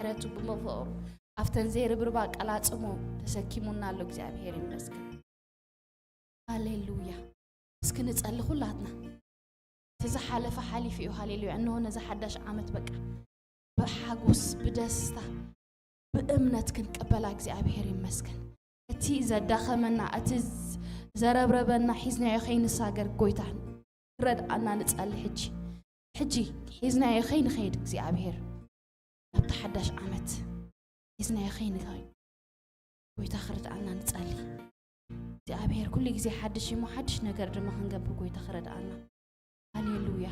ምሕረቱ ብመፍቕሩ ኣብተን ዘይርብርባ ቀላጽሞ ተሰኪሙና ኣሎ። እግዚኣብሔር ይመስገን። ሃሌሉያ። እስኪ ንጸሊ ኩላትና። እቲ ዝሓለፈ ሓሊፉ እዩ። ሃሌሉያ። እንሆ ነዚ ሓዳሽ ዓመት በቃ ብሓጎስ፣ ብደስታ፣ ብእምነት ክንቀበላ እግዚኣብሔር ይመስገን። እቲ ዘዳኸመና፣ እቲ ዝ-፣ ዘረብረበና ሒዝናዮ ከይንሳገር ጎይታ ክረድኣና ንጸሊ። ሕጂ፣ ሕጂ ሒዝናዮ ከይንኸይድ እግዚኣብሔር ናብቲ ሓዳሽ ዓመት ሒዝናዮ ከይንኸይድ ጎይታ ክረድኣና ንጸሊ። እግዚኣብሔር ኩሉ ግዜ ሓድሽ እሞ ሓድሽ ነገር ድማ ክንገብር ጎይታ ክረድኣና። ሃሌሉያ።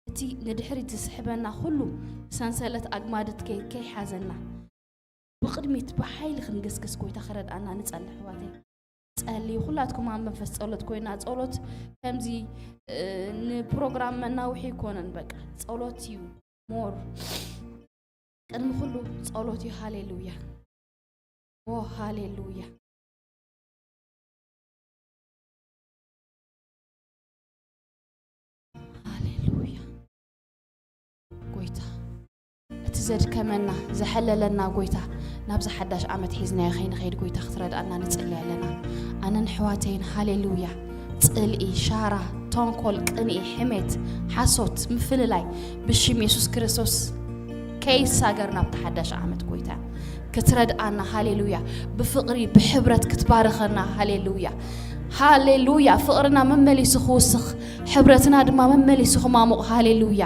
እቲ ንድሕሪት ዝስሕበና ኩሉ ሰንሰለት ኣግማድት ከይ-፣ ከይሓዘና ብቕድሚት ብሓይሊ ክንግስግስ ጎይታ ክረድኣና ንጸሊ ኣሕዋተይ። ጸልዩ። ኩላትኩም ኣብ መንፈስ ጸሎት ኮይና፣ ጸሎት ከምዚ፣ እ፣ ንፕሮግራም መናውሒ ኣይኮነን። በቃ ጸሎት እዩ ሞር ቅድሚ ኩሉ ጸሎት እዩ። ሃሌሉያ። ኦ ሃሌሉያ። ሃሌሉያ። ጎይታ፣ እቲ ዘድከመና፣ ዘሐለለና ጎይታ፣ ናብዚ ሓዳሽ ዓመት ሒዝናዮ ከይንኸይድ ጎይታ ክትረድኣና ንጽሊ ኣለና። ኣነን ኣሕዋተይን፣ ሃሌሉያ፣ ጽልኢ፣ ሻራ፣ ተንኮል፣ ቅንኢ፣ ሕሜት፣ ሓሶት፣ ምፍልላይ፣ ብሽም የሱስ ክርስቶስ ከይሳገር ናብቲ ሓዳሽ ዓመት ጎይታ ክትረድኣና፣ ሃሌሉያ፣ ብፍቕሪ፣ ብሕብረት ክትባርኸና፣ ሃሌሉያ፣ ሃሌሉያ፣ ፍቕርና መመሊሱ ክውስኽ፣ ሕብረትና ድማ መመሊሱ ክማሙቕ፣ ሃሌሉያ፣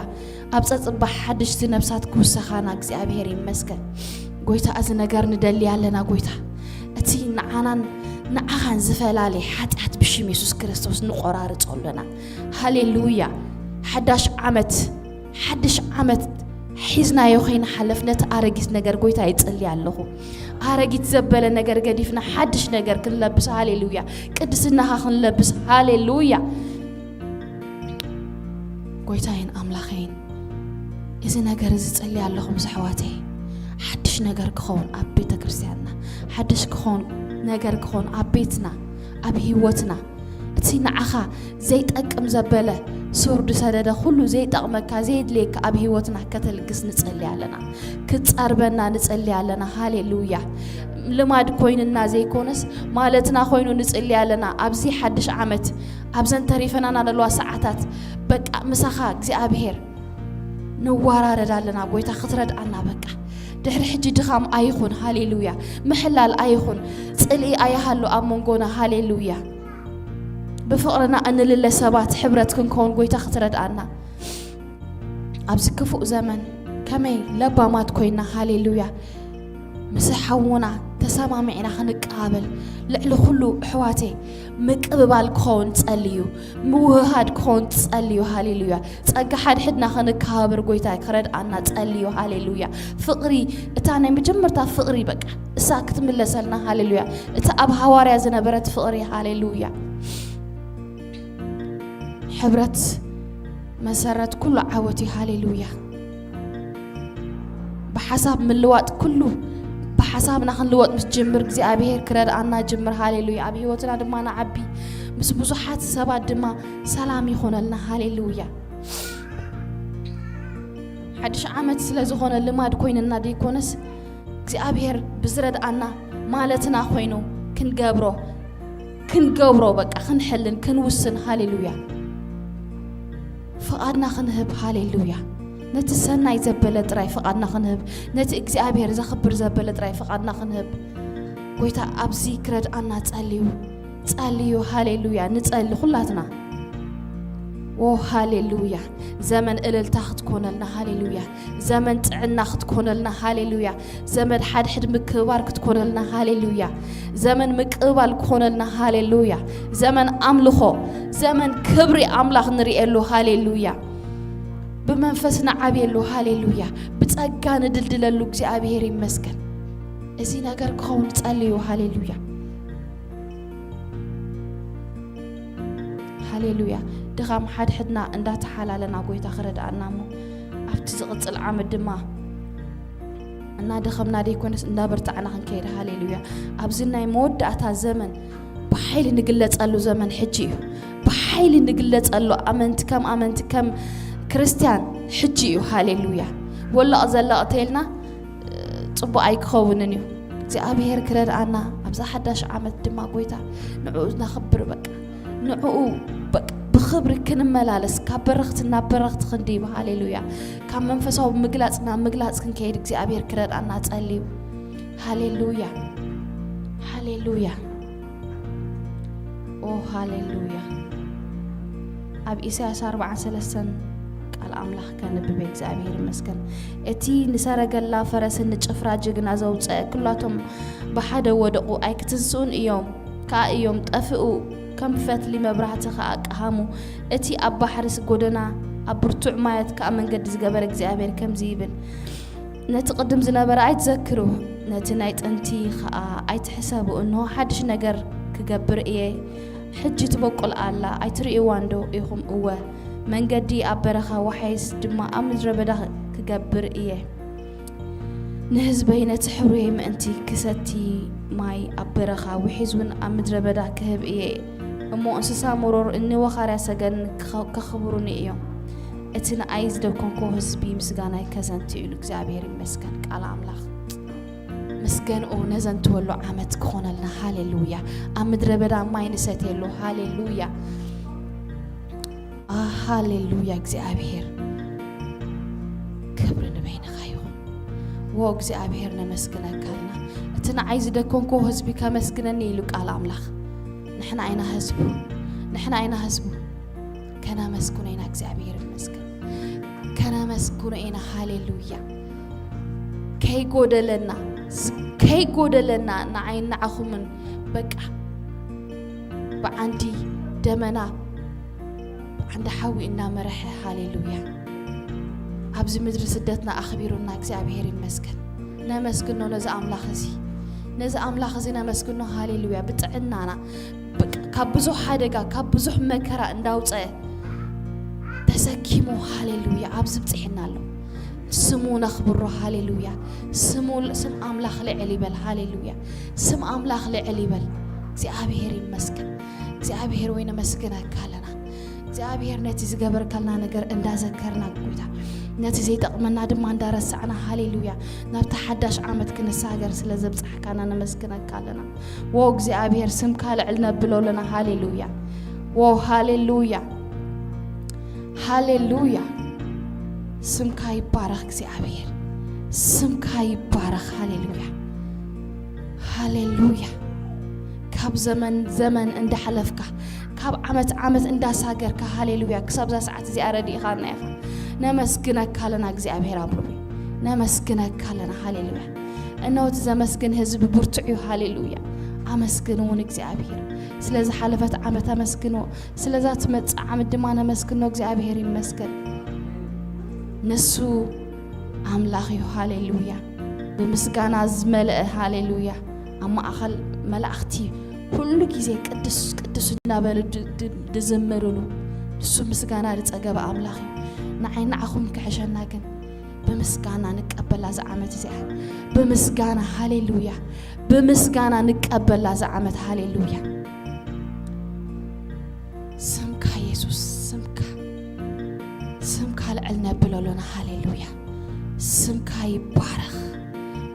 ኣብ ጸጽባ ሓድሽቲ ነብሳት ክውሰኻና እግዚኣብሔር ይመስገን። ጎይታ፣ እዚ ነገር ንደሊ ኣለና ጎይታ፣ እቲ ንዓናን ንዓኻን ዝፈላለየ ሓጢኣት ብሽም የሱስ ክርስቶስ ንቆራርጾ ኣለና። ሃሌሉያ። ሓዳሽ ዓመት፣ ሓድሽ ዓመት ሒዝናዮ ከይንሓልፍ ነቲ ኣረጊት ነገር ጎይታ ይጽሊ ኣለኹ። ኣረጊት ዘበለ ነገር ገዲፍና ሓድሽ ነገር ክንለብስ፣ ሃሌሉያ። ቅድስናኻ ክንለብስ፣ ሃሌሉያ። ጎይታዬን ኣምላኸይን፣ እዚ ነገር እዚ ጸሊ ኣለኹ ምስ ኣሕዋተይ። ሓድሽ ነገር ክኸውን ኣብ ቤተ ክርስቲያንና፣ ሓድሽ ክኸውን ነገር ክኸውን ኣብ ቤትና፣ ኣብ ህይወትና። እቲ ንዓኻ ዘይጠቅም ዘበለ ሱር ዝሰደደ ኩሉ ዘይጠቕመካ፣ ዘየድልየካ ኣብ ህይወትና ከተልግስ ንጸሊ ኣለና። ክትጸርበና ንጸሊ ኣለና። ሃሌሉያ። ልማድ ኮይንና ዘይኮነስ ማለትና ኮይኑ ንጽሊ ኣለና። ኣብዚ ሓድሽ ዓመት፣ ኣብዘን ተሪፈናና ዘለዋ ሰዓታት በቃ ምሳኻ እግዚኣብሔር ንዋራረድ ኣለና። ጎይታ ክትረድኣና በቃ ድሕሪ ሕጂ ድኻም ኣይኹን። ሃሌሉያ። ምሕላል ኣይኹን። ጽልኢ ኣይሃሉ ኣብ መንጎና። ሃሌሉያ። ብፍቕርና እንልለ ሰባት ሕብረት ክንከውን ጎይታ ክትረድኣና። ኣብዚ ክፉእ ዘመን ከመይ ለባማት ኮይና፣ ሃሌሉያ፣ ምስ ሓውና ተሰማሚዕና ክንቀባበል፣ ልዕሊ ኩሉ ኣሕዋተይ ምቅብባል ክኸውን ጸልዩ፣ ምውህሃድ ክኸውን ጸልዩ። ሃሌሉያ። ጸጋ ሓድሕድና ክንከባበር ጎይታ ክረድኣና ጸልዩ። ሃሌሉያ። ፍቕሪ፣ እታ ናይ መጀመርታ ፍቕሪ በቃ እሳ ክትምለሰልና። ሃሌሉያ። እታ ኣብ ሃዋርያ ዝነበረት ፍቕሪ። ሃሌሉያ። ሕብረት መሰረት ኩሉ ዓወት እዩ። ሃሌሉያ። ብሓሳብ ምልዋጥ ኩሉ ብሓሳብና ክንልወጥ ምስ ጅምር እግዚኣብሔር ክረድኣና ጅምር። ሃሌሉያ። ኣብ ህይወትና ድማ ንዓቢ፣ ምስ ብዙሓት ሰባት ድማ ሰላም ይኾነልና። ሃሌሉያ። ሓድሽ ዓመት ስለ ዝኾነ ልማድ ኮይንና ደይኮነስ እግዚኣብሔር ብዝረድኣና ማለትና ኮይኑ ክንገብሮ፣ ክንገብሮ በቃ ክንሕልን ክንውስን። ሃሌሉያ። ፍቓድና ክንህብ። ሃሌሉያ። ነቲ ሰናይ ዘበለ ጥራይ ፍቓድና ክንህብ፣ ነቲ እግዚኣብሔር ዘኽብር ዘበለ ጥራይ ፍቓድና ክንህብ። ጎይታ ኣብዚ ክረድኣና ጸልዩ፣ ጸልዩ። ሃሌሉያ። ንጸሊ ኩላትና። ኦ ሃሌሉያ። ዘመን እልልታ ክትኮነልና። ሃሌሉያ። ዘመን ጥዕና ክትኮነልና። ሃሌሉያ። ዘመን ሓድሕድ ምክብባር ክትኮነልና። ሃሌሉያ። ዘመን ምቅብባል ክኾነልና። ሃሌሉያ። ዘመን ኣምልኾ፣ ዘመን ክብሪ ኣምላኽ ንርእየሉ። ሃሌሉያ። ብመንፈስ ንዓብየሉ። ሃሌሉያ። ብጸጋ ንድልድለሉ። እግዚኣብሔር ይመስገን። እዚ ነገር ክኸውን ጸልዩ። ሃሌሉያ። ሃሌሉያ። ድኻም ሓድሕድና እንዳተሓላለና ጎይታ ክረድኣና እሞ ኣብቲ ዝቕጽል ዓመት ድማ እናደኸምና ደይኮነስ እንዳበርታዕና ክንከይድ። ሃሌሉያ። ኣብዚ ናይ መወዳእታ ዘመን ብሓይሊ ንግለጸሉ ዘመን ሕጂ እዩ። ብሓይሊ ንግለጸሉ ኣመንቲ ከም ኣመንቲ ከም ክርስትያን ሕጂ እዩ። ሃሌሉያ። ወላቕ ዘላቕ ተይልና፣ እ፣ ጽቡቕ ኣይክኸውንን እዩ። እግዚኣብሔር ክረድኣና፣ ኣብዛ ሓዳሽ ዓመት ድማ ጎይታ ንዕኡ ነኽብር፣ በቃ ንዕኡ በቃ ብኽብሪ ክንመላለስ፣ ካብ በረኽቲ ናብ በረኽቲ ክንድይብ፣ ሃሌሉያ፣ ካብ መንፈሳዊ ምግላጽ ናብ ምግላጽ ክንከይድ እግዚኣብሔር ክረድኣና ጸልዩ። ሃሌሉያ፣ ሃሌሉያ፣ ኦ ሃሌሉያ። ኣብ ኢሳያስ ኣርባዓን ሰለስተን ቃል ኣምላኽ ከንብብ እግዚኣብሔር ይመስገን። እቲ ንሰረገላ ፈረስን ንጭፍራ ጅግና ዘውፀአ፣ ኩላቶም ብሓደ ወደቑ፣ ኣይክትንስኡን እዮም፣ ከኣ እዮም ጠፍኡ፣ ከም ፈትሊ መብራህቲ ከኣ ቀሃሙ። እቲ ኣብ ባሕርስ ጎደና፣ ኣብ ብርቱዕ ማያት ከኣ መንገዲ ዝገበረ እግዚኣብሔር ከምዚ ይብል፣ ነቲ ቅድም ዝነበረ ኣይትዘክሩ፣ ነቲ ናይ ጥንቲ ኸኣ ኣይትሕሰቡ። እንሆ ሓድሽ ነገር ክገብር እየ፣ ሕጂ ትበቁል ኣላ፣ ኣይትርእይዋን ዶ ኢኹም? እወ፣ መንገዲ ኣብ በረኻ፣ ዋሕስ ድማ ኣብ ምድረ በዳ ክገብር እየ። ንህዝበይ ነቲ ሕብሩየይ ምእንቲ ክሰቲ ማይ ኣብ በረኻ፣ ውሒዝ እውን ኣብ ምድረ በዳ ክህብ እየ። እሞ እንስሳ መሮር እኒ ወኻርያ ሰገን ክኸ-፣ ከኽብሩኒ እዮም። እቲ ንኣይ ዝደኮንኮ ህዝቢ ምስጋናይ ከዘንቱ ኢሉ። እግዚኣብሔር ይመስገን ቃል ኣምላኽ። ምስገንኦ ነዘንትወሉ ዓመት ክኾነልና። ሃሌሉያ። ኣብ ምድረ በዳ ማይ ንሰትየሉ። ሃሌሉያ። አ፣ ሃሌሉያ። እግዚኣብሔር ክብሪ ንበይንኻ ይኹን። ዎ እግዚኣብሔር ነመስግነካ ኣለና። እቲ ንዓይ ዝደኮንኮ ህዝቢ ከመስግነኒ ኢሉ ቃል ኣምላኽ። ንሕና ኢና ህዝቡ። ንሕና ኢና ህዝቡ። ከነመስግኖ ኢና። እግዚኣብሔር ይመስገን። ከነመስግኖ ኢና። ሃሌሉያ። ከይጎደለና፣ ዝ-፣ ከይጎደለና ንዓይ ንዓኹምን በቃ ብዓንዲ ደመና፣ ብዓንዲ ሓዊ እናመረሐ፣ ሃሌሉያ፣ ኣብዚ ምድሪ ስደትና ኣኽቢሩና እግዚኣብሔር ይመስገን። ነመስግኖ ነዚ ኣምላኽ እዚ፣ ነዚ ኣምላኽ እዚ ነመስግኖ። ሃሌሉያ። ብጥዕናና፣ በቃ ካብ ብዙሕ ሓደጋ፣ ካብ ብዙሕ መከራ እንዳውፀአ ተሰኪሙ፣ ሃሌሉያ፣ ኣብዚ ብፅሒና ኣሎ። ስሙ ነኽብሮ። ሃሌሉያ። ስሙ፣ ስም ኣምላኽ ልዕል ይበል። ሃሌሉያ። ስም ኣምላኽ ልዕል ይበል። እግዚኣብሔር ይመስገን። እግዚኣብሔር ወይ ነመስግነካ ኣለና። እግዚኣብሔር ነቲ ዝገበርካልና ነገር እንዳዘከርና፣ ጎይታ፣ ነቲ ዘይጠቕመና ድማ እንዳረሳዕና፣ ሃሌሉያ፣ ናብቲ ሓዳሽ ዓመት ክንሰጋገር ስለ ዘብጻሕካና ነመስግነካ ኣለና። ዎ እግዚኣብሔር ስምካ ልዕል ነብሎ ኣለና። ሃሌሉያ። ዎ ሃሌሉያ። ሃሌሉያ። ስምካ ይባረኽ እግዚኣብሔር። ስምካ ይባረኽ። ሃሌሉያ። ሃሌሉያ። ካብ ዘመን ዘመን እንዳሕለፍካ፣ ካብ ዓመት ዓመት እንዳሳገርካ፣ ሃሌሉያ፣ ክሳብ እዛ ሰዓት እዚኣ ረዲእኻና ኢኻ። ነመስግነካ ኣለና እግዚኣብሔር ኣቦይ። ነመስግነካ ኣለና። ሃሌሉያ። እነሆ እቲ ዘመስግን ህዝቢ ብርቱዕ እዩ። ሃሌሉያ። ኣመስግንውን እግዚኣብሔር። ስለ ዝሓለፈት ዓመት ኣመስግንዎ። ስለዛ ትመጽእ ዓመት ድማ ነመስግኖ። እግዚኣብሔር ይመስገን። ንሱ ኣምላኽ እዩ። ሃሌሉያ። ብምስጋና ዝመልአ፣ ሃሌሉያ፣ ኣብ ማእኸል መላእኽቲ ኩሉ ግዜ ቅዱስ ቅዱስ እናበሉ ድ-፣ ድ-፣ ድዝምርሉ፣ ንሱ ምስጋና ዝጸገበ ኣምላኽ እዩ። ንዓይ ንዓኹም ክሕሸና ግን ብምስጋና ንቀበላ እዛ ዓመት እዚኣ። ብምስጋና፣ ሃሌሉያ፣ ብምስጋና ንቀበላ እዛ ዓመት። ሃሌሉያ። ስምካ የሱስ፣ ስምካ፣ ስምካ ልዕል ነብሎ ኣሎና። ሃሌሉያ። ስምካ ይባረኽ።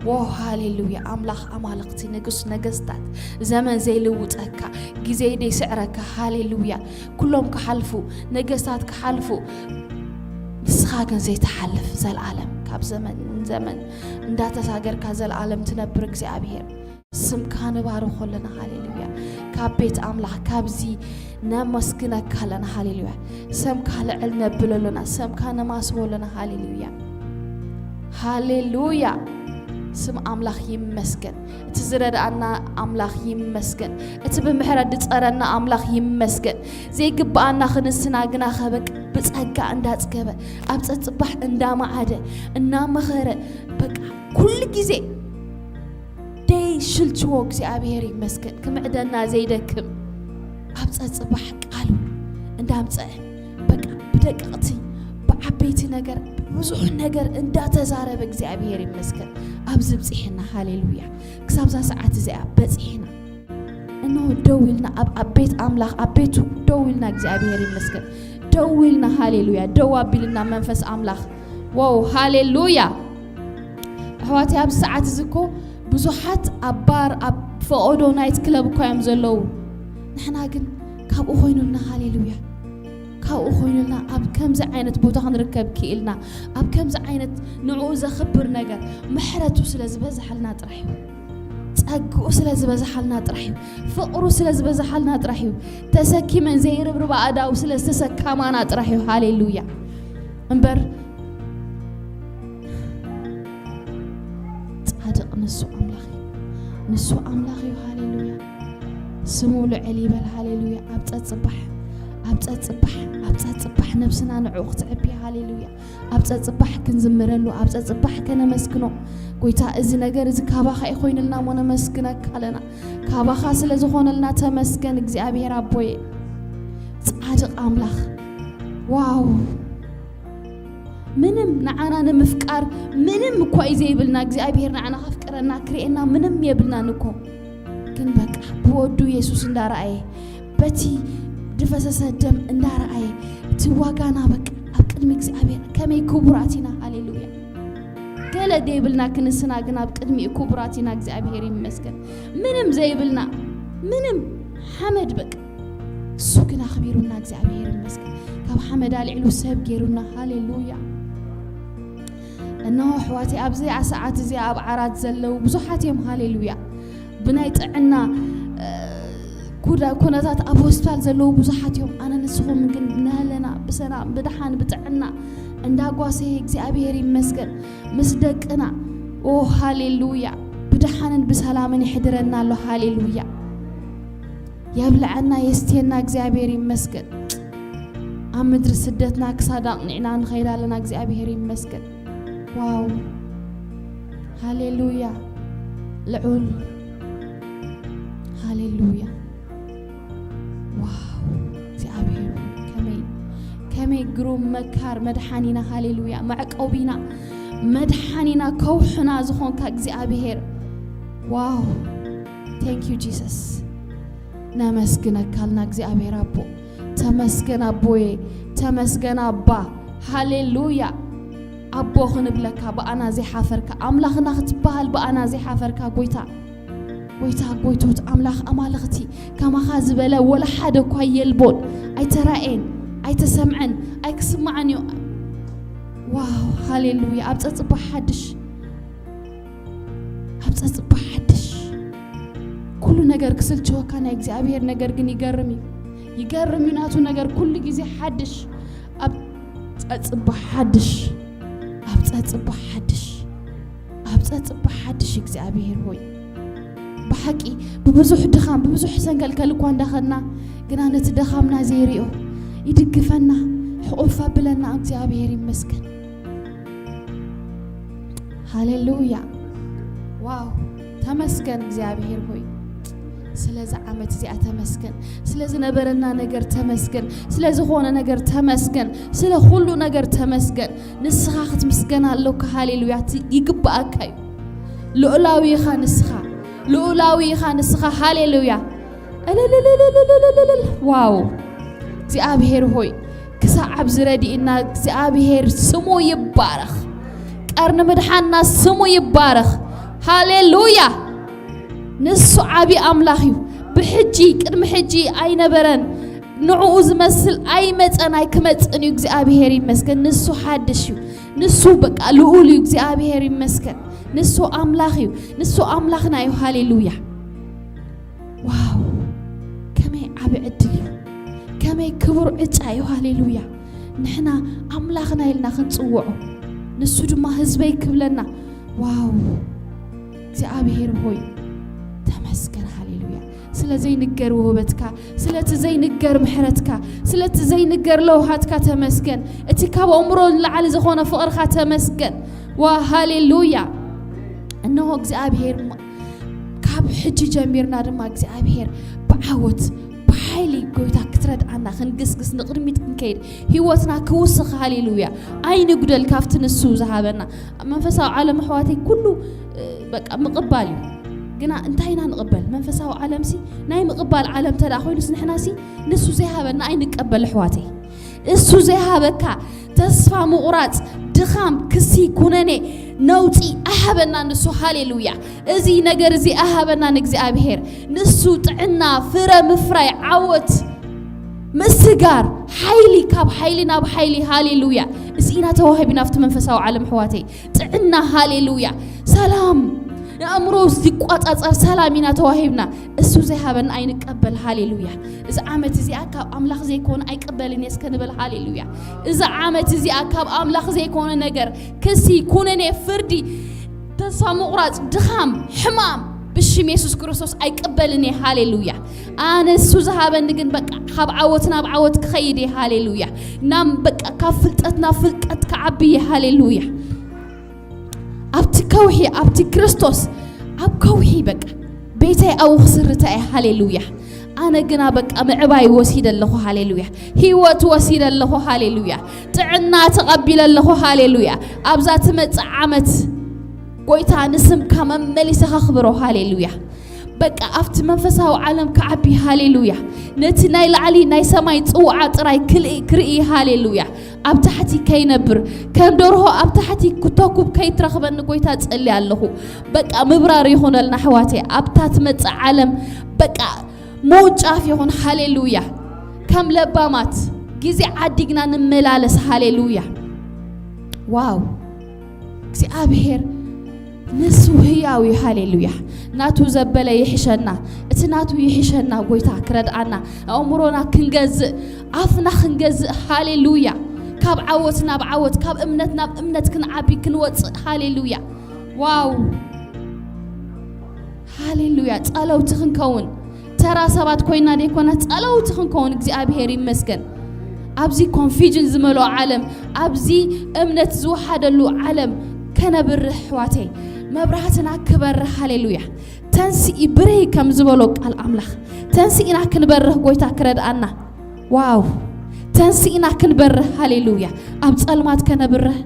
ዎ ሃሌሉያ። ኣምላኽ ኣማልኽቲ፣ ንጉስ ነገስታት፣ ዘመን ዘይልውጠካ፣ ግዜ ዘይስዕረካ። ሃሌሉያ። ኩሎም ክሓልፉ፣ ነገስታት ክሓልፉ፣ ንስኻ ግን ዘይትሓልፍ፣ ዘልኣለም፣ ካብ ዘመን ንዘመን እንዳተሳገርካ ዘልኣለም ትነብር እግዚኣብሔር። ስምካ ንባርኾ ኣለና። ሃሌሉያ። ካብ ቤት ኣምላኽ ካብዚ ነመስግነካ ኣለና። ሃሌሉያ። ስምካ ልዕል ነብሎ ኣለና። ስምካ ነማስቦ ኣለና። ሃሌሉያ። ሃሌሉያ። ስም ኣምላኽ ይመስገን። እቲ ዝረድኣና ኣምላኽ ይመስገን። እቲ ብምሕረት ዝጸረና ኣምላኽ ይመስገን። ዘይግብኣና ክንስና ግና ከበቅ ብጸጋ እንዳጽገበ፣ ኣብ ጸጽባሕ እንዳመዓደ፣ እናመኸረ፣ በቃ ኩሉ ግዜ ደይ ሽልችዎ እግዚኣብሔር ይመስገን። ክምዕደና ዘይደክም፣ ኣብ ጸጽባሕ ቃሉ እንዳምጸአ፣ በቃ ብደቀቕቲ፣ ብዓበይቲ ነገር፣ ብብዙሕ ነገር እንዳተዛረበ እግዚኣብሔር ይመስገን። ኣብዚ ብጽሒና። ሃሌሉያ። ክሳብዛ ሰዓት እዚኣ በጺሕና። እነሆ ደው ኢልና ኣብ፣ ኣብ ቤት ኣምላኽ፣ ኣብ ቤቱ ደው ኢልና እግዚኣብሔር ይመስገን። ደው ኢልና፣ ሃሌሉያ። ደው ኣቢልና መንፈስ ኣምላኽ። ዋው፣ ሃሌሉያ። ኣሕዋተይ፣ ኣብዚ ሰዓት እዚ እኮ ብዙሓት ኣብ ባር፣ ኣብ ፈቐዶ ናይት ክለብ እኳ እዮም ዘለዉ። ንሕና ግን ካብኡ ኮይኑልና፣ ሃሌሉያ፣ ካብኡ ኮይኑልና ኣብ ከምዚ ዓይነት ቦታ ክንርከብ ክኢልና፣ ኣብ ከምዚ ዓይነት ንዕኡ ዘኽብር ነገር ምሕረቱ ስለ ዝበዝሓልና ጥራሕ እዩ። ጸግኡ ስለ ዝበዝሓልና ጥራሕ እዩ። ፍቕሩ ስለ ዝበዝሓልና ጥራሕ እዩ። ተሰኪመን ዘይርብርባ ኣእዳው ስለ ዝተሰካማና ጥራሕ እዩ። ሃሌሉያ። እምበር ጻድቕ ንሱ ኣምላኽ እዩ። ንሱ ኣምላኽ እዩ። ሃሌሉያ። ስሙ ልዕል ይበል። ሃሌሉያ። ኣብ ጸጽባሕ፣ ኣብ ጸጽባሕ፣ ኣብ ጸጽባሕ ነብስና ንዕኡ ክትዕቢ። ሃሌሉያ። ኣብ ጸጽባሕ ክንዝምረሉ፣ ኣብ ጸጽባሕ ከነመስግኖ። ጎይታ፣ እዚ ነገር እዚ ካባኻ እዩ ኮይንልና እሞ ነመስግነካ ኣለና። ካባኻ ስለ ዝኾነልና ተመስገን እግዚኣብሔር ኣቦየ። ጻድቕ ኣምላኽ። ዋው። ምንም ንዓና ንምፍቃር ምንም እኳ እዩ ዘይብልና፣ እግዚኣብሔር ንዓና ከፍቅረና ክርእየና ምንም የብልናን እኮ። ግን በቃ ብወዱ የሱስ እንዳረኣየ፣ በቲ ድፈሰሰ ደም እንዳረኣየ፣ እቲ ዋጋና በቃ ኣብ ቅድሚ እግዚኣብሔር ከመይ ክቡራት ኢና። ሃሌሉያ። ገለ ደይብልና ክንስና ግን ኣብ ቅድሚኡ ክቡራት ኢና። እግዚኣብሔር ይመስገን። ምንም ዘይብልና፣ ምንም ሓመድ በቃ፣ እሱ ግን ኣኽቢሩና። እግዚኣብሔር ይመስገን። ካብ ሓመድ ኣልዒሉ ሰብ ገይሩና። ሃሌሉያ። እነሆ ኣሕዋተይ፣ ኣብዚ ሰዓት እዚ ኣብ ዓራት ዘለዉ ብዙሓት እዮም። ሃሌሉያ። ብናይ ጥዕና፣ እ፣ ኩዳ-፣ ኩነታት ኣብ ሆስፒታል ዘለዉ ብዙሓት እዮም። ኣነ ንስኹም ግን ናለና ብሰላም ብድሓን ብጥዕና እንዳጓሰየ እግዚኣብሔር ይመስገን። ምስ ደቅና፣ ኦ ሃሌሉያ፣ ብድሓንን ብሰላምን ይሕድረና ኣሎ። ሃሌሉያ። የብልዐና የስትየና እግዚኣብሔር ይመስገን። ኣብ ምድሪ ስደትና ክሳድ ኣቕኒዕና ንኸይድ ኣለና። እግዚኣብሔር ይመስገን። ዋው። ሃሌሉያ። ልዑል። ሃሌሉያ። ዋው። እግዚኣብሔር ከመይ፣ ከመይ ግሩም መካር መድሓኒና። ሃሌሉያ። መዕቆቢና፣ መድሓኒና፣ ከውሕና ዝኾንካ እግዚኣብሔር። ዋው። Thank you Jesus። ነመስግነካልና እግዚኣብሔር ኣቦ። ተመስገን ኣቦየ፣ ተመስገን ኣባ። ሃሌሉያ። ኣቦ ክንብለካ ብኣና ዘይሓፈርካ፣ ኣምላኽና ክትበሃል ብኣና ዘይሓፈርካ ጎይታ። ጎይታ ጎይቶት፣ ኣምላኽ ኣማልኽቲ፣ ከማኻ ዝበለ ወላ ሓደ እኳ የልቦን። ኣይተራእየን፣ ኣይተሰምዐን፣ ኣይክስማዕን እዩ። ዋው፣ ሃሌሉያ። ኣብ ጸጽባ ሓድሽ፣ ኣብ ጸጽባ ሓድሽ። ኩሉ ነገር ክስልችወካ፣ ናይ እግዚኣብሔር ነገር ግን ይገርም እዩ። ይገርም እዩ ናቱ ነገር ኩሉ ግዜ ሓድሽ። ኣብ ጸጽባ ሓድሽ፣ ኣብ ጸጽባ ሓድሽ፣ ኣብ ጸጽባ ሓድሽ። እግዚኣብሔር ሆይ፣ ብሓቂ ብብዙሕ ድኻም፣ ብብዙሕ ሰንከልከል እኳ እንዳኸድና፣ ግና ነቲ ድኻምና ዘይሪኦ ይድግፈና፣ ሕቑፍ ኣብለና። እግዚኣብሔር ይመስገን። ሃሌሉያ። ዋው፣ ተመስገን እግዚኣብሔር ሆይ፣ ስለዚ ዓመት እዚኣ ተመስገን፣ ስለ ዝነበረና ነገር ተመስገን፣ ስለ ዝኾነ ነገር ተመስገን፣ ስለ ኩሉ ነገር ተመስገን። ንስኻ ክትምስገን ኣለካ። ሃሌሉያ። እቲ ይግብኣካ እዩ። ልኡላዊ ኢኻ ንስኻ፣ ልኡላዊ ኢኻ ንስኻ። ሃሌሉያ። እልልልልልልልልልል። ዋው፣ እግዚኣብሔር ሆይ፣ ክሳዕ ኣብዚ ረድእና፣ እግዚኣብሔር ስሙ ይባረኽ። ቀርኒ ምድሓንና ስሙ ይባረኽ። ሃሌሉያ። ንሱ ዓቢ ኣምላኽ እዩ። ብሕጂ፣ ቅድሚ ሕጂ ኣይነበረን። ንዕኡ ዝመስል ኣይመጸን፣ ኣይክመጽእን እዩ። እግዚኣብሔር ይመስገን። ንሱ ሓድሽ እዩ። ንሱ በቃ ልኡል እዩ። እግዚኣብሔር ይመስገን። ንሱ ኣምላኽ እዩ። ንሱ ኣምላኽና እዩ። ሃሌሉያ። ዋው፣ ከመይ ዓቢ ዕድል እዩ። ከመይ ክቡር ዕጫ እዩ። ሃሌሉያ። ንሕና ኣምላኽና ኢልና ክንጽውዖ፣ ንሱ ድማ ህዝበይ ክብለና። ዋው፣ እግዚኣብሔር ሆይ ተመስገን። ሃሌሉያ። ስለ ዘይንገር ውህበትካ፣ ስለቲ ዘይንገር ምሕረትካ፣ ስለቲ ዘይንገር ለውሃትካ ተመስገን። እቲ ካብ ኣእምሮ ንላዕሊ ዝኾነ ፍቕርካ ተመስገን። ዋ፣ ሃሌሉያ። እነሆ እግዚኣብሔር ማ-፣ ካብ ሕጂ ጀሚርና ድማ እግዚኣብሔር ብዓወት ብሓይሊ ጎይታ ክትረድኣና፣ ክንግስግስ፣ ንቕድሚት ክንከይድ፣ ህይወትና ክውስኽ። ሃሌሉያ። ኣይንጉደል ካብቲ ንሱ ዝሃበና። መንፈሳዊ ዓለም ኣሕዋተይ ኩሉ፣ እ፣ በቃ ምቕባል እዩ። ግና እንታይ ኢና ንቕበል? መንፈሳዊ ዓለምሲ ናይ ምቕባል ዓለም ተደኣ ኮይኑስ ንሕናሲ ንሱ ዘይሃበና ኣይንቀበል ኣሕዋተይ። እሱ ዘይሃበካ ተስፋ ምቑራጽ፣ ድኻም፣ ክሲ፣ ኩነኔ፣ ነውጺ ኣሃበና ንሱ። ሃሌሉያ። እዚ ነገር እዚ ኣሃበና ንእግዚኣብሔር። ንሱ ጥዕና፣ ፍረ ምፍራይ፣ ዓወት፣ ምስጋር፣ ሓይሊ፣ ካብ ሓይሊ ናብ ሓይሊ። ሃሌሉያ። እዚ ኢና ተዋሂብና ኣብቲ መንፈሳዊ ዓለም ኣሕዋተይ። ጥዕና፣ ሃሌሉያ። ሰላም፣ ንኣእምሮ ዝቋጻጸር ሰላም ኢና ተዋሂብና። እሱ ዘይሃበና ኣይንቀበል። ሃሌሉያ። እዚ ዓመት እዚኣ ካብ ኣምላኽ ዘይኮነ ኣይቅበልን እየ እስከ ንበል። ሃሌሉያ። እዚ ዓመት እዚኣ ካብ ኣምላኽ ዘይኮነ ነገር፣ ክሲ፣ ኩነኔ፣ ፍርዲ፣ ተስፋ ምቑራጽ፣ ድኻም፣ ሕማም ብሽም የሱስ ክርስቶስ ኣይቅበልን እየ። ሃሌሉያ። ኣነ እሱ ዝሃበኒ ግን በቃ ካብ ዓወት ናብ ዓወት ክኸይድ እየ። ሃሌሉያ። ናብ በቃ ካብ ፍልጠት ናብ ፍልጠት ክዓቢ እየ። ሃሌሉያ። ኣብቲ ከውሒ፣ ኣብቲ ክርስቶስ፣ ኣብ ከውሒ በቃ ቤተይ ኣብኡ ክስርታ እየ። ሃሌሉያ። ኣነ ግና በቃ ምዕባይ ወሲደ ኣለኹ። ሃሌሉያ። ህይወት ወሲደ ኣለኹ። ሃሌሉያ። ጥዕና ተቐቢለ ኣለኹ። ሃሌሉያ። ኣብዛ ትመጽእ ዓመት ጎይታ ንስምካ መመሊሰ ከኽብሮ። ሃሌሉያ። በቃ ኣብቲ መንፈሳዊ ዓለም ክዓቢ። ሃሌሉያ። ነቲ ናይ ላዕሊ ናይ ሰማይ ጽውዓ ጥራይ ክልኢ-፣ ክርኢ። ሃሌሉያ። ኣብ ታሕቲ ከይነብር፣ ከም ደርሆ ኣብ ታሕቲ ክተኩብ ከይትረኽበኒ ጎይታ ጸሊ ኣለኹ። በቃ ምብራር ይኹነልና ኣሕዋተይ። ኣብታ ትመጽእ ዓለም በቃ ምውንጫፍ ይኹን። ሃሌሉያ። ከም ለባማት ግዜ ዓዲግና ንመላለስ። ሃሌሉያ። ዋው። እግዚኣብሔር ንሱ ህያው እዩ። ሃሌሉያ። ናቱ ዘበለ ይሕሸና። እቲ ናቱ ይሕሸና። ጎይታ ክረድኣና፣ ኣእምሮና ክንገዝእ፣ ኣፍና ክንገዝእ። ሃሌሉያ። ካብ ዓወት ናብ ዓወት፣ ካብ እምነት ናብ እምነት ክንዓቢ ክንወፅእ። ሃሌሉያ። ዋው። ሃሌሉያ። ጸለውቲ ክንከውን፣ ተራ ሰባት ኮይና ዘይኮነ፣ ጸለውቲ ክንከውን። እግዚኣብሔር ይመስገን። ኣብዚ ኮንፊዥን ዝመልኦ ዓለም፣ ኣብዚ እምነት ዝወሓደሉ ዓለም ከነብርህ፣ ኣሕዋተይ፣ መብራህትና ክበርህ። ሃሌሉያ። ተንስኢ ብርሂ ከም ዝበሎ ቃል ኣምላኽ፣ ተንስኢና ክንበርህ ጎይታ ክረድኣና። ዋው። ተንስኢና ክንበርህ። ሃሌሉያ። ኣብ ጸልማት ከነብርህ፣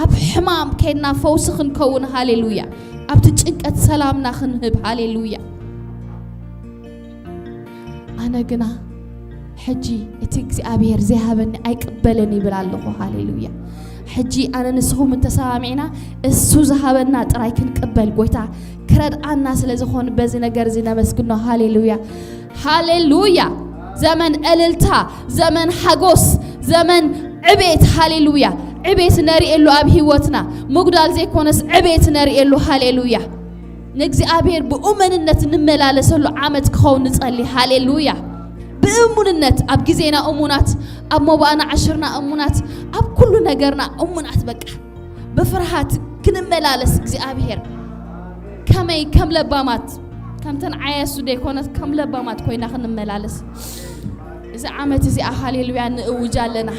ኣብ ሕማም ከይድና ፈውሲ ክንከውን። ሃሌሉያ። ኣብቲ ጭንቀት ሰላምና ክንህብ። ሃሌሉያ። ኣነ ግና ሕጂ እቲ እግዚኣብሔር ዘይሃበኒ ኣይቅበልን ይብል ኣለኹ። ሃሌሉያ። ሕጂ ኣነ ንስኹም እንተሰማሚዕና እሱ ዝሃበና ጥራይ ክንቅበል ጎይታ ክረድኣና ስለ ዝኾን በዚ ነገር እዚ ነመስግኖ። ሃሌሉያ። ሃሌሉያ። ዘመን እልልታ፣ ዘመን ሓጎስ፣ ዘመን ዕቤት። ሃሌሉያ። ዕቤት ነርእየሉ ኣብ ህይወትና፣ ምጉዳል ዘይኮነስ ዕቤት ነርእየሉ። ሃሌሉያ። ንእግዚኣብሔር ብእመንነት እንመላለሰሉ ዓመት ክኸውን ንጸሊ። ሃሌሉያ። ብእሙንነት ኣብ ግዜና እሙናት፣ ኣብ መባእና ዓሽርና እሙናት፣ ኣብ ኩሉ ነገርና እሙናት። በቃ ብፍርሃት ክንመላለስ እግዚኣብሔር ከመይ ከም ለባማት፣ ከምተን ዓያሱ ደይኮነት ከም ለባማት ኮይና ክንመላለስ እዚ ዓመት እዚኣ ሃሌሉያ ንእውጅ ኣለና።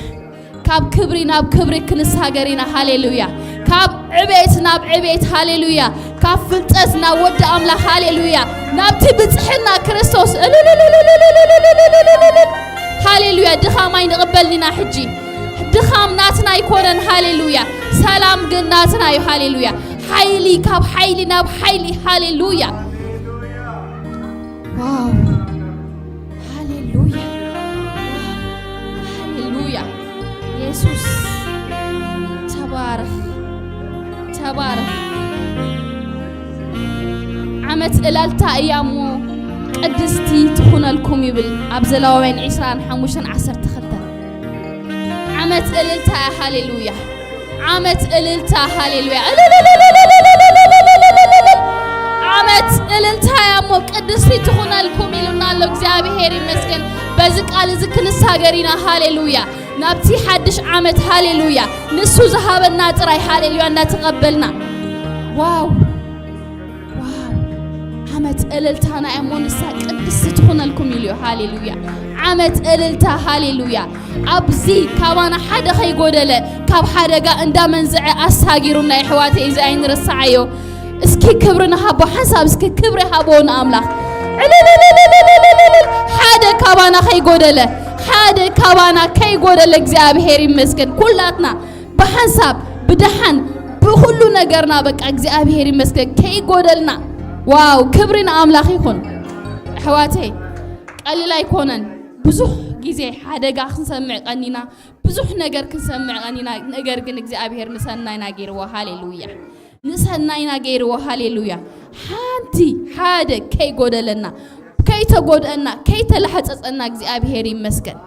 ካብ ክብሪ ናብ ክብሪ ክንሳገር ኢና። ሃሌሉያ። ካብ ዕቤት ናብ ዕቤት። ሃሌሉያ። ካብ ፍልጠት ናብ ወዲ ኣምላኽ። ሃሌሉያ። ናብቲ ብጽሕና ክርስቶስ። እልልልልልልልልልልልልልልል። ሃሌሉያ። ድኻም ኣይንቕበልን ኢና ሕጂ። ድኻም ናትና ኣይኮነን። ሃሌሉያ። ሰላም ግን ናትና እዩ። ሃሌሉያ። ሓይሊ ካብ ሓይሊ ናብ ሓይሊ። ሃሌሉያ። ዋው። ሃሌሉያ። ሃሌሉያ። የሱስ ተባረኽ። ተባረኽ። ዓመት እላልታ እያ እሞ ቅድስቲ ትኹነልኩም ይብል ኣብ ዘለዋውያን ዕስራን ሓሙሽተን ዓሰርተ ክልተ። ዓመት እልልታ እያ። ሃሌሉያ። ዓመት እልልታ። ሃሌሉያ። እልልልልልልልልልልልልልልልልልል። ዓመት እልልታ እያ እሞ ቅድስቲ ትኹነልኩም ኢሉና ኣሎ። እግዚኣብሔር ይመስገን። በዚ ቃል እዚ ክንሳገር ኢና። ሃሌሉያ። ናብቲ ሓድሽ ዓመት። ሃሌሉያ። ንሱ ዝሃበና ጥራይ። ሃሌሉያ። እናተቐበልና። ዋው። ዋው። ዓመት እልልታና እሞ ንሳ ቅድስቲ ትኹነልኩም ኢሉ እዩ። ሃሌሉያ። ዓመት እልልታ። ሃሌሉያ። ኣብዚ ካባና ሓደ ከይጎደለ ካብ ሓደጋ እንዳመንዝዐ ኣሳጊሩና የሕዋተይ፣ እዚ ኣይንረስዓዮ። እስኪ ክብሪ ንሃቦ፣ ሓንሳብ እስኪ ክብሪ ሃቦ ንኣምላኽ። ዕልልልልልልልልልል። ሓደ ካባና ከይጎደለ፣ ሓደ ካባና ከይጎደለ እግዚኣብሔር ይመስገን። ኩላትና ብሓንሳብ ብደሓን ብኹሉ ነገርና በቃ እግዚኣብሔር ይመስገን ከይጎደልና። ዋው ክብሪ ንኣምላኽ ይኹን። ኣሕዋተይ ቀሊል ኣይኮነን። ብዙሕ ግዜ ሓደጋ ክንሰምዕ ቀኒና፣ ብዙሕ ነገር ክንሰምዕ ኢና፣ ነገር ግን እግዚኣብሔር ንሰናይና ገይርዎ። ሃሌሉያ። ንሰናይና ገይርዎ። ሃሌሉያ። ሓንቲ ሓደ ከይጎደለና፣ ከይተጎድአና፣ ከይተላሕጸጸና እግዚኣብሔር ይመስገን።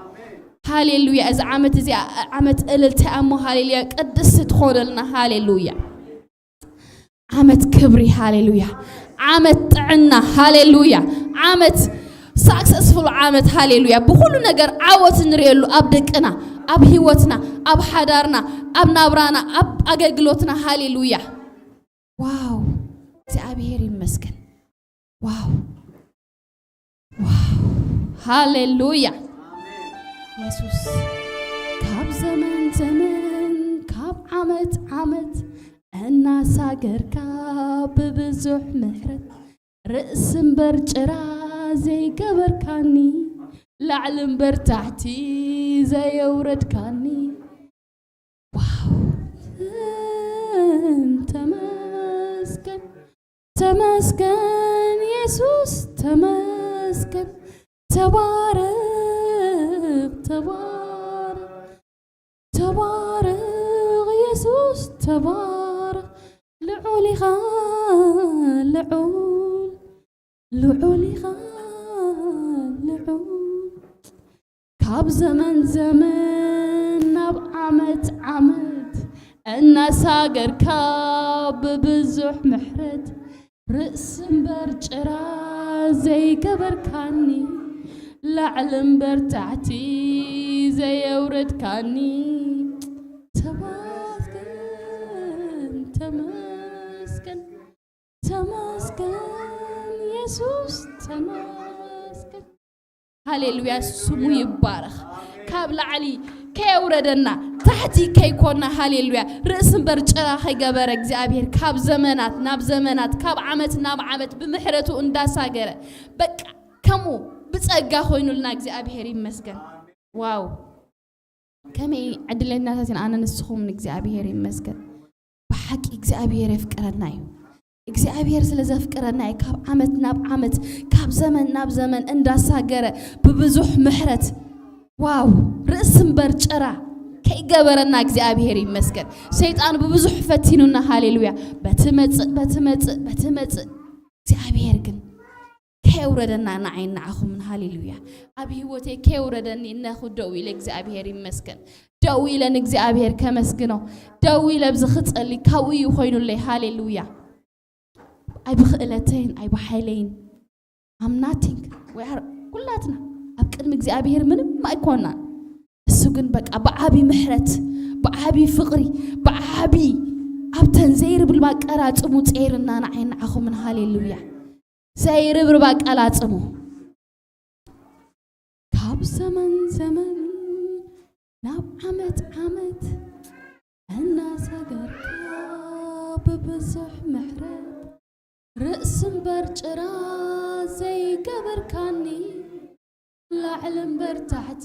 ሃሌሉያ። እዚ ዓመት እዚኣ ዓመት እልልታ እሞ፣ ሃሌሉያ፣ ቅድስቲ ትኾነልና። ሃሌሉያ። ዓመት ክብሪ። ሃሌሉያ። ዓመት ጥዕና። ሃሌሉያ። ዓመት ሳክሰስፉል ዓመት። ሃሌሉያ። ብኹሉ ነገር ዓወት ንርእየሉ፣ ኣብ ደቅና፣ ኣብ ህይወትና፣ ኣብ ሓዳርና፣ ኣብ ናብራና፣ ኣብ ኣገልግሎትና። ሃሌሉያ። ዋው፣ እግዚኣብሔር ይመስገን። ዋው፣ ዋው፣ ሃሌሉያ። የሱስ፣ ካብ ዘመን ዘመን፣ ካብ ዓመት ዓመት እናሳገርካ ብብዙሕ ምሕረት፣ ርእሲ እምበር ጭራ ዘይገበርካኒ፣ ላዕሊ እምበር ታሕቲ ዘየውረድካኒ። ዋው፣ ተመስገን፣ ተመስገን የሱስ፣ ተመስገን። ተባረኽ፣ ተባረኽ፣ ተባረኽ የሱስ፣ ተባረኽ። ልዑል ኢኻ፣ ልዑል፣ ልዑል ኢኻ፣ ልዑል። ካብ ዘመን ዘመን፣ ናብ ዓመት ዓመት እናሳገርካ ብብዙሕ ምሕረት፣ ርእሲ እምበር ጭራ ዘይገበርካኒ፣ ላዕሊ እምበር ታሕቲ ዘየውረድካኒ። ተመስገን፣ ተመስገን፣ ተመስገን የሱስ፣ ተመስገን። ሃሌሉያ፣ ስሙ ይባረኽ። ካብ ላዕሊ ከየውረደና፣ ታሕቲ ከይኮና፣ ሃሌሉያ፣ ርእሲ እምበር ጭራ ከይገበረ እግዚኣብሔር፣ ካብ ዘመናት ናብ ዘመናት፣ ካብ ዓመት ናብ ዓመት ብምሕረቱ እንዳሳገረ፣ በቃ ከምኡ ብጸጋ ኮይኑልና እግዚኣብሔር ይመስገን። ዋው፣ ከመይ ዕድለኛታት ኢና ኣነ ንስኹም ንእግዚኣብሔር ይመስገን። ብሓቂ እግዚኣብሔር የፍቅረና እዩ። እግዚኣብሔር ስለ ዘፍቅረና እዩ ካብ ዓመት ናብ ዓመት፣ ካብ ዘመን ናብ ዘመን እንዳሳገረ ብብዙሕ ምሕረት፣ ዋው፣ ርእሲ እምበር ጭራ ከይገበረና እግዚኣብሔር ይመስገን። ሰይጣን ብብዙሕ ፈቲኑና፣ ሃሌሉያ። በቲ መጽእ፣ በቲ መጽእ፣ በቲ መጽእ፣ እግዚኣብሔር ግን ከየውረደና ንዓይን ንዓኹምን፣ ሃሌሉያ። ኣብ ህይወተይ ከየውረደኒ እነኹ ደው ኢለ እግዚኣብሔር ይመስገን። ደው ኢለ ንእግዚኣብሔር ከመስግኖ፣ ደው ኢለ ኣብዚ ክጸሊ ካብኡ እዩ ኮይኑለይ። ሃሌሉያ። ኣይ ብኽእለተይን ኣይ ብሓይለይን፣ I'm nothing። We are፣ ኩላትና ኣብ ቅድሚ እግዚኣብሔር ምንም ኣይኮናን። እሱ ግን በቃ ብዓቢ ምሕረት፣ ብዓቢ ፍቕሪ፣ ብዓቢ ኣብተን ዘይርብርባ ቀላጽሙ ጸይርና ንዓይን ንዓኹምን። ሃሌሉያ። ዘይርብርባ ቀላጽሙ። ካብ ዘመን ዘመን፣ ናብ ዓመት ዓመት እናሳገርካ ብብዙሕ ምሕረት፣ ርእሲ እምበር ጭራ ዘይገበርካኒ፣ ላዕሊ እምበር ታሕቲ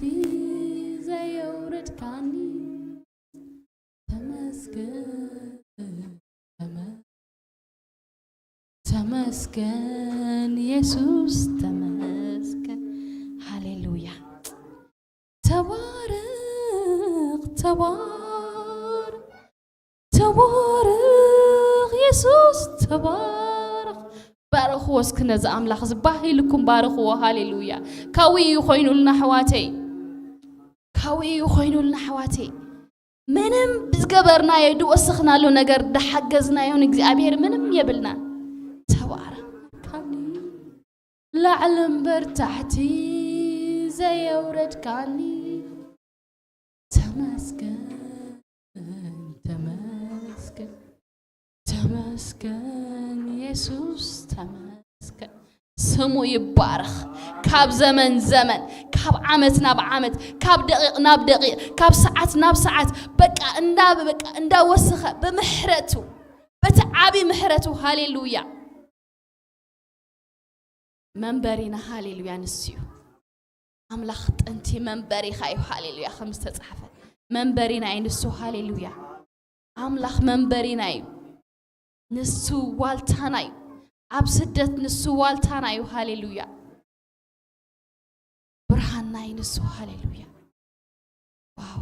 ዘየውረድካኒ። ተመስገን፣ ተመ-፣ ተመስገን የሱስ፣ ተመስገን። ሃሌሉያ። ተባረኽ፣ ተባረኽ፣ ተባረኽ የሱስ፣ ተባረኽ። ባርኽዎ እስኪ ነዚ ኣምላኽ እዚ፣ ባህ ኢልኩም ባርኽዎ። ሃሌሉያ። ካብኡ እዩ ኮይኑልና ኣሕዋተይ፣ ካብኡ እዩ ኮይኑልና ኣሕዋተይ። ምንም ብዝገበርናዮ፣ ዝወሰኽናሉ ነገር፣ ዝሓገዝናዮ ንእግዚኣብሔር ምንም የብልናን። ተባረኽ። ላዕሊ እምበር ታሕቲ ዘየውረድካኒ። ተመስገን፣ ተመስገን፣ ተመስገን የሱስ፣ ተመስገን። ስሙ ይባረኽ። ካብ ዘመን ዘመን፣ ካብ ዓመት ናብ ዓመት፣ ካብ ደቂቕ ናብ ደቂቕ፣ ካብ ሰዓት ናብ ሰዓት፣ በቃ እንዳ-፣ በቃ እንዳወሰኸ ብምሕረቱ፣ በቲ ዓቢ ምሕረቱ፣ ሃሌሉያ። መንበሪና፣ ሃሌሉያ፣ ንሱ እዩ። ኣምላኽ ጥንቲ መንበሪኻ እዩ፣ ሃሌሉያ፣ ከም ዝተጻሕፈ መንበሪና እዩ ንሱ፣ ሃሌሉያ። ኣምላኽ መንበሪና እዩ፣ ንሱ ዋልታና እዩ። ኣብ ስደት ንሱ ዋልታና እዩ፣ ሃሌሉያ። ብርሃንና እዩ ንሱ፣ ሃሌሉያ። ዋው፣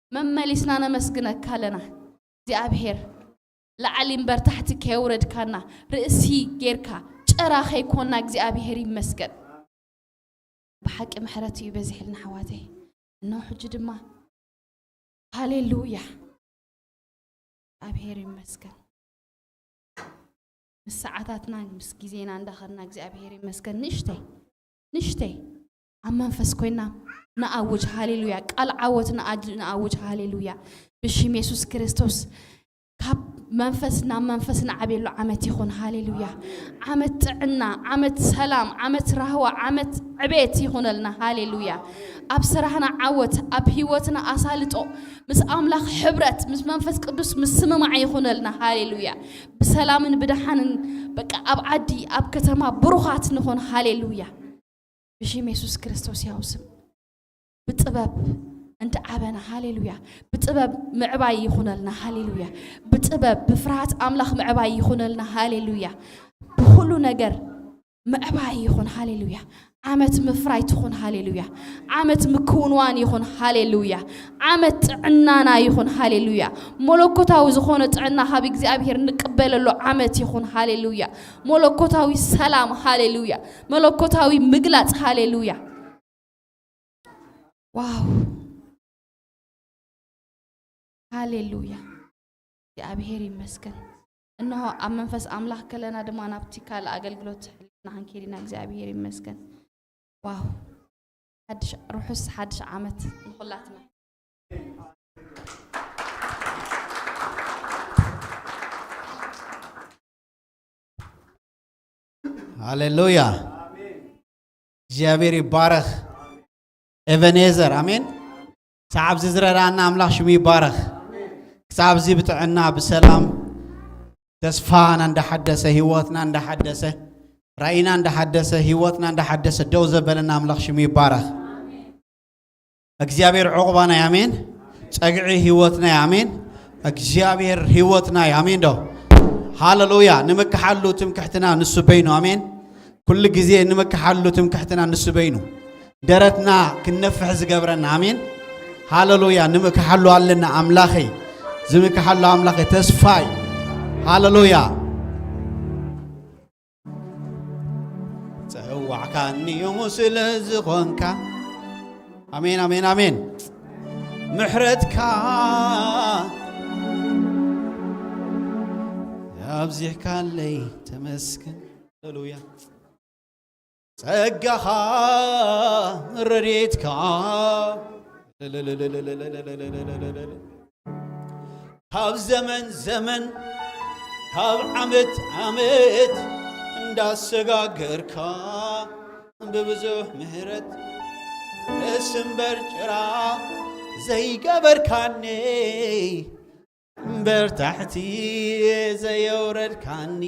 መመሊስና ነመስግነካ ኣለና እግዚኣብሔር። ላዕሊ እምበር ታሕቲ ከየውረድካና፣ ርእሲ ጌርካ ጨራ ከይኮንና እግዚኣብሔር ይመስገን። ብሓቂ ምሕረት እዩ በዚሕልና ኣሕዋተይ። እነሆ ሕጂ ድማ ሃሌሉያ እግዚኣብሔር ይመስገን። ምስ ሰዓታትና ምስ ግዜና እንዳኸድና እግዚኣብሔር ይመስገን። ንእሽተይ ንእሽተይ ኣብ መንፈስ ኮይና ንኣውጅ። ሃሌሉያ። ቃል ዓወት ንኣጅ- ንኣውጅ። ሃሌሉያ። ብሽም የሱስ ክርስቶስ ካብ መንፈስ ናብ መንፈስ ንዓብየሉ ዓመት ይኹን። ሃሌሉያ። ዓመት ጥዕና፣ ዓመት ሰላም፣ ዓመት ራህዋ፣ ዓመት ዕቤት ይኹነልና። ሃሌሉያ። ኣብ ስራሕና ዓወት፣ ኣብ ህይወትና ኣሳልጦ፣ ምስ ኣምላኽ ሕብረት፣ ምስ መንፈስ ቅዱስ ምስምማዕ ይኹነልና። ሃሌሉያ። ብሰላምን ብደሓንን በቃ ኣብ ዓዲ ኣብ ከተማ ብሩኻት ንኾን። ሃሌሉያ። ብሽም የሱስ ክርስቶስ ያው ስም ብጥበብ እንተ ዓበና። ሃሌሉያ። ብጥበብ ምዕባይ ይኹነልና። ሃሌሉያ። ብጥበብ ብፍርሃት ኣምላኽ ምዕባይ ይኹነልና። ሃሌሉያ። ብኹሉ ነገር ምዕባይ ይኹን። ሃሌሉያ። ዓመት ምፍራይ ትኹን። ሃሌሉያ። ዓመት ምክውንዋን ይኹን። ሃሌሉያ። ዓመት ጥዕናና ይኹን። ሃሌሉያ። መለኮታዊ ዝኾነ ጥዕና ካብ እግዚኣብሔር ንቅበለሉ ዓመት ይኹን። ሃሌሉያ። መለኮታዊ ሰላም። ሃሌሉያ። መለኮታዊ ምግላጽ። ሃሌሉያ። ዋው። ሃሌሉያ። እግዚኣብሔር ይመስገን። እንሆ ኣብ መንፈስ ኣምላኽ ከለና ድማ ናብቲ ካልእ ኣገልግሎት ሕሊና ክንከይድ ኢና። እግዚኣብሔር ይመስገን። ዋው። ሓድሽ ርሑስ ሓድሽ ዓመት ንኹላትና። ሃሌሉያ። እግዚኣብሔር ይባረኽ። ኤቨኔዘር ኣሜን። ክሳብ ኣብዚ ዝረዳና ኣምላኽ ሽሙ ይባረኽ። ክሳብ ኣብዚ ብጥዕና ብሰላም ተስፋና እንዳሓደሰ ህይወትና እንዳሓደሰ ራእይና እንዳሓደሰ ህይወትና እንዳሓደሰ ደው ዘበለና ኣምላኽ ሽሙ ይባረኽ። እግዚኣብሔር ዕቑባና እዩ። ኣሜን። ጸግዒ ህይወትና እዩ። ኣሜን። እግዚኣብሔር ህይወትና እዩ። ኣሜን ዶ? ሃሌሉያ። ንምክሓሉ ትምክሕትና ንሱ በይኑ። ኣሜን። ኩሉ ግዜ ንምክሓሉ ትምክሕትና ንሱ በይኑ። ደረትና ክንነፍሕ ዝገብረና። ኣሜን። ሃሌሉያ። ንምክሓሉ ኣለና ኣምላኸይ። ዝምክሓሉ ኣምላኸይ ተስፋ እዩ። ሃሌሉያ። ጸዋዕካኒ እሞ ስለ ዝኾንካ። ኣሜን፣ ኣሜን፣ ኣሜን። ምሕረትካ ኣብዚሕካለይ ተመስገን። ሃሌሉያ። ጸጋኻ ረድኤትካ ካብ ዘመን ዘመን ካብ ዓመት ዓመት እንዳሰጋገርካ ብብዙሕ ምሕረት ርእሲ እምበር ጭራ ዘይገበርካኒ እምበር ታሕቲ ዘየውረድካኒ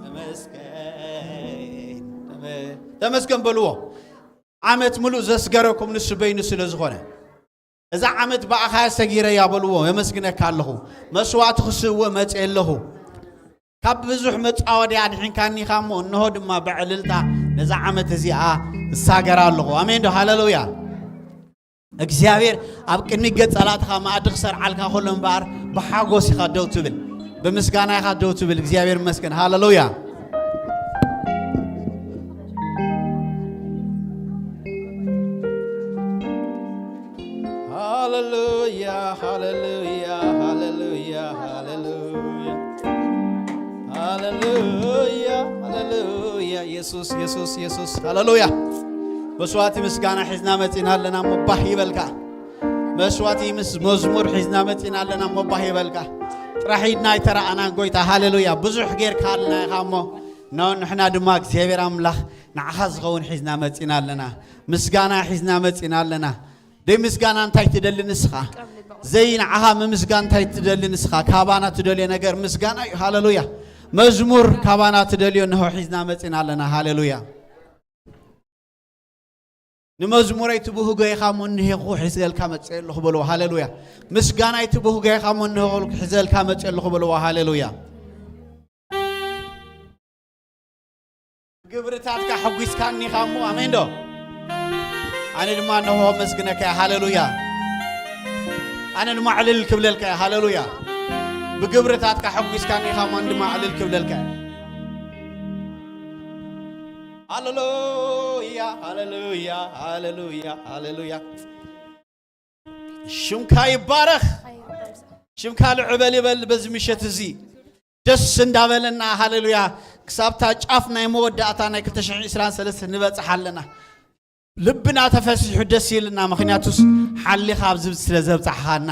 ተመስገን፣ ተመ- ተመስገን በልዎ። ዓመት ምሉእ ዘስገረኩም ንሱ በይኑ ስለ ዝኾነ፣ እዛ ዓመት ብኣኻ እያ ሰጊረያ በልዎ። የመስግነካ ኣለኹ። መስዋዕቲ ክስእዎ መፅእ ኣለኹ። ካብ ብዙሕ መፃወዲ ኣድሒንካኒ ኢኻ እሞ፣ እንሆ ድማ ብዕልልታ ነዛ ዓመት እዚኣ እሳገራ ኣለኹ። ኣሜን ዶ? ሃሌሉያ። እግዚኣብሔር ኣብ ቅድሚ ገጽ ጸላእትኻ መኣዲ ክሰርዓልካ ከሎ እምበኣር ብሓጎስ ኢኻ ደው ትብል፣ ብምስጋና ኢኻ ደው ትብል። እግዚኣብሔር ይመስገን። ሃሌሉያ። ሃሌሉያ፣ ሃሌሉያ፣ ሃሌሉያ፣ ሃሌሉያ። ሃሌሉያ፣ ሃሌሉያ። ኢየሱስ፣ ኢየሱስ፣ ኢየሱስ። ሃሌሉያ። መስዋዕቲ ምስጋና ሒዝና መጺና ኣለና እሞ ባህ ይበልካ። መስዋዕቲ ምስ መዝሙር ሒዝና መጺና ኣለና እሞ ባህ ይበልካ። ጥራሕ ኢድና ኣይተራእናን ጎይታ። ሃሌሉያ። ብዙሕ ጌርካ ኣለና ኢኻ እሞ፣ ኖ ንሕና ድማ እግዚኣብሔር ኣምላኽ ንዓኻ ዝኸውን ሒዝና መጺና ኣለና። ምስጋና ሒዝና መጺና ኣለና። ደይ ምስጋና እንታይ ትደሊ ንስኻ? ዘይንዓኻ ምምስጋን እንታይ ትደሊ ንስኻ? ካባና ትደልዮ ነገር ምስጋና እዩ። ሃለሉያ። መዝሙር ካባና ትደልዮ እንሆ ሒዝና መጺና ኣለና። ሃለሉያ። ንመዝሙረይ ትብህጎ ኢኻ እሞ እኒሄኹ ሒዘልካ መጽእ ኣለኹ በልዎ። ሃለሉያ። ምስጋናይ ትብህጎ ኢኻ እሞ እኒሄኹ ሒዘልካ መጽእ ኣለኹ በልዎ። ሃለሉያ። ግብርታትካ ሕጒስካኒ ኢኻ እሞ፣ ኣሜን ዶ? ኣነ ድማ እነሆ ኣመስግነካ እየ። ሃለሉያ። ኣነ ድማ ዕልል ክብለልካ እየ። ሃለሉያ። ብግብርታትካ ሕጒስካኒ ኢኻ እሞ፣ ኣነ ድማ ዕልል ክብለልካ እየ። ሃለሉያ፣ ሃለሉያ፣ ሃለሉያ፣ ሃለሉያ። ሽምካ ይባረኽ። ሽምካ ልዕበል ይበል በዚ ምሸት እዚ። ደስ እንዳበለና፣ ሃሌሉያ፣ ክሳብታ ጫፍ ናይ መወዳእታ ናይ ክልተ ሽሕን ዕስራን ሰለስተ ንበጽሕ ኣለና። ልብና ተፈሲሑ ደስ ይልና። ምኽንያቱስ ሓሊኻ ኣብዚ ስለ ዘብጻሕኻና፣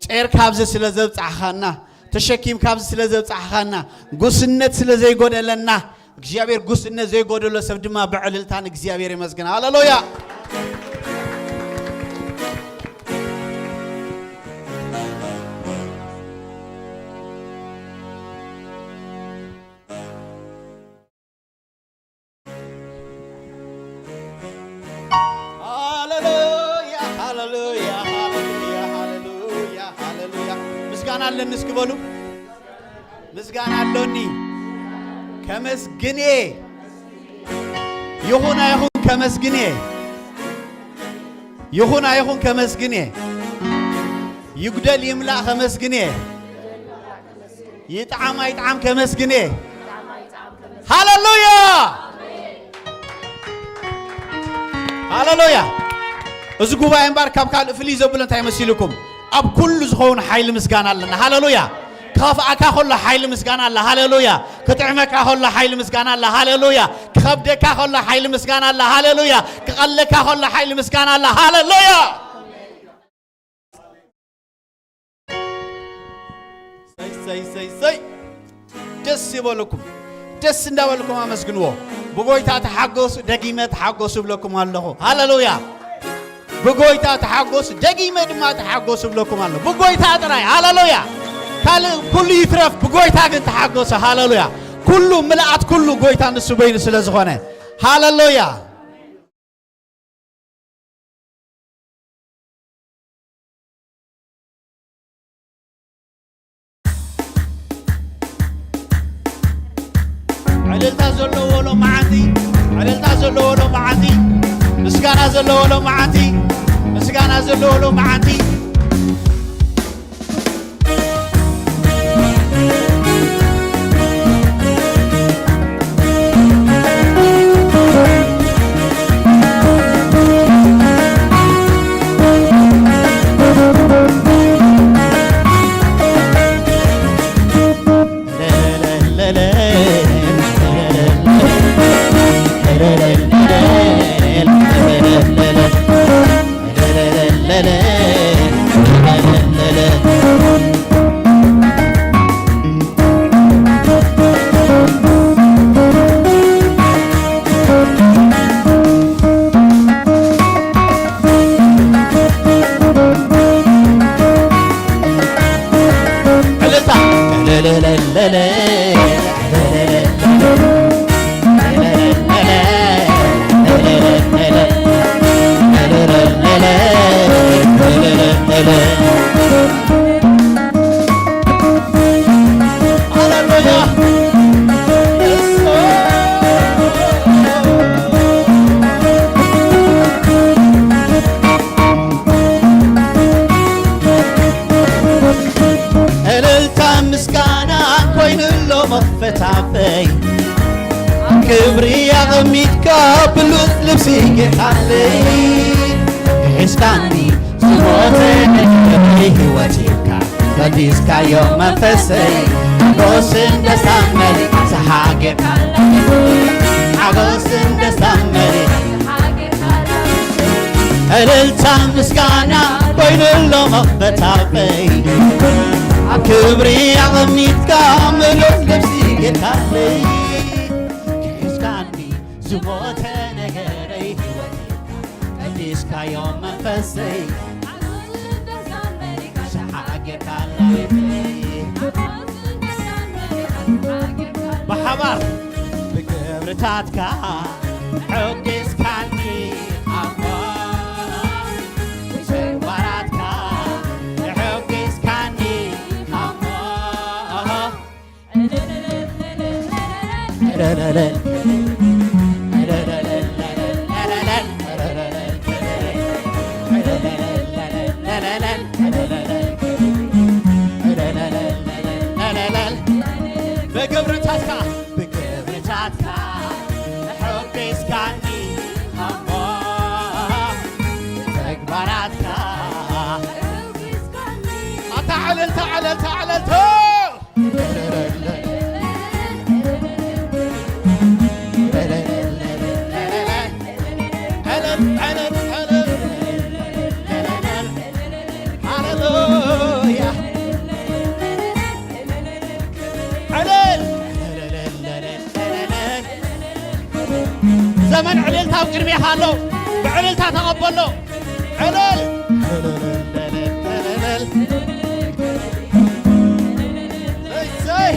ጼርካ ኣብዚ ስለ ዘብጻሕኻና፣ ተሸኪምካ ኣብዚ ስለ ዘብጻሕኻና፣ ጉስነት ስለ ዘይጎደለና፣ እግዚኣብሔር ጉስነት ዘይጎደሎ ሰብ ድማ ብዕልልታ ንእግዚኣብሔር የመስግን። ሃሌሉያ። ሃሌሉያ፣ ሃሌሉያ፣ ሃሌሉያ፣ ሃሌሉያ፣ ሃሌሉያ። ምስጋና ኣለኒ እስኪ በሉ። ምስጋና ኣሎኒ። ከመስግን እየ። ይኹን ኣይኹን ከመስግን እየ። ይኹን ኣይኹን ከመስግን እየ። ይጉደል ይምላእ ከመስግን እየ። ይጥዓም ኣይጥዓም ከመስግን እየ። ሃሌሉያ! ሃሌሉያ! እዚ ጉባኤ እምበር ካብ ካልእ ፍልይ ዘብሎ እንታይ መሲልኩም? ኣብ ኩሉ ዝኸውን ሓይሊ ምስጋና ኣለና። ሃሌሉያ! ክኸፍኣካ ከሎ ሓይሊ ምስጋና ኣላ። ሃሌሉያ! ክጥዕመካ ከሎ ሓይሊ ምስጋና ኣላ። ሃሌሉያ! ክኸብደካ ከሎ ሓይሊ ምስጋና ኣላ። ሃሌሉያ! ክቐለካ ከሎ ሓይሊ ምስጋና ኣላ። ሃሌሉያ! ሰይ፣ ሰይ፣ ሰይ፣ ሰይ። ደስ ይበልኩም። ደስ እንዳበልኩም ኣመስግንዎ። ብጎይታ ተሓገሱ፣ ደጊመ ተሓገሱ እብለኩም ኣለኹ። ሃሌሉያ። ብጎይታ ተሓገሱ፣ ደጊመ ድማ ተሓገሱ እብለኩም ኣለኹ። ብጎይታ ጥራይ። ሃሌሉያ። ካልእ ኩሉ ይትረፍ፣ ብጎይታ ግን ተሓገሱ። ሃሌሉያ። ኩሉ ምልኣት ኩሉ ጎይታ ንሱ በይኑ ስለ ዝኾነ። ሃሌሉያ። ዕልልታ ዘለዎ ሎማዓንቲ፣ ዕልልታ ዘለዎ ሎማዓንቲ፣ ምስጋና ዘለዎ ሎማዓንቲ፣ ምስጋና ዘለዎ ሎማዓንቲ። ዕልልታ። እልልታ ምስጋና ኮይኑ ኣሎ መኽፈታበይ፣ ኣብ ክብሪ ኣቐሚጥካ ብሉጽ ልብሲ ጌርካለይ። ሒዝካኒ ዝሞተ ህይወት ሂብካ፣ መሊስካዮ መንፈሰይ፣ ሓጎስን ደስታን መሊእካ፣ ሓጎስን ደስታን መሊእካ፣ ሓጎስን ደስታን መሊእካ። እልልታ ምስጋና ኮይኑ ኣሎ መኽፈታበይ፣ ኣብ ክብሪ ኣቐሚጥካ ምሉእ ልብሲ ጌርካለይ። ሒዝካኒ ዝሞተ ነገረይ ህይወት ሂብካ፣ መሊስካዮ መንፈሰይ፣ እሰይ። ሸሓ ጌርካለይ። ብሓባር ብግብርታትካ ሕጊዝካኒ ኣሞ፣ ብተግባራትካ ሕጊዝካኒ ኣሞ። ብግብርታትካ፣ ብግብርታትካ ሕጊዝካኒ ኣሞ፣ ተግባራትካ። ኣታ ዕልልታ፣ ዕልልታ፣ ዕልልታ። ሃሌሉያ። ዕልል። ዘመን ዕልልታ ኣብ ቅድሜኻ ኣሎ። ብዕልልታ ተቐበሎ። ዕልል። እሰይ።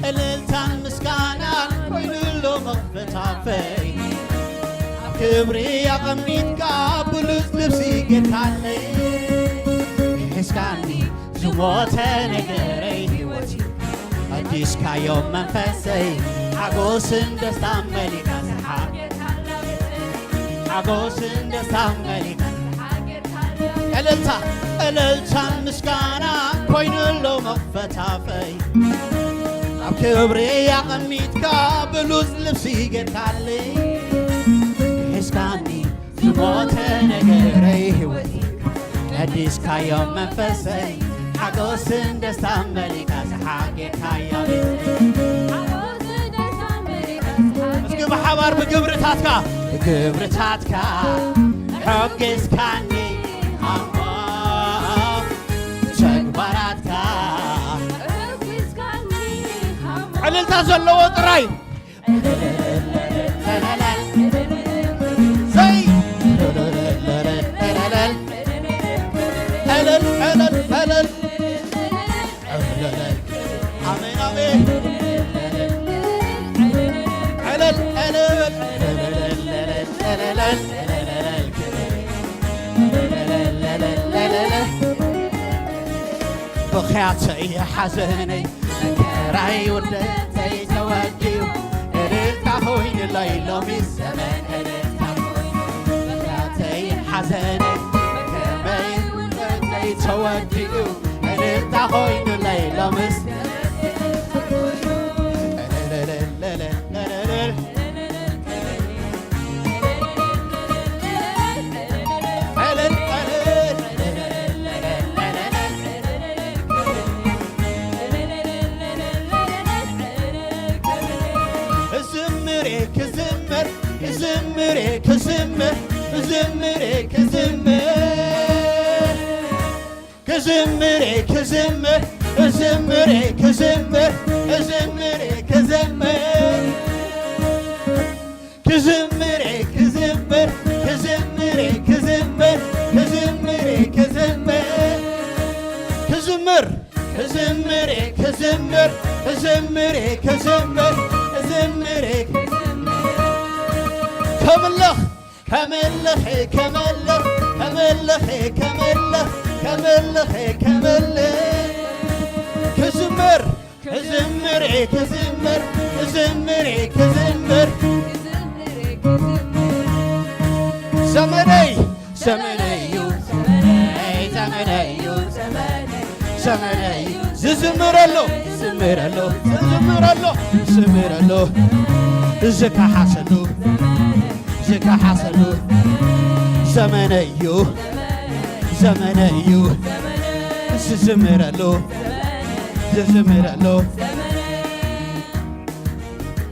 እልልታን ምስጋናን ኮይኑ ኣሎ መኽፈታፈይ። ኣብ ክብሪ ኣቐሚጥካ ብሉጽ ልብሲ ጌርካለይ። ሒዝካኒ ዝሞተ ነገረይ ህይወት ኣዲስካዮ መንፈሰይ። ሓጎስን ደስታን መሊእካ ዝሓ-፣ ሓጎስን ደስታን መሊእካ። እልልታ፣ እልልታን ምስጋና ኮይኑ ኣሎ መኽፈታፈይ። ኣብ ክብሪ ኣቐሚጥካ ብሉጽ ልብሲ ጌርካለይ። ሒዝካኒ ዝሞተ ነገረይ ህይወት ቀዲስካዮ መንፈሰይ። ሓጎስን ደስታን መሊእካ ዝሓጌካዮ ቤት። እስኪ ብሓባር ብግብርታትካ፣ ብግብርታትካ ሓጌዝካኒ ኣሞ፣ ብተግባራትካ ዕልልታ ዘለዎ ጥራይ። ዘይ ዕልል፣ ዕልል፣ ዕልል። ኣሜን፣ ኣሜን። ዕልል፣ ዕልል። ብኽያተይ ሓዘነይ መከራይ ውርደተይ ተወዲኡ፣ እልልታ ኮይኑለይ ሎሚ ዘመን እልልታ ኮይኑ። ብኽያተይ ሓዘነይ ከመይ ውርደተይ ተወዲኡ፣ እልልታ ኮይኑለይ ሎሚ ዘመን እልልታ ኮይኑ። ዝምሬ ክዝምር፣ ዝምሬ ክዝምር፣ ዝምሬ ክዝምር። ክዝምሬ ክዝምር፣ ዝምሬ ክዝምር፣ ዝምሬ ክዝምር። ክዝምሬ ክዝምር፣ ክዝምሬ ክዝምር፣ ክዝምሬ ክዝምር። ክዝምር። ክዝምር፣ ክዝምር፣ ክዝምሬ ክዝምር፣ ዝምሬ ክዝምር። ከምልኽ፣ ከምልኽ፣ ከምልኽ፣ ከምልኽ፣ ከምልኽ፣ ከምልኽ፣ ከምልኽ። ክዝምር። ክዝምር፣ ክዝምር፣ ክዝምር፣ ክዝምር። ዘመነይ፣ ዘመነይ እዩ፣ ዘመነይ፣ ዘመነይ እዩ፣ ዘመነይ፣ ዘመነይ እዩ። ዝዝምረሉ፣ ዝዝምረሉ፣ ዝዝምረሉ፣ ዝዝምረሉ፣ ዝከሓሰሉ፣ ዝከሓሰሉ። ዘመነይ እዩ፣ ዘመነይ እዩ፣ ዝዝምረሉ፣ ዝዝምረሉ።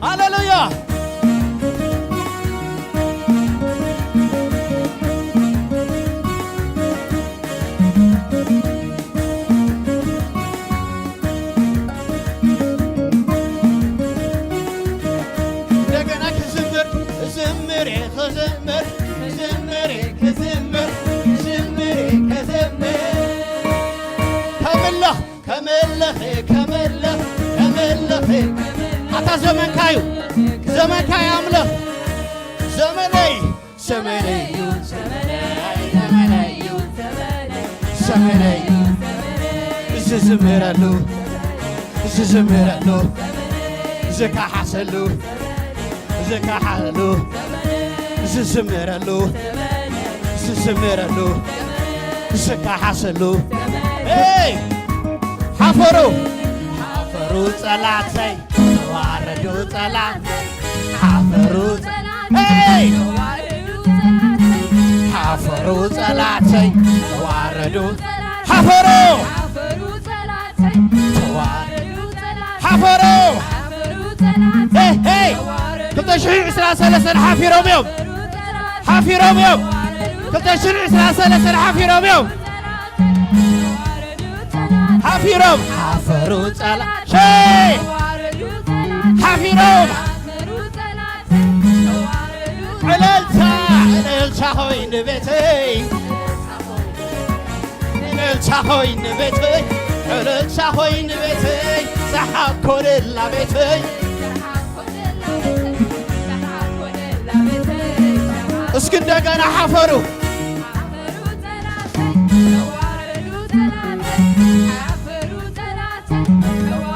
ሃሌሉያ። ከመለኸ ከመለኽ ከመለኸ ኣታ ዘመንካዩ ዘመንካዩ ኣምለኽ ዘመነይ ዘመነይ ዘመነይ ዝዝምረሉ ዝዝምረሉ ዝከሓሰሉ ዝከሓሉ ዝዝምረሉ ዝዝምረሉ ዝከሓሰሉ ሄይ ሓፈሩ ሓፈሩ ጸላተይ ተዋረዱ ጸላተይ ሓፈሩ ጸ- ሄይ ሓፈሩ ጸላተይ ተዋረዱ ሓፈሩ ተዋረዱ ሓፈሩ ሄይ ሄይ ክልተ ሽሕን ዕስራን ሰለስተን ሓፊሮም እዮም ሓፊሮም እዮም ክልተ ሽሕን ዕስራን ሰለስተን ሓፊሮም እዮም ሓፊሮም ሓፈሩ ጸላ ሸይ ሓፊሮም ዕለልታ ዕለልታ ኾይ ንቤተይ ዕለልታ ኾይ ንቤተይ ዕለልታ ኾይ ንቤተይ ሰሓብ ኮነላ ቤተይ እስኪ እንደገና ሓፈሩ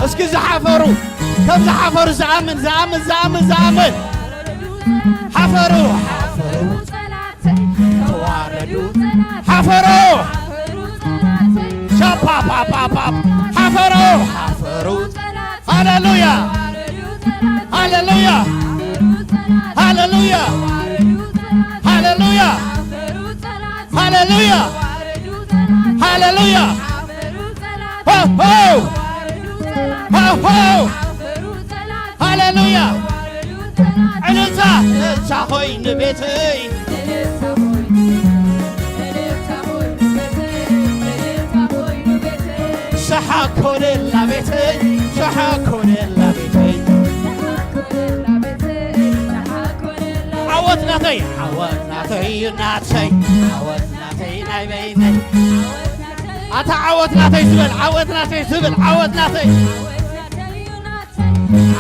እስኪ ዝሓፈሩ ከም ዝሓፈሩ ዝኣምን ዝኣምን ዝኣምን ዝኣምን ሓፈሩ ሓፈሩ ተዋረዱ ሓፈሩ ሻፓፓፓፓ ሓፈሩ ሓፈሩ ሃሌሉያ ሃሌሉያ ሃሌሉያ ሃሌሉያ ሃሌሉያ ሃሌሉያ ሆ ሆ ሆ ሆ ሃሌሉያ ዕልልታ እልልታ ኾይ ንቤተይ ሰሓ ኮነላ ቤተይ ሰሓ ኮነላ ቤተይ ዓወት ናተይ ዓወት ናተይ እዩ ናተይ ዓወት ናተይ ናይ በይነይ ኣታ ዓወት ናተይ ዝበል ዓወት ናተይ ዝብል ዓወት ናተይ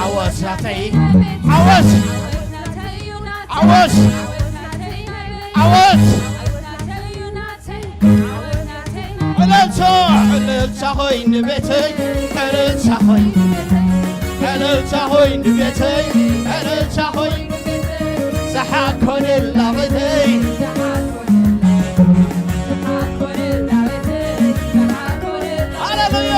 ዓወት ናተይ ዓወት ዓወት ዓወት ዕልልታ ዕልልታ ኾይ ንቤተይ ዕልልታ ኾይ ዕልልታ ኾይ ንቤተይ ዕልልታ ኾይ ሰሓ ኮነላ ቤተይ ሃሌሉያ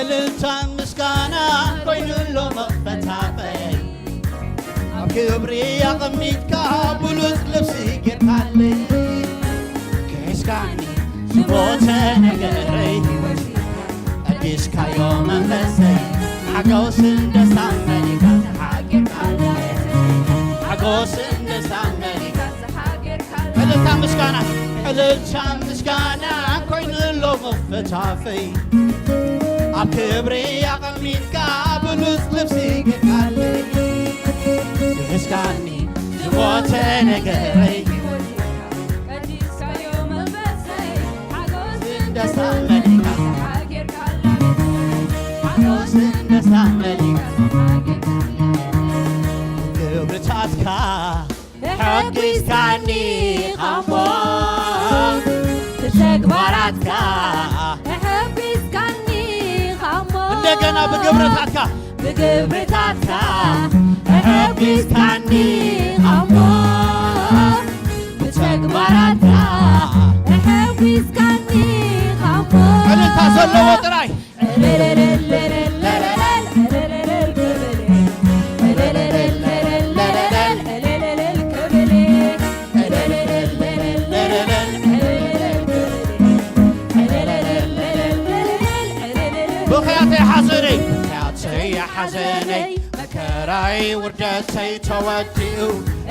እልልታን ምስጋናን ኮይኑሎ መኽፈታተይ ኣብ ክብሪ ኣቐሚጥካ ብሉጽ ልብሲ ጌርካለይ ክሒስካኒ ዝሞተ ነገረይ ቀዲስካዮ መንፈሰይ ሓጎስን ደስታን መሊእካ ተሓጊርካለይ ሓጎስን ደስታን መሊእካ እልልታ ምስጋና እልልታ ምስጋና ኮይኑሎ መኽፈታፈይ ኣብ ክብሪ ኣቐሚጥካ ብሉጽ ልብሲ ጌርካለይ ክሕስካኒ ዝሞተ ነገረይ ሓጎስን ደስታን መሊእካ ሓጎስን ደስታን መሊእካ ክብርታትካ ተሐጒስካኒ ኻሞ ብተግባራትካ ተሐጒስካኒ ኻሞ እንደገና ብግብርታትካ ብግብርታትካ ተሐጒስካኒ ኻሞ ብተግባራትካ ተሐጒስካኒ ኻሞ እልልታ ዘለዎ ጥራይ ብኽያተይ ሓዘነይ ብኽያተይ ሓዘነይ መከራይ ውርደተይ ተወዲኡ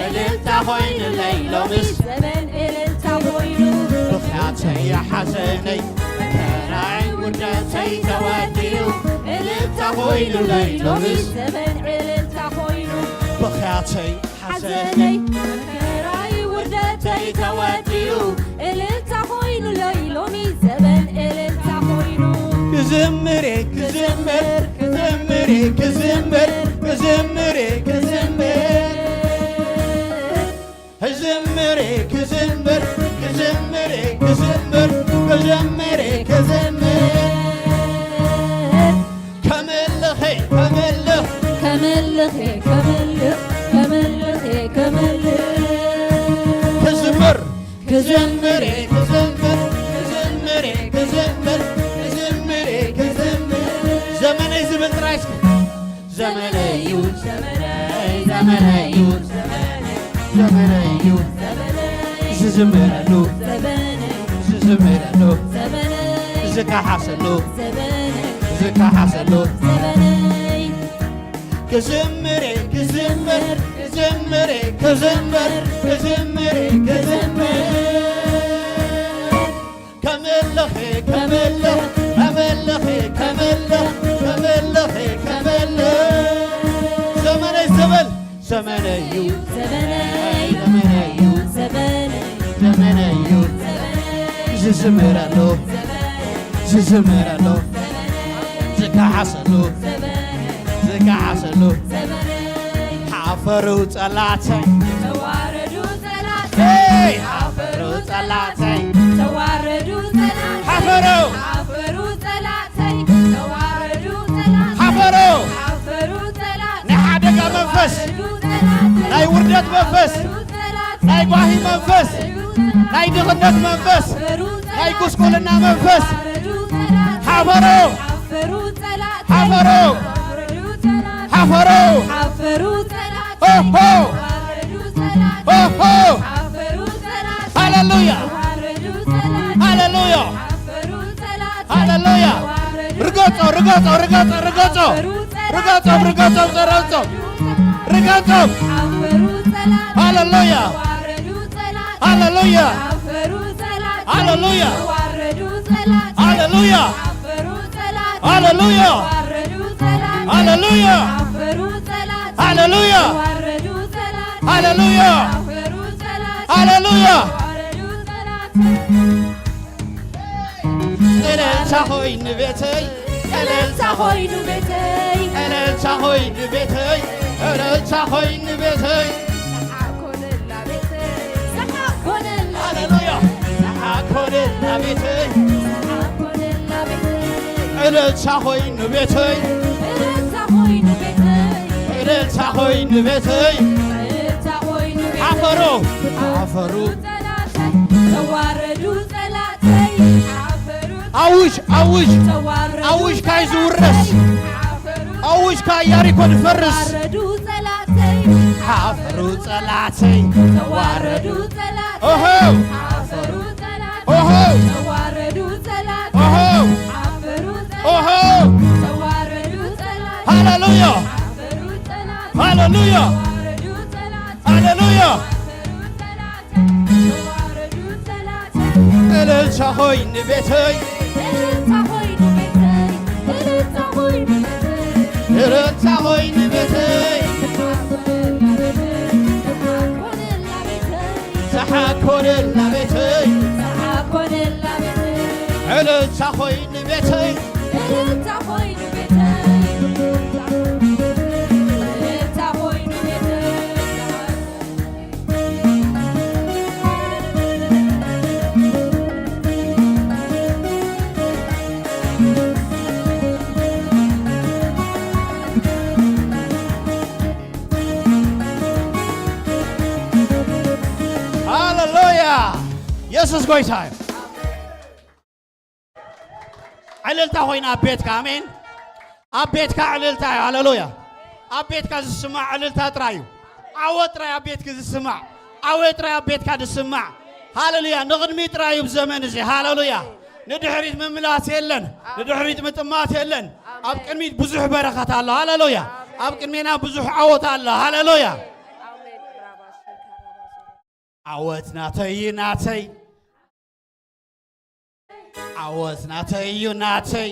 እልልታ ኮይኑለይ ሎምስ ዘመን እልልታ ኮይኑ ብኽያት ተይ ሓዘነይ መከራይ ውርደተይ ተወዲኡ እልልታ ኮይኑለይ ሎሚ ዘበን እልልታ ኮይኑ ብኽያተይ ሓዘነይ ሓዘነይ መከራይ ውርደተይ ተወዲኡ እልልታ ኮይኑለይ ሎሚ ዘበን እልልታ ኮይኑ ክዝምር እየ ክዝምር ክዝምር እየ ክዝምር ክዝምር እየ ክዝምር ክዝምር ክዝምር ክዝምር ክዝምር ክዝምር ክዝምር ከመልኽ ከመልኽ ከመልኽ ከመልኽ ከመልኽ ከመልኽ ክዝምር ክዝምር ክዝምር ክዝምር ክዝምር ክዝምር ዘመነይ ዝብል ጥራይ እስኪ ዘመነይ እዩ ዘመነይ ዘመነይ እዩ ዘመነይ እዩ ዝዝምረሉ ዝዝምረሉ ዝከሓሰሉ ዝከሓሰሉ ክዝምር ክዝምር ክዝምር ክዝምር ክዝምር ከመልኽ ከመልኽ ከመልኽ ከመልኽ ከመልኽ ከመልኽ ዘመነይ ዘበል ዘመነይ እዩ ዘመነይ ዘመነይ እዩ ዘመነይ ዘመነይ እዩ ዝዝምረሉ ዝዝምረሉ ዝከሓሰሉ ዝከሓሰሉ ሓፈሩ ጸላተይ ተዋረዱ ጸላተይ ሓፈሩ ጸላተይ ተዋረዱ ጸላተይ ሓፈሩ ሓፈሩ ጸላተይ ተዋረዱ ጸላተይ ሓፈሩ ሓፈሩ ጸላተይ ናይ ሓደጋ መንፈስ ናይ ውርደት መንፈስ ናይ ጓሂ መንፈስ ናይ ድኽነት መንፈስ ናይ ጉስቁልና መንፈስ ሓፈሩ ሓፈሩ ሓፈሩ ሓፈሩ ኦሆ ኦሆ ሃሌሉያ ሃሌሉያ ሃሌሉያ ርገጾ ርገጾ ርገጾ ርገጾ ርገጾም ርገጾም ጸረብጾም ርገጾም ሃሌሉያ ሃሌሉያ ሃሌሉያ ሃሌሉያ ሃሌሉያ ሃሌሉያ ሃሌሉያ ሃሌሉያ ሃሌሉያ እልልታ ኾይ ንቤተይ እልልታ ኾይ ንቤተይ እልልታ ኾይ ንቤተይ እልልታ ኾይ ንቤተይ ሰሓቅ ኮነላ ቤተይ ሰሓቅ ኮነላ ሃሌሉያ ሰሓቅ ኮነላ ቤተይ ሰሓቅ ኮነላ ቤተይ እልልታ ኾይ ንቤተይ እልልታ ኾይ ንቤተይ እልልታ ኾይ ንቤተይ እልልታ ኾይ ንቤተይ ሓፈሩ ሓፈሩ ተዋረዱ ጸላተይ ሓፈሩ ኣውጅ ኣውጅ ተዋረዱ ኣውጅ ካይ ዝውረስ ሓፈሩ ኣውጅ ካይ ያሪኮ ዝፈርስ ተዋረዱ ጸላተይ ሓፈሩ ጸላተይ ተዋረዱ ጸላተይ ኦሆ ሓፈሩ ጸላተይ ኦሆ ተዋረዱ ጸላተይ ኦሆ ሓፈሩ ጸላተይ ኦሆ ተዋረዱ ጸላተይ ሃሌሉያ ሓፈሩ ጸላተይ ሃሌሉያ ተዋረዱ ጸላተይ ሃሌሉያ እልልታ ኾይ ንቤተይ እልልታ ኾይ ንቤተይ ሰሓቅ ኮነልና ቤተይ እልልታ ኾይ ንቤተይ እልልታ ኾይ ንቤተይ እልልታ ኾይ ንቤተይ ሃሌሉያ የሱስ ጎይታ እዩ። ዕልልታ ኮይና ኣብ ቤትካ ኣሜን ኣብ ቤትካ ዕልልታ እዩ ሃሌሉያ ኣብ ቤትካ ዝስማዕ ዕልልታ ጥራይ እዩ ዓወት ጥራይ ኣብ ቤትክ ዝስማዕ ዓወት ጥራይ ኣብ ቤትካ ዝስማዕ ሃሌሉያ ንቕድሚት ጥራይ እዩ ዘመን እዚ ሃሌሉያ ንድሕሪት ምምላስ የለን ንድሕሪት ምጥማት የለን ኣብ ቅድሚት ብዙሕ በረኸት ኣሎ ሃሌሉያ ኣብ ቅድሜና ብዙሕ ዓወት ኣሎ ሃሌሉያ ዓወት ናተይ ናተይ ዓወት ናተይ እዩ ናተይ።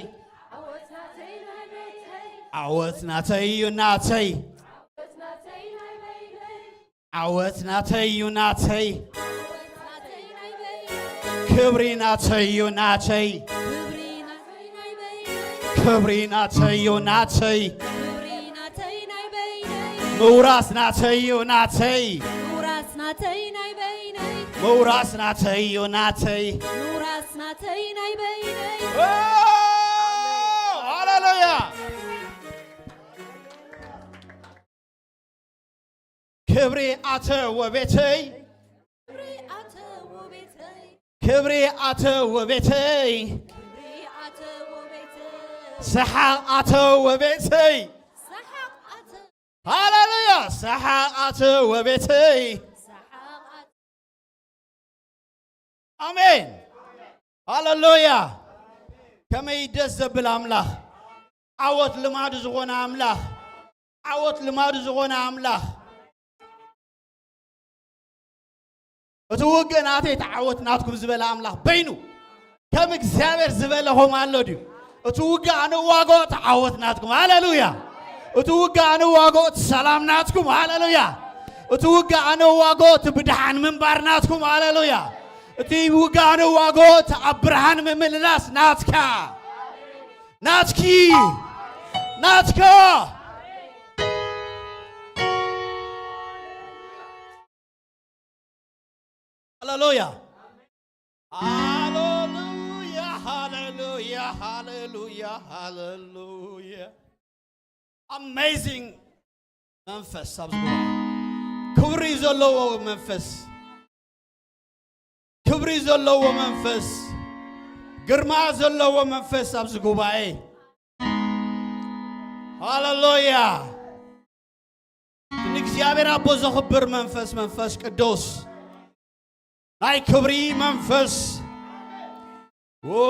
ዓወት ናተይ እዩ ናተይ። ዓወት ናተይ እዩ ናተይ። ክብሪ ናተይ እዩ ናተይ። ክብሪ ናተይ እዩ ናተይ። ምውራስ ናተይ እዩ ናተይ። ምውራስ ናተይ እዩ ናተይ። ምውራስ ናተይ እዩ ናተይ። ምውራስ ናተይ እዩ ናተይ። ምውራስ ናተይ ናይ በይነይ። ኦ፣ ሃሌሉያ። ክብሪ ኣተወ ቤተይ። ክብሪ ኣተወ ቤተይ። ክብሪ ኣተወ ቤተይ። ክብሪ ኣተወ ቤተይ። ሰሓቕ ኣተወ ቤተይ። ሰሓቕ ኣተ ሃሌሉያ። ሰሓቕ ኣተወ ቤተይ። ሰሓቕ ኣተ ኣሜን። ሃሌሉያ። ከመይ ደስ ዘብል ኣምላኽ። ዓወት ልማዱ ዝኾነ ኣምላኽ። ዓወት ልማዱ ዝኾነ ኣምላኽ። እቲ ውግእ ናተይ፣ እቲ ዓወት ናትኩም ዝበለ ኣምላኽ በይኑ። ከም እግዚኣብሔር ዝበለ ኾም ኣሎ ድዩ? እቲ ውግእ ኣነ እዋግኦ፣ እቲ ዓወት ናትኩም። ሃሌሉያ። እቲ ውግእ ኣነ እዋግኦ፣ እቲ ሰላም ናትኩም። ሃሌሉያ። እቲ ውግእ ኣነ እዋግኦ፣ እቲ ብድሓን ምንባር ናትኩም። ሃሌሉያ። እቲ ውግእ ኣነ እዋግኦ፣ እቲ ኣብ ብርሃን ምምልላስ ናትካ። ናትኪ። ናትካ። ሃሌሉያ። ሃሌሉያ፣ ሃሌሉያ፣ ሃሌሉያ፣ ሃሌሉያ። ኣሜዚንግ መንፈስ ኣብዚ ጉባኤ። ክብሪ ዘለዎ መንፈስ። ክብሪ ዘለዎ መንፈስ። ግርማ ዘለዎ መንፈስ ኣብዚ ጉባኤ። ሃሌሉያ። ንእግዚኣብሔር ኣቦ ዘኽብር መንፈስ፣ መንፈስ ቅዱስ። ናይ ክብሪ መንፈስ። ኦ፣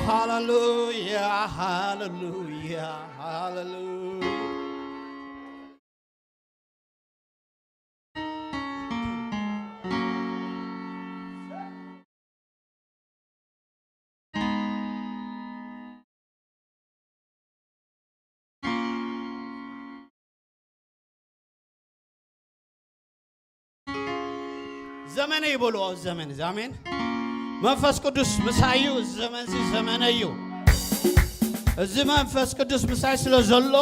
ሃሌሉያ፣ ሃሌሉያ፣ ሃሌሉያ። ዘመነ ይበልዎ፣ ዘመን፣ ኣሜን። መንፈስ ቅዱስ ምሳይ እዩ፣ እዚ ዘመን እዚ ዘመነ እዩ። እዚ መንፈስ ቅዱስ ምሳይ ስለ ዘሎ፣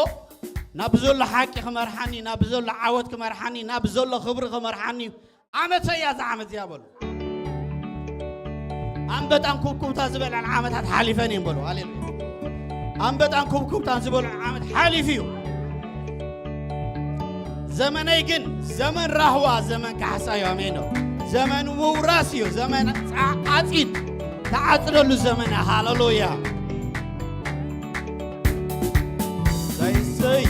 ናብ ዘሎ ሓቂ ክመርሓኒ፣ ናብ ዘሎ ዓወት ክመርሓኒ፣ ናብ ዘሎ ክብሪ ክመርሓኒ፣ ዓመተይ እያ እዛ ዓመት እዚኣ በሉ። ኣንበጣን ኩብኩብታ ዝበልዐን ዓመታት ሓሊፈን እየን በሉ። ሃሌሉያ። ኣንበጣን ኩብኩብታን ዝበልዑ ዓመት ሓሊፉ እዩ። ዘመነይ ግን ዘመን ራህዋ፣ ዘመን ካሕሳ እዩ። ኣሜን ነው። ዘመን ምውራስ እዩ። ዘመን ዓ-፣ ዓፂድ ተዓፅደሉ ዘመን። ሃሌሉያ። ሰይ፣ ሰይ።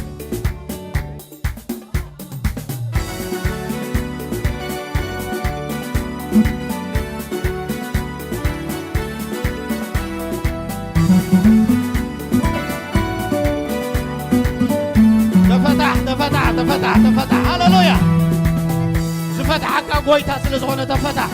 ተፈታሕ፣ ተፈታሕ፣ ተፈታሕ፣ ተፈታሕ። ሃሌሉያ። ዝፈትሓካ ጎይታ ስለ ዝኾነ ተፈታሕ።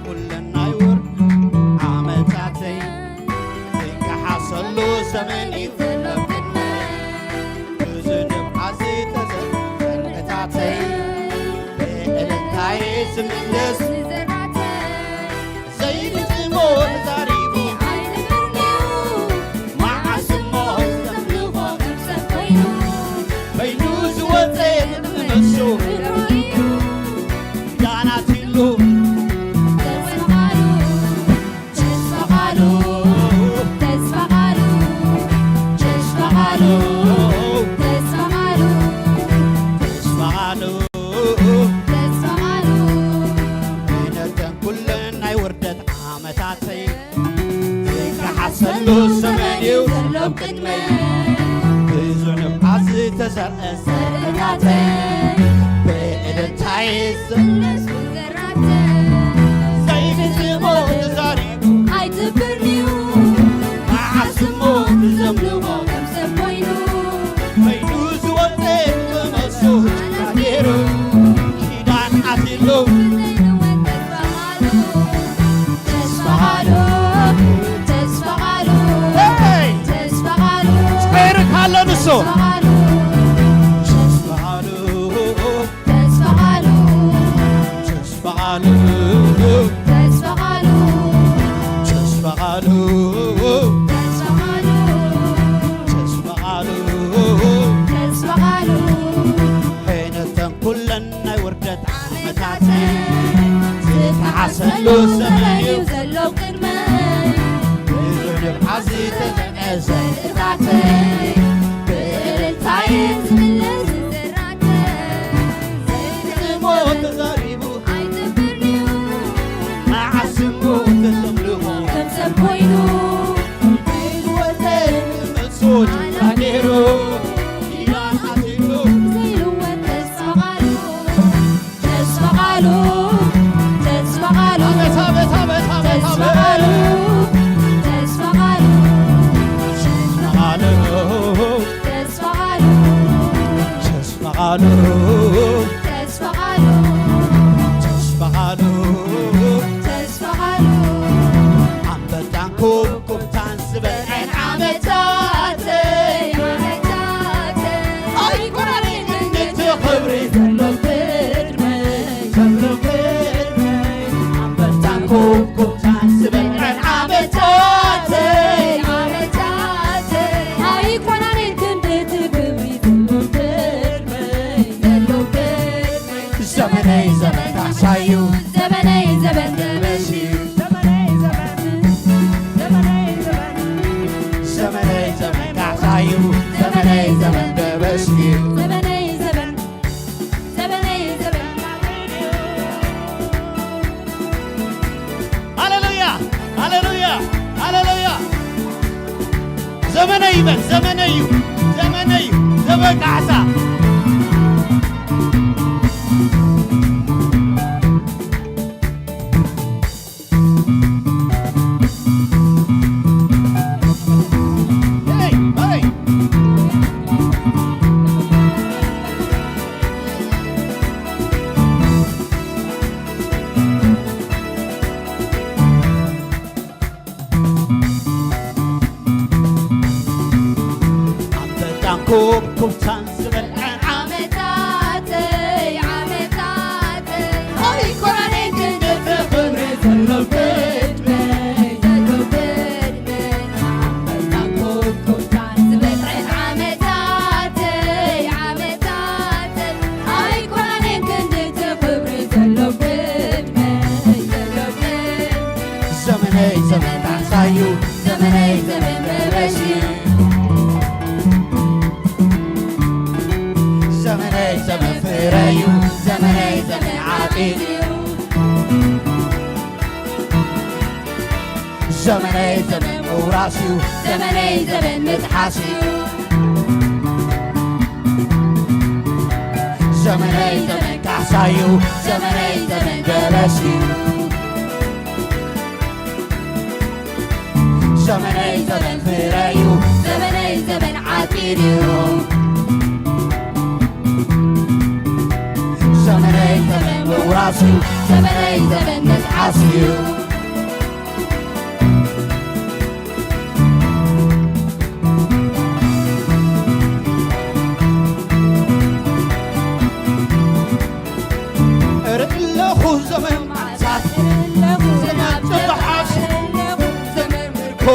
ኩለን ናይ ወር ዓመታተይ ዝከሓሰሉ ዘመን እዩ ዘሎ ቅድመይ። ብዙ ንብዓት ዝተዘርአ ዘርእታተይ ብእልልታየ ዝምለስ ዘራተይ። ዘይግጥሞ ተዛሪቡ ኣይነበርንዩ። መዓስ እሞ ዘምልኾ ነብሰ ኮይኑ። በይኑ ዝወፀ ንመሱ ርኢዩ። ዳናት ኢሉ ተስፋ ቃሉ፣ ተስፋ ቃሉ፣ ተስፋ ቃሉ፣ ተስፋ ቃሉ፣ ተስፋ ቃሉ፣ ተስፋ ቃሉ። ተስፋ ቃሉ። ነተን ኩለን ናይ ውርደት ዓመታተይ ዝከሓሰሉ ዘመን እዩ ዘሎ ቅድመይ። ብዙ ንብዓት ዝተዘርአ ዘርእታተይ ብእልልታየ ዝምለስ ዘራተይ። ዘይግጥሞ ተስፋ ቃሉ፣ ተስፋ ቃሉ፣ ተስፋ ቃሉ፣ ሄነተን ኩለን ናይ ውርደት ዓመታተይ ዝተሓሰሉ ዘመን እዩ ዘሎ ቅድመይ። ብዙሕ ንብዓት ዝተዘቀዘ እታተይ ብእልልታይ ዝምለስ ዝራተይ። ዘይደግሞ ተዛሪቡ ኣይጥብርንዩ። መዓስ እሞ ተዘምልኹ ከም ሰብ ኮይኑ። ህይወተይ ንመሶት ኣኔሩ ኢላን ኣቲሉ። ዘይልወጥ ተስፋ ቃሉ፣ ተስፋ ቃሉ፣ ተስፋ ቃሉ፣ ኣቤት፣ ኣቤት፣ ኣቤት፣ ኣቤት፣ ተስፋ ኣቤት። ቃሉ፣ ተስፋ ቃሉ፣ ተስፋ ቃሉ፣ ተስፋ ቃሉ፣ ተስፋ ቃሉ፣ ተስፋ ቃሉ፣ ተስፋ ቃሉ፣ ተስፋ ቃሉ፣ ኣንበጣን ኩብኩብታን ዝበልዐን ዓመታተይ፣ ዓመታተይ፣ ኣይኮነን እቲ ክብሪ ዘሎ ቅድመይ፣ ዘሎ ቅድመይ። ኣንበጣን ኩብኩብታን ዝበልዐን ዓመታተይ፣ ዓመታተይ፣ ኣይኮነን ክንዲ እቲ ክብሪ ዘሎ ቅድመይ፣ ዘሎ ቅድመይ። ዘመነይ ዘመን ካሕሳዩ፣ ዘመነይ ዘመን ገበስዩ፣ ዘመነይ ዘመን፣ ዘመነይ ዘመን፣ ዘመነይ ዘመን ካሕሳዩ፣ ዘመነይ ዘመን ገበስዩ፣ ዘመነይ ዘመን፣ ዘመነይ ዘመን። ሃሌሉያ፣ ሃሌሉያ፣ ሃሌሉያ። ዘመነይ ይበል፣ ዘመነይ እዩ፣ ዘመነይ እዩ። ዘመን ካሕሳ። ኣንበጣን ኩብኩብታን ዝበልዐን ዓመታተይ፣ ዓመታተይ። ኣይኮነን ክንዲ እቲ ክብሪ ዘሎ ቅድመይ፣ ዘሎ ቅድመይ። ኣንበጣን ኩብኩብታን ዝበልዐን ዓመታተይ፣ ዓመታተይ። ኣይኮነን ክንዲ እቲ ክብሪ ዘሎ ቅድመይ፣ ዘሎ ቅድመይ። ዘመነይ ዘመን ጣዕሳዩ፣ ዘመነይ ዘመን መበስዩ። ዘመነይ ዘመን ፍረዩ፣ ዘመነይ ዘመን ዓጢድዩ። ዘመነይ ዘመን ምውራስዩ፣ ዘመነይ ዘመን ምጥሓስዩ። ዘመነይ ዘመን ካሕሳዩ፣ ዘመነይ ዘመን ገበስዩ። ዘመነይ ዘመን ፍረዩ፣ ዘመነይ ዘመን ዓጢድዩ። ዘመነይ ዘመን ምውራስዩ፣ ዘመነይ ዘመን ምጥሓስዩ። እርኢ ኣለኹ ዘመን መዓልታት፣ ዘመን ጽባሓት፣ ዘመን ምርኮ፣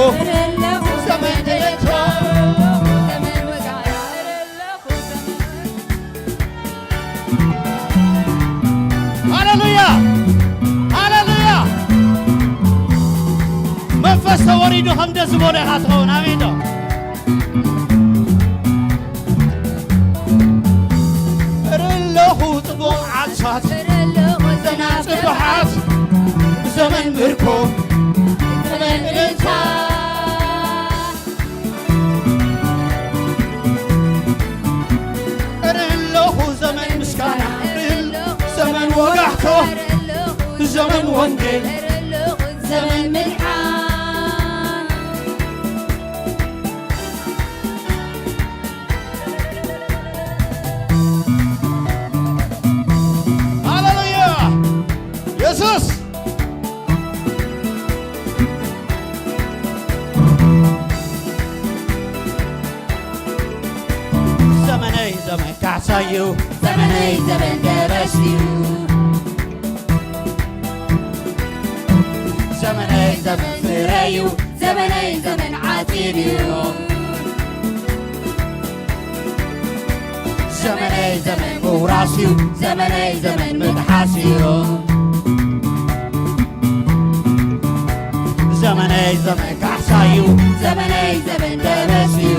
ዘመን ደለታ። ሃሌሉያ! ሃሌሉያ! መንፈስ ተወሪዱ ከም ደዚ ዝበሎ ኢኻ ትኸውን። ኣሜን ዶ? እርኢ ኣለኹ ጽቡቕ ዓሳት፣ ዘና ጽቡሓት፣ ዘመን ምርኮ፣ ዘመን እልልታ። እርኢ ኣለኹ ዘመን ምስጋና፣ እርኢ ኣለኹ ዘመን ወጋሕቶ፣ ዘመን ወንጌል፣ ዘመን ምድሓን። ሃሌሉያ! የሱስ! ዘመነይ ዘመን ካሕሳዩ፣ ዘመነይ ዘመን ገበስዩ። ዘመነይ ዘመን ፍረዩ፣ ዘመነይ ዘመን ዓጺድ እዩ። ዘመነይ ዘመን ምውራስ እዩ። ዘመነይ ዘመን ምጥሓስ እዩ። ዘመነይ ዘመን ካሕሳ እዩ። ዘመነይ ዘመን ደበስ እዩ።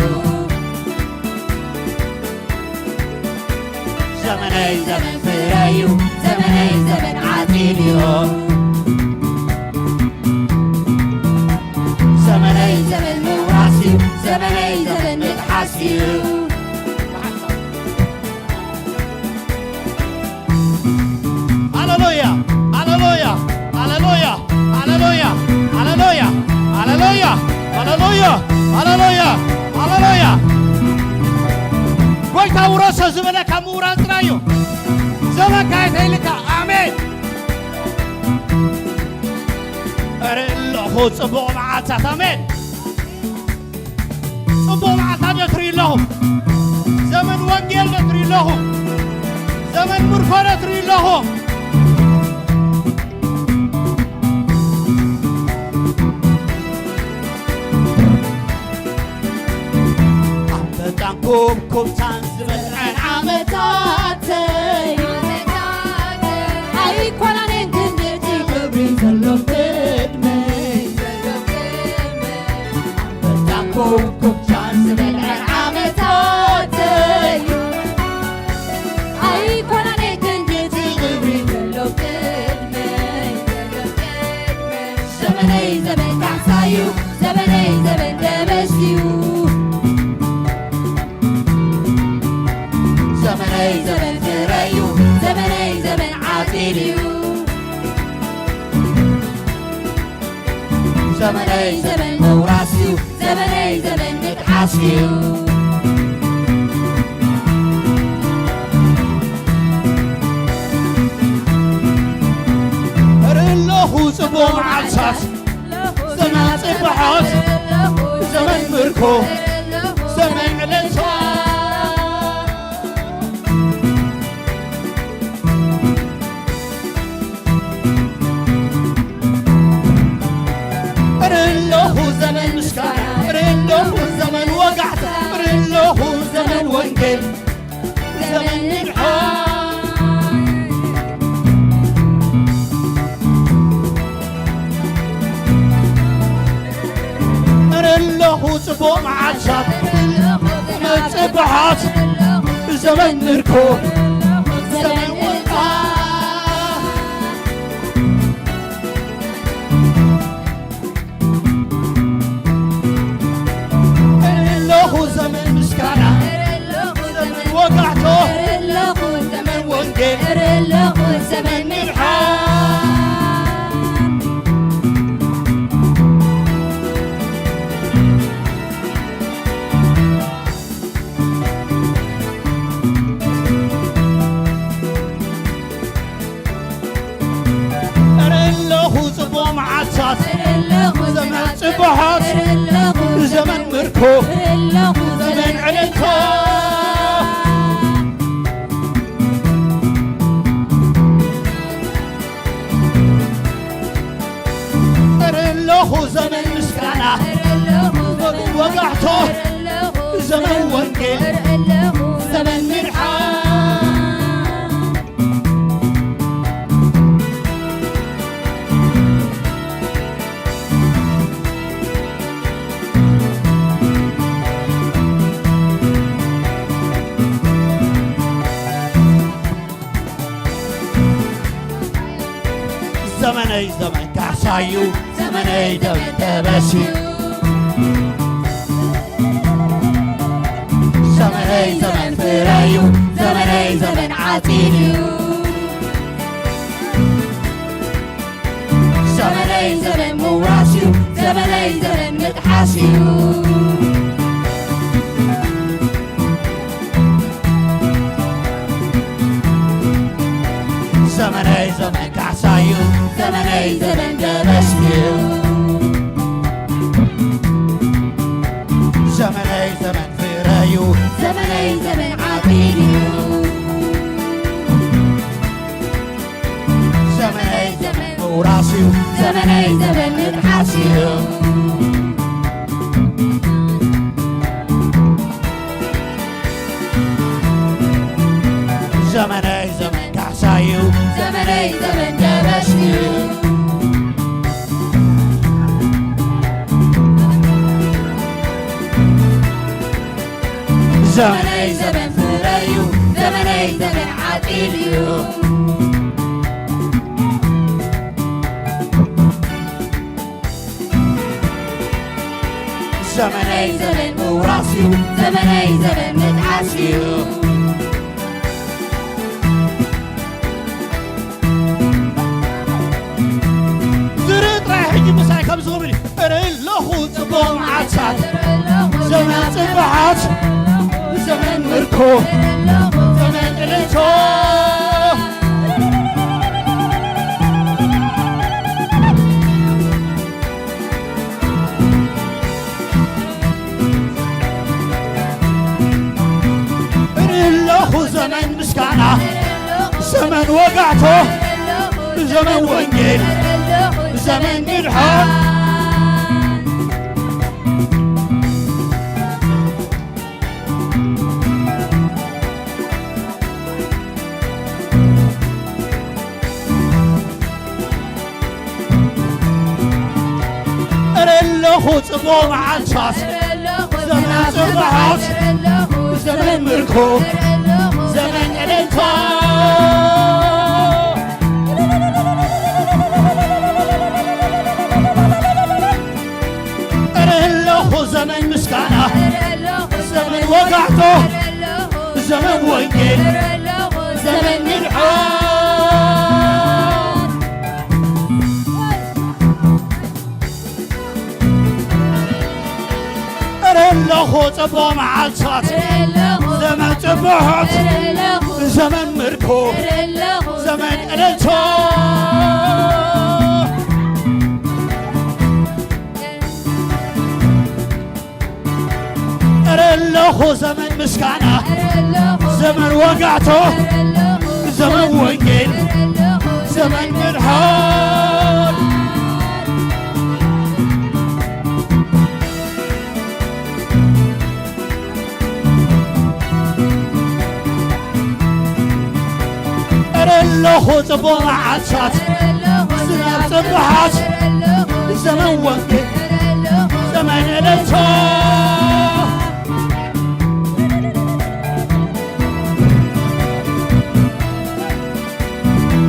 ዘመነይ ዘመን ፍረ እዩ። ዘመነይ ዘመን ዓጺድ እዩ። ዘመነይ ዘመን ምውራስ እዩ። ዘመነይ ዘመን ምጥሓስ እዩ። ሃሌሉያ፣ ሃሌሉያ፣ ሃሌሉያ፣ ሃሌሉያ፣ ሃሌሉያ፣ ሃሌሉያ፣ ሃሌሉያ፣ ሃሌሉያ፣ ሃሌሉያ። ጎይታ ውረሶ ዝበለካ ምውራስ ጥራይ እዩ። ዘመንካ ኣይተይልካ። ኣሜን። እርኢ ኣለኹ ጽቡቕ መዓልታት። ኣሜን። ጽቡቕ መዓልታት ዶ ትርኢ ኣለኹም? ዘመን ወንጌል ዶ ትርኢ ኣለኹም? ዘመን ምርኮ ዶ ትርኢ ኣለኹም? ኣንበጣን ኩብኩብታን ዝበልዐን ዓመታተይ ኣይኮናንን ክንድቲ ክብሪ ዘሎ ቅድመይ። ኣንበጣን ኩብኩብታን ዝበልዐን ዓመታተይ ኣይኮናንን ክንድቲ ክብሪ ዘሎ ቅድመይ። ዘመነይ ዘመን ካሕሳ እዩ። ዘመነይ ዘመን ደበስ እዩ። ዘመነይ ዘመን ፍረ እዩ። ዘመነይ ዘመን ዓጺድ እዩ። ዘመነይ ዘመን ምውራስ እዩ። ዘመነይ ዘመን ምጥሓስ እዩ። እርኢ ኣለኹ ጽቡቕ መዓልታት፣ ዘመን ጽባሖት፣ ዘመን ምርኮ፣ ዘመን ዕልልታ። እርኢ ኣለኹ ዘመን ምስጋና፣ እርኢ ኣለኹ ዘመን ወጋሕታ፣ እርኢ ኣለኹ ዘመን ወንጌል፣ ዘመን ምድሓን። እርኢ ኣለኹ ጽቡቕ መዓልታት፣ ጽባሖት፣ ዘመን ምርኮ፣ ዘመን ቁጣ። እርኢ ኣለኹ ዘመን ምስጋና፣ ዘመን ወጋሕቶ፣ ዘመን ወንጌል፣ ዘመን ምድሓን። እርኢ ኣለኹ ጽቡቕ መዓልታት፣ ዘመን ጽባሖት፣ ዘመን ምርኮ፣ ዘመን ዕልልታ። እርኢ ኣለኹ ዘመን ምስጋና፣ ዘመን ወጋሕቶ፣ ዘመን ወንጌል፣ ዘመን ምድሓን። ዘመነይ ዘመን ካሕሳ እዩ፣ ዘመነይ ዘመን ደበስ እዩ። ዘመነይ ዘመን ፍረ እዩ፣ ዘመነይ ዘመን ዓጺድ እዩ። ዘመነይ ዘመን ምውራስ እዩ፣ ዘመነይ ዘመን ምጥሓስ እዩ። ዘመነይ ዘመን ካሕሳ እዩ፣ ዘመነይ ዘመን ደበስ እዩ። ዘመነይ ዘመን ፍረ እዩ፣ ዘመነይ ዘመን ዓጺድ እዩ። ዘመነይ ዘመን ምውራስ እዩ፣ ዘመነይ ዘመን ምጥሓስ እዩ። ዘመነይ ዘመን ፍረዩ፣ ዘመነይ ዘመን ዓፂድዩ። ዘመነይ ዘመን ምውራስዩ፣ ዘመነይ ዘመን ምጥዓስዩ። ዝርኢ ጥራይ ሕጂ ምሳይ ከም ዝኽብል እዩ። እርኢ ኣለኹ ጽቡቕ መዓልታት፣ ዘመን ጽቡሓት፣ ዘመን ምርኮ፣ ዘመን እልልታ። እርኢ ኣለኹ ዘመን ምስጋና፣ ዘመን ወጋሕታ፣ ዘመን ወንጌል፣ ዘመን ምድሓን። እረ ኣለኹ ጽቡቕ መዓልታት፣ ዘመን ጽባሓት፣ ዘመን ምርኮ፣ ዘመን እልልታ። እረ ኣለኹ ዘመን ምስጋና፣ ዘመን ወጋሕታ፣ ዘመን ወንጌል፣ ዘመን ምድሓን። እረ ኣለኹ ጽቡቕ መዓልታት፣ ዘመን ጽቡሓት፣ ዘመን ምርኮ፣ ዘመን እልልታ። እረ ኣለኹ ዘመን ምስጋና፣ ዘመን ወጋሕታ፣ ዘመን ወንጌል፣ ዘመን ምድሓን። እረ ኣለኹ ጽቡቕ መዓልታት፣ ዝናብ ጽቡሓት፣ ዘመን ወንጌል፣ ዘመን እልልታ።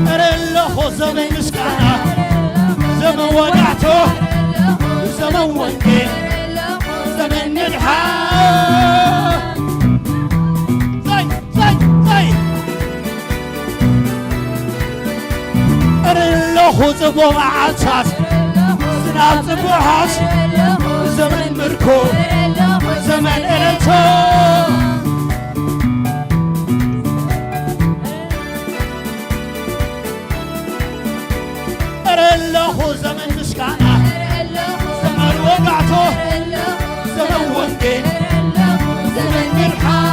እረ ኣለኹ ዘመን ምስጋና፣ ዘመን ወጋሕታ፣ ዘመን ወንጌል፣ ዘመን ምድሓን። ጸይ፣ ጸይ፣ ጸይ። እረ ኣለኹ ጽቡቕ መዓልታት፣ ዝናብ ጽቡሓት፣ ዘመን ምርኮ፣ ዘመን እልልታ። እረ ኣለኹ ዘመን ምስጋና፣ ዘመን ወጋሕታ፣ ዘመን ወንጌል፣ ዘመን ምድሓን።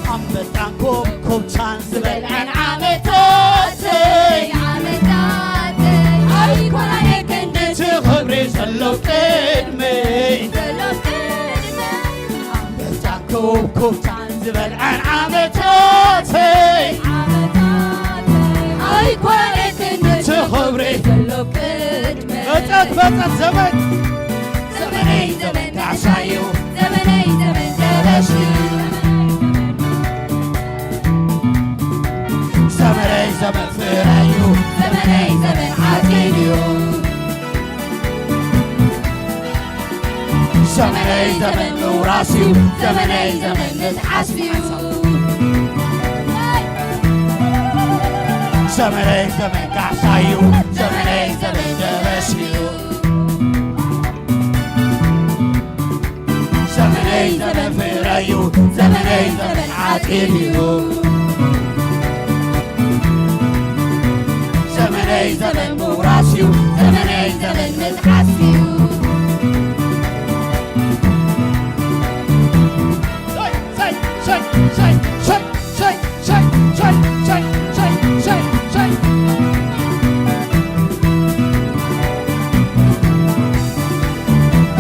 ኣንበጣን ኮብኮብታን ዝበልዐን ዓመታተይ፣ ዓመታተይ ኣይኮነን ክንድቲ ክብሪ ዘሎ ቅድመይ። ኣንበጣን ኮብኮብታን ዝበልዐን ዓመታተይ፣ ኣይኮነን ክንድቲ ክብሪ ዘሎ ቅድመይ። በጸት፣ በጸት ዘመን፣ ዘመነይ ዘመን ጋሻዩ፣ ዘመነይ ዘመን ገበሽዩ። ዘመነይ ዘመን ፍረዩ፣ ዘመነይ ዘመን ዓፂድዩ። ዘመነይ ዘመን ምውራስዩ፣ ዘመነይ ዘመን ምጥዓስዩ። ዘመነይ ዘመን ጋሻዩ፣ ዘመነይ ዘመን ገበሽዩ። ዘመነይ ዘመን ፍረዩ፣ ዘመነይ ዘመን ዓፂድዩ። ዘመነይ ዘመን ምውራስዩ፣ ዘመነይ ዘመን ምጥዓስዩ። ሸይ፣ ሸይ፣ ሸይ፣ ሸይ፣ ሸይ፣ ሸይ፣ ሸይ፣ ሸይ።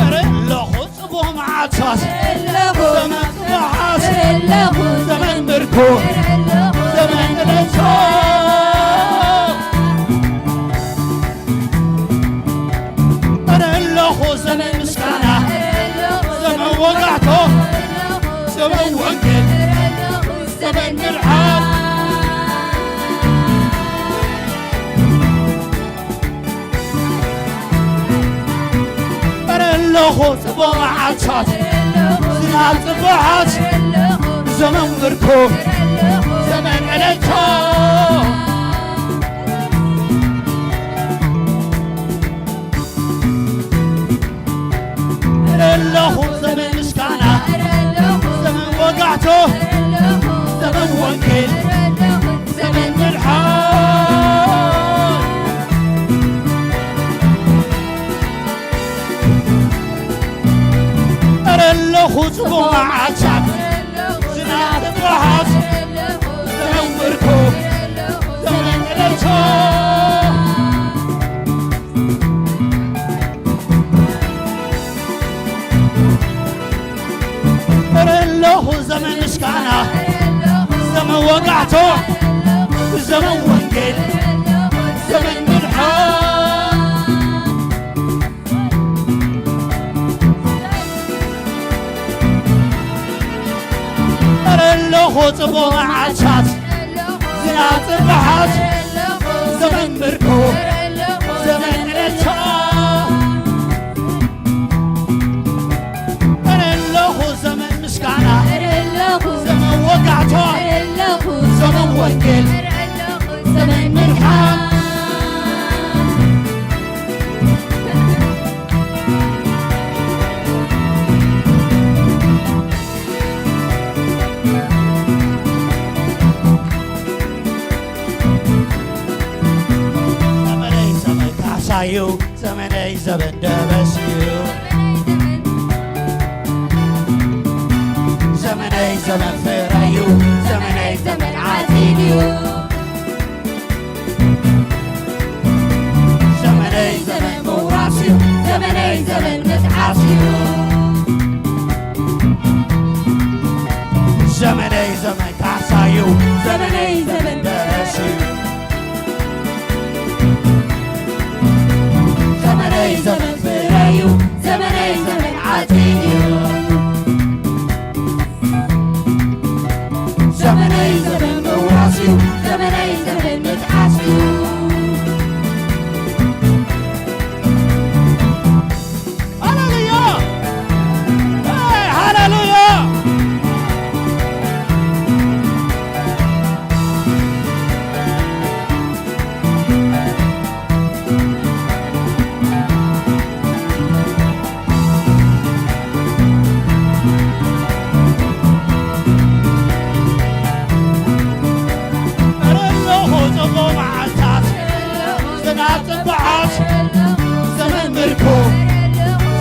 እረ ኣለኹ ጽቡቕ መዓልታት፣ እረ ኣለኹ፣ ዘመን ጽባሓት፣ እረ ኣለኹ፣ ዘመን ምርኮ፣ እረ ኣለኹ፣ ዘመን እልልታ። እረ ኣለኹ ጽቡቕ መዓልታት፣ ዝናብ ጽቡሓት፣ ዘመን ብርኮ፣ ዘመን ዕለታ። እረ ኣለኹ ዘመን ምስጋና፣ ዘመን ወጋሕቶ፣ ዘመን ወንጌል፣ ዘመን ምድሓን። እረ ኣለኹ ጽቡቕ መዓልታት፣ ዝናብ ጽቡሓት፣ ዘመን ብርኮ፣ ዘመን ዕለታ። እረ ኣለኹ ዘመን ምስጋና፣ ዘመን ወጋሕቶ፣ ዘመን ወንጌል፣ ዘመን ምድሓን። እረ ኣለኹ ጽቡቕ መዓልታት፣ ዝናብ ጽባሓት፣ ዘመን ብርኮ፣ ዘመን ዕለታ። እረ ኣለኹ ዘመን ምስጋና፣ ዘመን ወጋሕታ፣ ዘመን ወንጌል፣ ዘመን ምድሓን። ዘመነይ ዘመን ካሕሳ እዩ፣ ዘመነይ ዘመን ደበስ እዩ። ዘመነይ ዘመን ፍረ እዩ፣ ዘመነይ ዘመን ዓፂድ እዩ። ዘመነይ ዘመን ምውራስ እዩ፣ ዘመነይ ዘመን ምጥዓስ እዩ። ዘመነይ ዘመን ካሕሳ እዩ፣ ዘመነይ ዘመን ደበስ እዩ። ዘመነይ ዘመን ፍረ እዩ፣ ዘመነይ ዘመን ዓፂድ እዩ። ዘመነይ ዘመን ምውራስ እዩ፣ ዘመነይ ዘመን ምጥዓስ እዩ። ሃሌሉያ! ሃሌ-፣ ሃሌሉያ! እረ ኣለኹ ጽቡቕ መዓልታት፣ ዝናብ ጽቡዓት፣ ዘመን ምርኮ፣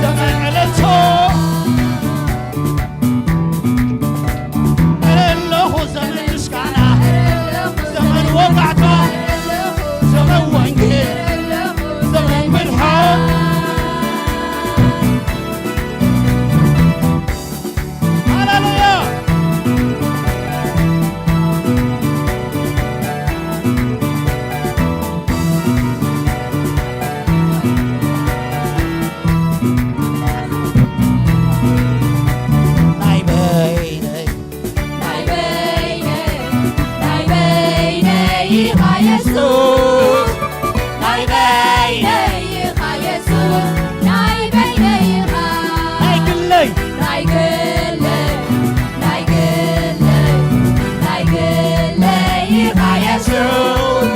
ዘመን ዕለቶ። እረ ኣለኹ ዘመን ምስጋና፣ ዘመን ወጋሕታ፣ ዘመን ወንጌል፣ ዘመን ምድሓን። ሃሌሉያ። ናይ በይነይ፣ ናይ በይነይ፣ ናይ በይነይ ኢኻ የሱስ። ናይ በይነይ ኢኻ የሱስ። ናይ በይነይ ኢኻ። ናይ ግለይ። ናይ ግለይ፣ ናይ ግለይ፣ ናይ ግለይ ኢኻ የሱስ።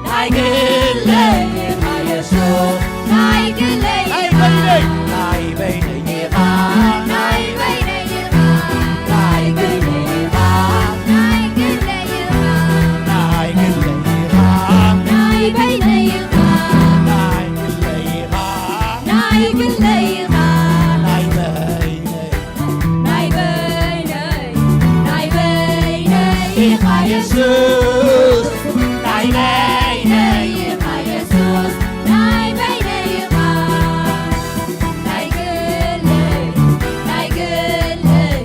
ናይ ግለይ ኢኻ የሱስ፣ ናይ ግለይ ናይ ኢኻ። በይነይ፣ ናይ በይነይ ኢኻ። ናይ በይነይ ኢኻ። ናይ ግለይ ኢኻ። ናይ ግለይ ኢኻ። ናይ ግለይ ኢኻ። ናይ በይነይ ኢኻ። ናይ ግለይ ኢኻ። ናይ ግለይ ኢኻ። ናይ በይነይ ናይ በይነይ፣ ናይ በይነይ ኢኻ የሱስ፣ ናይ በይነይ ኢኻ የሱስ፣ ናይ በይነይ ኢኻ። ናይ ግለይ፣ ናይ ግለይ፣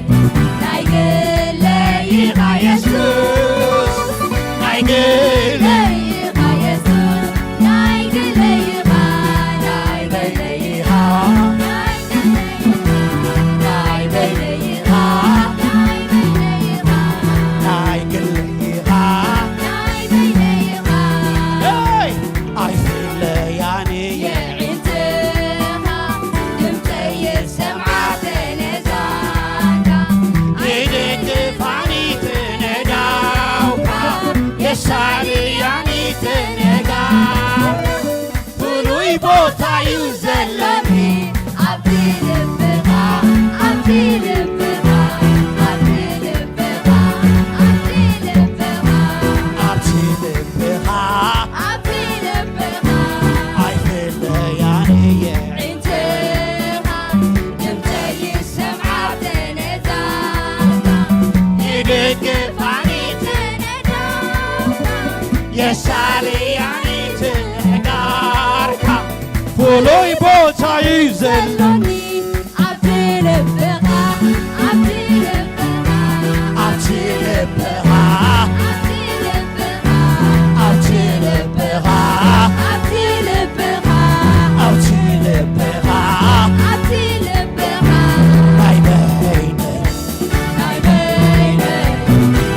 ናይ ግለይ ኢኻ የሱስ፣ ናይ ግለይ ኢኻ የሱስ፣ ናይ ግለይ ኢኻ፣ ናይ በይነይ ኢኻ፣ ናይ ግለይ ኢኻ፣ ናይ በይነይ ኢኻ፣ ናይ በይነይ ኢኻ፣ ናይ ግለይ የሳልያኒ ተነጋር ፍሉይ ቦታ እዩ ዘለኒ ኣብቲ ልብኻ፣ ኣብቲ ልብኻ፣ ኣብቲ ልብኻ፣ ኣብቲ ልብኻ፣ ኣብቲ ልብኻ፣ ኣብቲ ልብኻ ኣይፍለያን እየ። ዕንትኻ ድምፀይ ይሰምዓ ተነጋር ይድግፋኒ ተነጋር የሳልያኒ ተነጋርካ ፍሉይ ቦታ እዩ ዘሎኒ ኣብቲ ልብኻ፣ ኣብቲ ልብኻ፣ ኣብቲ ልብኻ፣ ኣብቲ ልብኻ፣ ኣብቲ ልብኻ፣ ኣብቲ ልብኻ፣ ኣብቲ ልብኻ፣ ኣብቲ ልብኻ፣ ናይ በይነይ ናይ በይነይ፣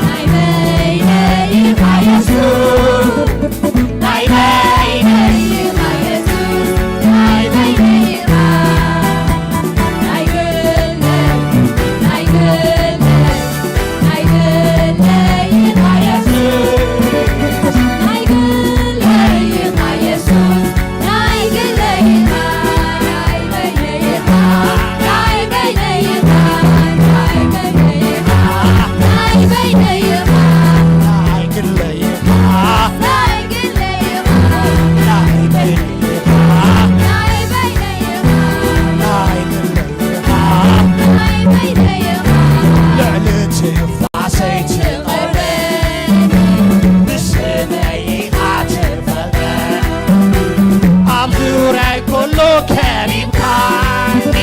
ናይ በይነይ ኢኻ የሱስ፣ ናይ በይነይ ኢኻ የሱስ፣ ናይ በይነይ ኢኻ፣ ናይ ግለይ፣ ናይ ግለይ፣ ናይ ግለይ ኢኻ የሱስ፣ ናይ ግለይ ኢኻ የሱስ፣ ናይ ግለይ ኢኻ፣ ናይ በይነይ ኢኻ፣ ናይ በይነይ ኢኻ፣ ናይ በይነይ ኢኻ፣ ናይ በይነይ ኢኻ፣ ናይ ግለይ ኢኻ፣ ናይ ግለይ ኢኻ፣ ናይ በይነይ ኢኻ፣ ናይ በይነይ ኢኻ፣ ናይ ግለይ ኢኻ፣ ናይ በይነይ ኢኻ፣ ልዕሊ ትንፋሰይ ትቐርበኒ፣ ብስመይ ኢኻ ትፈልጠኒ። ኣብ ዙርያይ ኩሉ ከቢብካኒ፣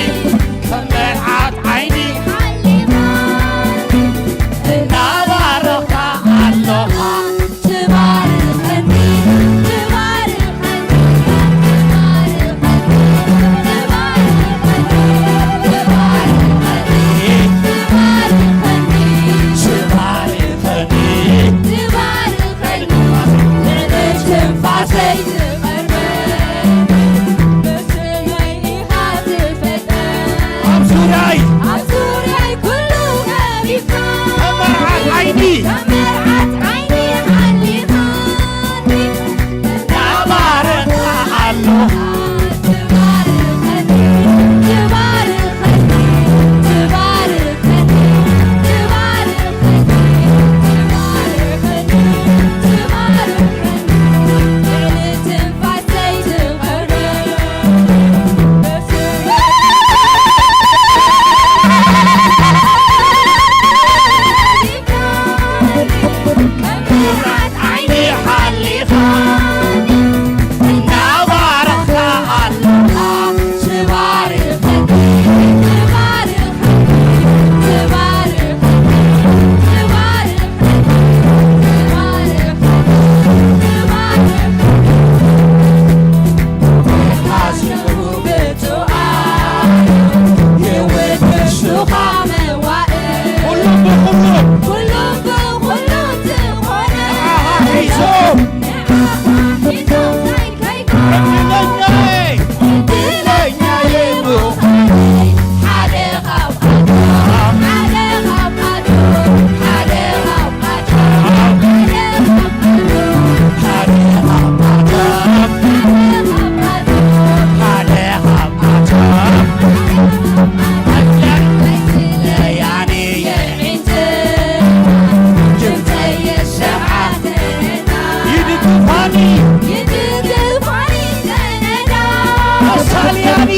ከም መርዓት ዓይኒ ሓሊኻኒ፣ እናባረኽካ ኣለኻ፣ ትባርኸኒ፣ ትባርኸኒ፣ ትባርኸኒ፣ ትባርኸኒ፣ ትባርኸኒ፣ ትባርኸኒ፣ ትባርኸኒ፣ ልዕሊ ትንፋሰይ ትቐርበኒ፣ ብስመይ ኢኻ ትፈልጠኒ። ኣብ ዙርያይ፣ ኣብ ዙርያይ ኩሉ ከቢብካ፣ ከም መርዓት ዓይኒ፣ ከም መርዓት ዓይኒ ሓሊኻኒ፣ እናባረኽካ ኣለኻ። ትባርኸኒ፣ ትባርኸኒ፣ ትባርኸኒ፣ ትባርኸኒ፣ ትባርኸኒ፣ ትባርኸኒ፣ ልዕሊ ትንፋሰይ ትቐርበኒ። ኩሉም ብኹሉም፣ ኩሉም ብኹሉም ትኾነ፣ ንዓኻ ሒዞም፣ ንዓኻ ሒዞም ከይከይዱ፣ ዕድለኛየ፣ ዕድለኛየ ምዃነይ ሓደ ይድግፋኒ፣ ኣሳልያኒ፣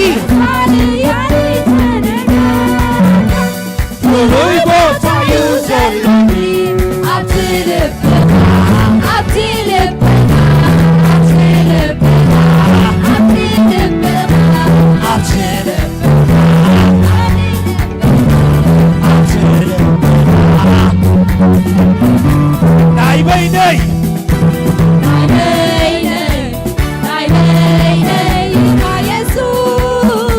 ፍሉይ ቦታ እዩ ዘለኒ ኣብቲ ልብኻ፣ ኣብቲ ልብኻ፣ ኣብቲ ልብኻ፣ ኣብቲ ልብኻ፣ ኣብቲ ልብኻ፣ ኣብቲ ልብኻ፣ ኣብቲ ልብኻ። ናይ በይነይ፣ ናይ በይነይ፣ ናይ በይነይ ኢኻ የሱስ።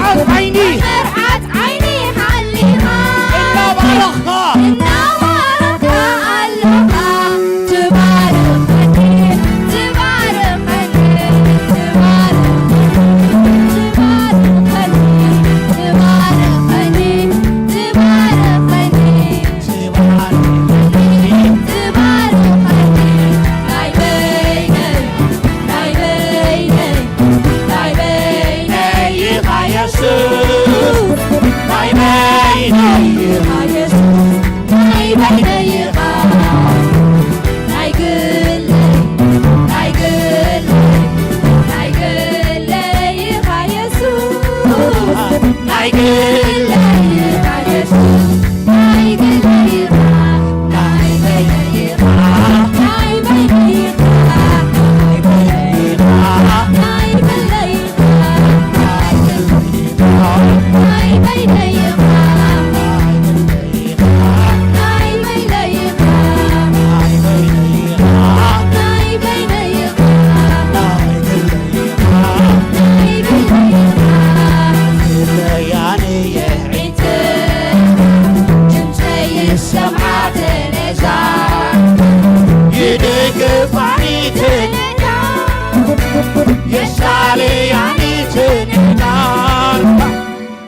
መርዓት ዓይኒ መርዓት ዓይኒ ሓሊኻ እናባረኽካ እናባረኽካ ኣለኻ። ትባረኸኒ፣ ትባረኸኒ፣ ትባረኸኒ፣ ትባረኸኒ፣ ትባረኸኒ፣ ትባረኸኒ። ትባረኸኒ፣ ትባረኸኒ፣ ናይ በይነይ፣ ናይ በይነይ፣ ናይ በይነይ ኢኻ የሱስ፣ ናይ በይነይ ኢኻ የሱስ፣ ናይ በይነይ ኢኻ፣ ናይ ግለይ፣ ናይ ግለይ፣ ናይ ግለይ ኢኻ የሱስ፣ ናይ ግለይ ኢኻ የሱስ።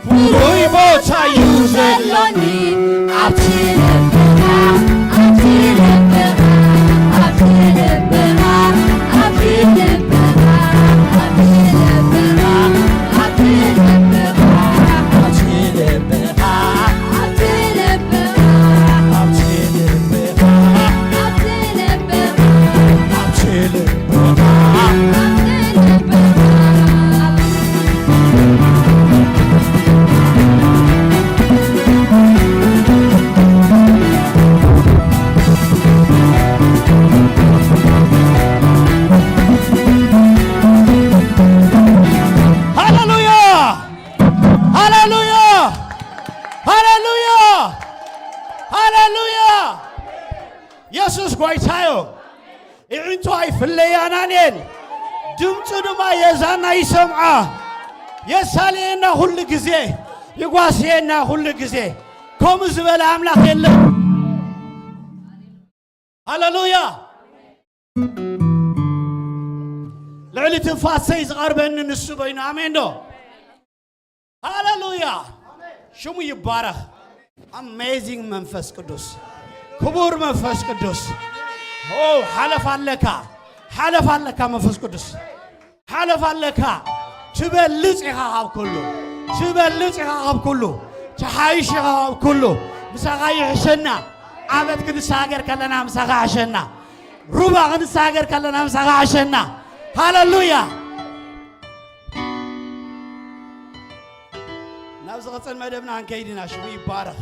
ፍሉይ ቦታ እዩ ዘሎኒ ኣብቲ ልብኻ፣ ኣብቲ ልብኻ፣ ኣብቲ ልብኻ፣ ኣብቲ ልብኻ፣ ኣብቲ ልብኻ፣ ኣብቲ ልብኻ፣ ኣብቲ ልብኻ፣ ኣብቲ ልብኻ፣ ኣብቲ ልብኻ፣ ኣብቲ ልብኻ፣ ኣብቲ ልብኻ፣ ኣብቲ ልብኻ። ሃሌሉያ! ሃሌሉያ! ሃሌሉያ! ሃሌሉያ! የሱስ ጐይታ እዩ። ኣዒንቱ ኣይፍለያናን እየን፣ ድምፁ ድማ የዛና ይሰምዓ። የሳልየና ኩሉ ግዜ፣ ይጓስየና ኩሉ ግዜ። ከምኡ ዝበለ ኣምላኽ የለን። ሃሌሉያ! ልዕሊ ትንፋሰይ ዝቐርበኒ ንሱ ኮይኑ። ኣሜን ዶ? ሃሌሉያ! ሽሙ ይባረኽ። ኣሜዚንግ መንፈስ ቅዱስ፣ ክቡር መንፈስ ቅዱስ። ኦ፣ ሓለፍ ኣለካ፣ ሓለፍ ኣለካ መንፈስ ቅዱስ፣ ሓለፍ ኣለካ። ትበልጽ ኢኻ ካብ ኩሉ፣ ትበልጽ ኢኻ ካብ ኩሉ፣ ትሓይሽ ኢኻ ካብ ኩሉ። ምሳኻ ይሕሸና። ዓመት ክንሳገር ከለና ምሳኻ ሕሸና። ሩባ ክንሳገር ከለና ምሳኻ ሕሸና። ሃሌሉያ! ናብ ዝቐጸል መደብና ክንከይድ ኢና። ሽሙ ይባረኽ።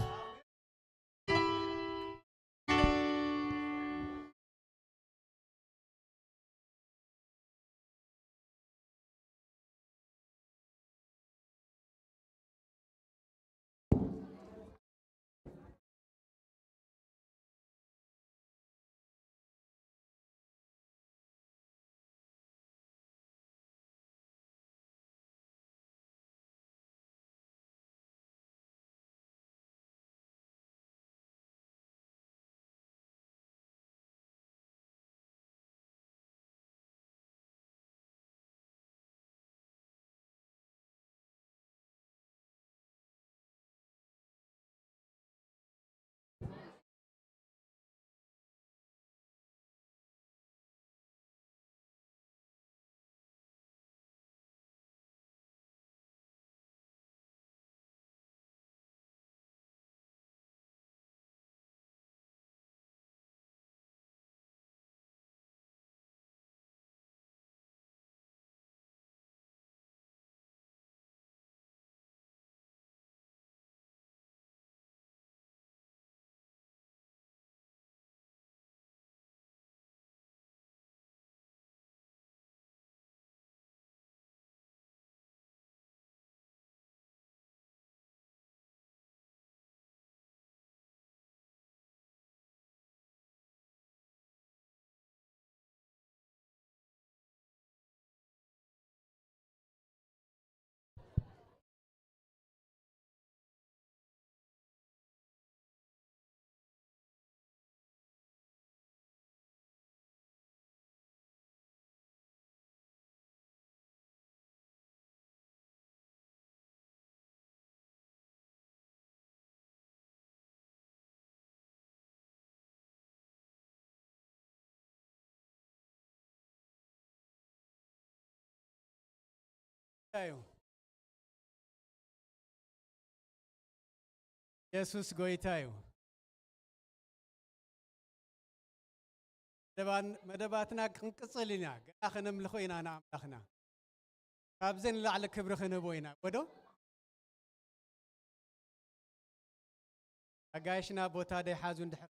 ጎይታ እዩ። የሱስ ጎይታ እዩ። መደባን-፣ መደባትና ክንቅጽል ኢና። ገና ከነምልኾ ኢና ንኣምላኽና። ካብዚ ንላዕሊ ክብሪ ክንህቦ ኢና። ወዶ ኣጋይሽና ቦታ ደይሓዙ እንድሕር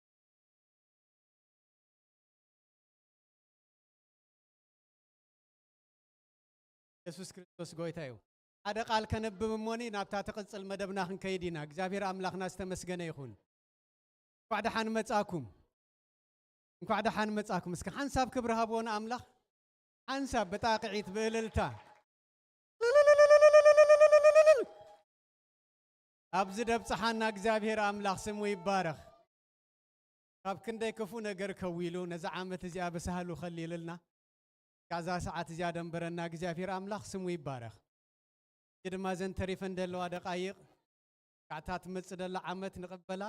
የሱስ ክርስቶስ ጎይታ እዩ። ሓደ ቃል ከነብብ እሞኒ ናብታ ትቕጽል መደብና ክንከይድ ኢና። እግዚኣብሔር ኣምላኽና ዝተመስገነ ይኹን። እንኳዕ ደሓን መጻኩም። እንኳዕ ደሓን መጻኩም። እስኪ ሓንሳብ ክብሪ ሃብዎ ንኣምላኽ። ሓንሳብ ብጣቕዒት ብእልልታ። ኣብዚ ደብጽሓና እግዚኣብሔር ኣምላኽ ስሙ ይባረኽ። ካብ ክንደይ ክፉእ ነገር ከዊሉ ነዛ ዓመት እዚኣ ብሳህሉ ከሊልልና፣ ካብዛ ሰዓት እዚኣ ደንበረና እግዚኣብሔር ኣምላኽ ስሙ ይባረኽ። እዚ ድማ ዘን ተሪፈን ዘለዋ ደቃይቕ፣ ካብታ ትመጽእ ዘላ ዓመት ንቕበላ፣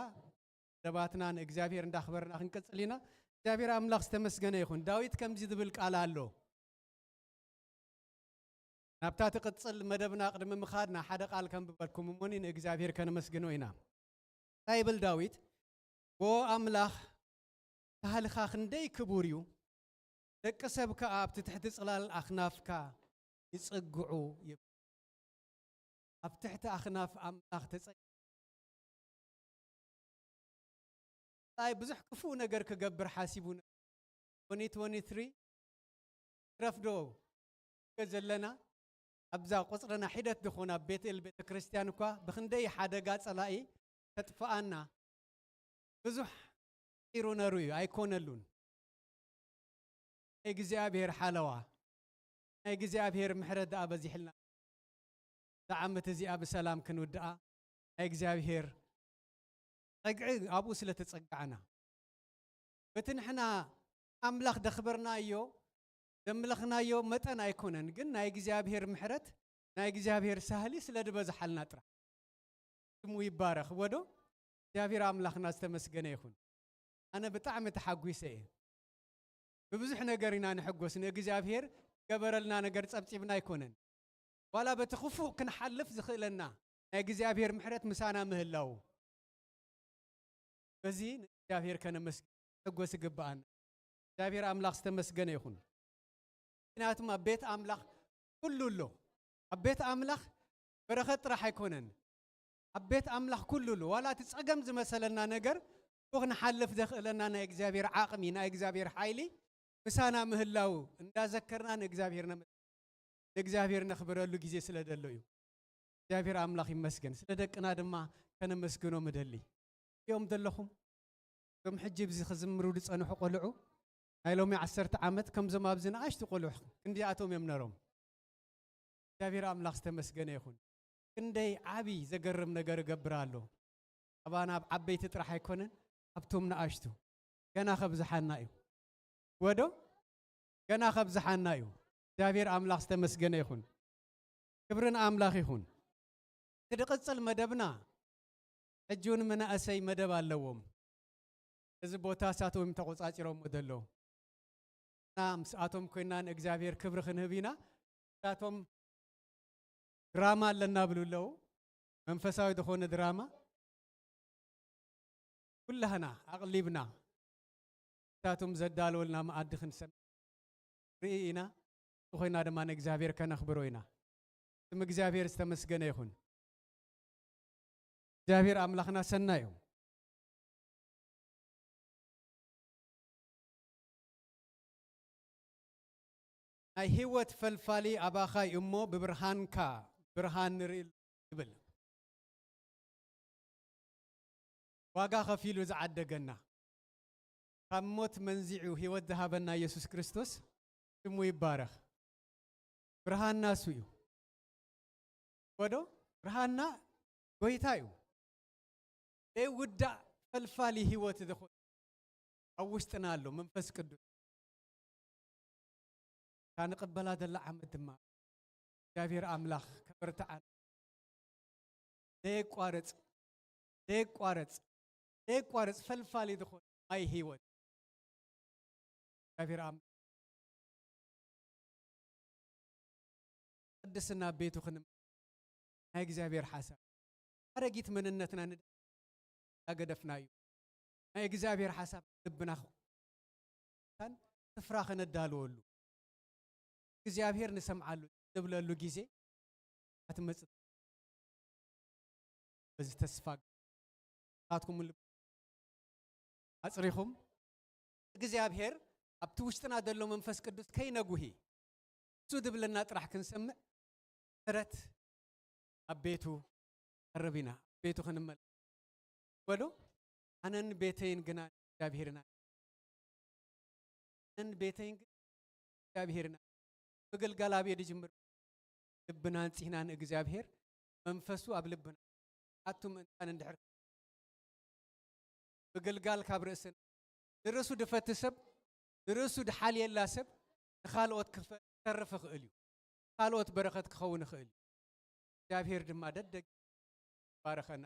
ደባትና ንእግዚኣብሔር እንዳኽበርና ክንቅጽል ኢና። እግዚኣብሔር ኣምላኽ ዝተመስገነ ይኹን። ዳዊት ከምዚ ዝብል ቃል ኣሎ። ናብታ ትቕጽል መደብና ቅድሚ ምኻድና ሓደ ቃል ከንብበልኩም እሞኒ ንእግዚኣብሔር ከነመስግኖ ኢና። እንታይ ይብል ዳዊት? ጎ ኣምላኽ፣ ሳህልኻ ክንደይ ክቡር እዩ፣ ደቂ ሰብ ከኣ ኣብቲ ትሕቲ ጽላል ኣኽናፍካ ይጽግዑ ይብል። ኣብ ትሕቲ ኣኽናፍ ኣምላኽ ተጸ-፣ እንታይ ብዙሕ ክፉእ ነገር ክገብር ሓሲቡ ነ-፣ twenty twenty-three ትረፍዶ ዘለና ኣብዛ ቁጽርና ሒደት ዝኾና ቤትኤል ቤተ ክርስቲያን እኳ ብኽንደይ ሓደጋ ጸላኢ ተጥፍኣና ብዙሕ ጢሩ ነሩ እዩ፣ ኣይኮነሉን። ናይ እግዚኣብሔር ሓለዋ፣ ናይ እግዚኣብሔር ምሕረት ደኣ በዚሕልና። እዛ ዓመት እዚኣ ብሰላም ክንውድኣ ናይ እግዚኣብሔር ጸግዒ ኣብኡ ስለ ተጸጋዕና፣ በቲ ንሕና ኣምላኽ ደኽበርናዮ፣ ዘምለኽናዮ መጠን ኣይኮነን፣ ግን ናይ እግዚኣብሔር ምሕረት፣ ናይ እግዚኣብሔር ሳህሊ ስለ ዝበዝሓልና ጥራሕ። ስሙ ይባረኽ። ወዶ እግዚኣብሔር ኣምላኽና ዝተመስገነ ይኹን። ኣነ ብጣዕሚ ተሓጒሰ እየ። ብብዙሕ ነገር ኢና ንሕጎስ። ንእግዚኣብሔር ገበረልና ነገር ጸብጺብና ኣይኮነን። ዋላ በቲ ክፉእ ክንሓልፍ ዝኽእለና ናይ እግዚኣብሔር ምሕረት ምሳና ምህላው፣ በዚ ንእግዚኣብሔር ከነመስግን ሕጎስ ይግብኣና። እግዚኣብሔር ኣምላኽ ዝተመስገነ ይኹን። ምኽንያቱም ኣብ ቤት ኣምላኽ ኩሉ ኣሎ። ኣብ ቤት ኣምላኽ በረኸት ጥራሕ ኣይኮነን። ኣብ ቤት ኣምላኽ ኩሉ ኣሎ። ዋላ እቲ ጸገም ዝመሰለና ነገር ክንሓልፍ ዘኽእለና ናይ እግዚኣብሔር ዓቕሚ፣ ናይ እግዚኣብሔር ሓይሊ ምሳና ምህላው እንዳዘከርና ንእግዚኣብሔር ነመ-፣ ንእግዚኣብሔር ነኽብረሉ ግዜ ስለ ደሎ እዩ። እግዚኣብሔር ኣምላኽ ይመስገን። ስለ ደቅና ድማ ከነመስግኖም እደሊ። እዮም ዘለኹም? እቶም ሕጂ ብዚ ክዝምሩ ዝጸንሑ ቆልዑ፣ ናይ ሎሚ ዓሰርተ ዓመት ከምዞም ኣብዚ ንኣሽቱ ቆልዑ ክንዲኣቶም እዮም ነሮም። እግዚኣብሔር ኣምላኽ ዝተመስገነ ይኹን። ክንደይ ዓቢ ዘገርም ነገር እገብር ኣሎ። ኣባና ኣብ ዓበይቲ ጥራሕ ኣይኮነን፣ ኣብቶም ንኣሽቱ ገና ከብዝሓና እዩ። ወዶ ገና ከብዝሓና እዩ። እግዚኣብሔር ኣምላኽ ዝተመስገነ ይኹን። ክብሪ ንኣምላኽ ይኹን። እቲ ዝቕጽል መደብና ሕጂ እውን መናእሰይ መደብ ኣለዎም። እዚ ቦታ እሳቶም እዮም ተቖጻጺሮምዎ ዘለዉ። እና ምስኣቶም ኮይና ንእግዚኣብሔር ክብሪ ክንህብ ኢና። እሳቶም ድራማ ኣለና ብሉ ኣለዉ። መንፈሳዊ ዝኾነ ድራማ ኩላህና ኣቕሊብና እሳቶም ዘዳለወልና መኣዲ ክንሰም ርኢ ኢና። ዝኾይና ድማ ንእግዚኣብሔር ከነኽብሮ ኢና። ስም እግዚኣብሔር ዝተመስገነ ይኹን። እግዚኣብሔር ኣምላኽና ሰናይ እዩ። ናይ ህይወት ፈልፋሊ ኣባኻ እዩ እሞ ብብርሃንካ ብርሃን ንርኢ ይብል። ዋጋ ከፊሉ ዝዓደገና፣ ካብ ሞት መንዚዑ ህይወት ዝሃበና ኢየሱስ ክርስቶስ ስሙ ይባረኽ። ብርሃንና እሱ እዩ። ወዶ ብርሃንና ጎይታ እዩ። ዘይውዳእ ፈልፋሊ ህይወት ዝኾነ ኣብ ውሽጥና ኣሎ መንፈስ ቅዱስ። እታ ንቕበላ ዘላ ዓመት ድማ እግዚኣብሔር ኣምላኽ ከበርትዓና። ዘየቋርጽ፣ ዘየቋርጽ፣ ዘየቋርጽ ፈልፋሊ ዝኾነ ማይ ህይወት እግዚኣብሔር ኣምላኽ ቅድስና ኣብ ቤቱ ክንመ ናይ እግዚኣብሔር ሓሳብ ኣረጊት መንነትና ንዳገደፍና እዩ። ናይ እግዚኣብሔር ሓሳብ ልብና ክኾን ስፍራ ከነዳልወሉ እግዚኣብሔር ንሰምዓሉ ንብለሉ ግዜ ኣትመጽእ። በዚ ተስፋ ናትኩም ልብ ኣጽሪኹም እግዚኣብሔር ኣብቲ ውሽጥና ዘሎ መንፈስ ቅዱስ ከይነጉሂ እሱ ድብለና ጥራሕ ክንሰምዕ ምሕረት ኣብ ቤቱ ቀርብ ኢና። ኣብ ቤቱ ክንመል በሉ ኣነን ቤተይን ግና እግዚኣብሔርና ኣነን ቤተይን ግን እግዚኣብሔርና ምግልጋል ኣብየ ድጅምር ልብና ኣንጺህና ንእግዚኣብሔር መንፈሱ ኣብ ልብና ኣቱ ምእንታን እንድሕር ምግልጋል ካብ ርእስን ንርእሱ ድፈቲ ሰብ ንርእሱ ድሓልየላ ሰብ ንኻልኦት ክፈ- ክተርፍ ይኽእል እዩ። ካልኦት በረኸት ክኸውን ይኽእል እዩ። እግዚኣብሔር ድማ ደደግ ባረኸና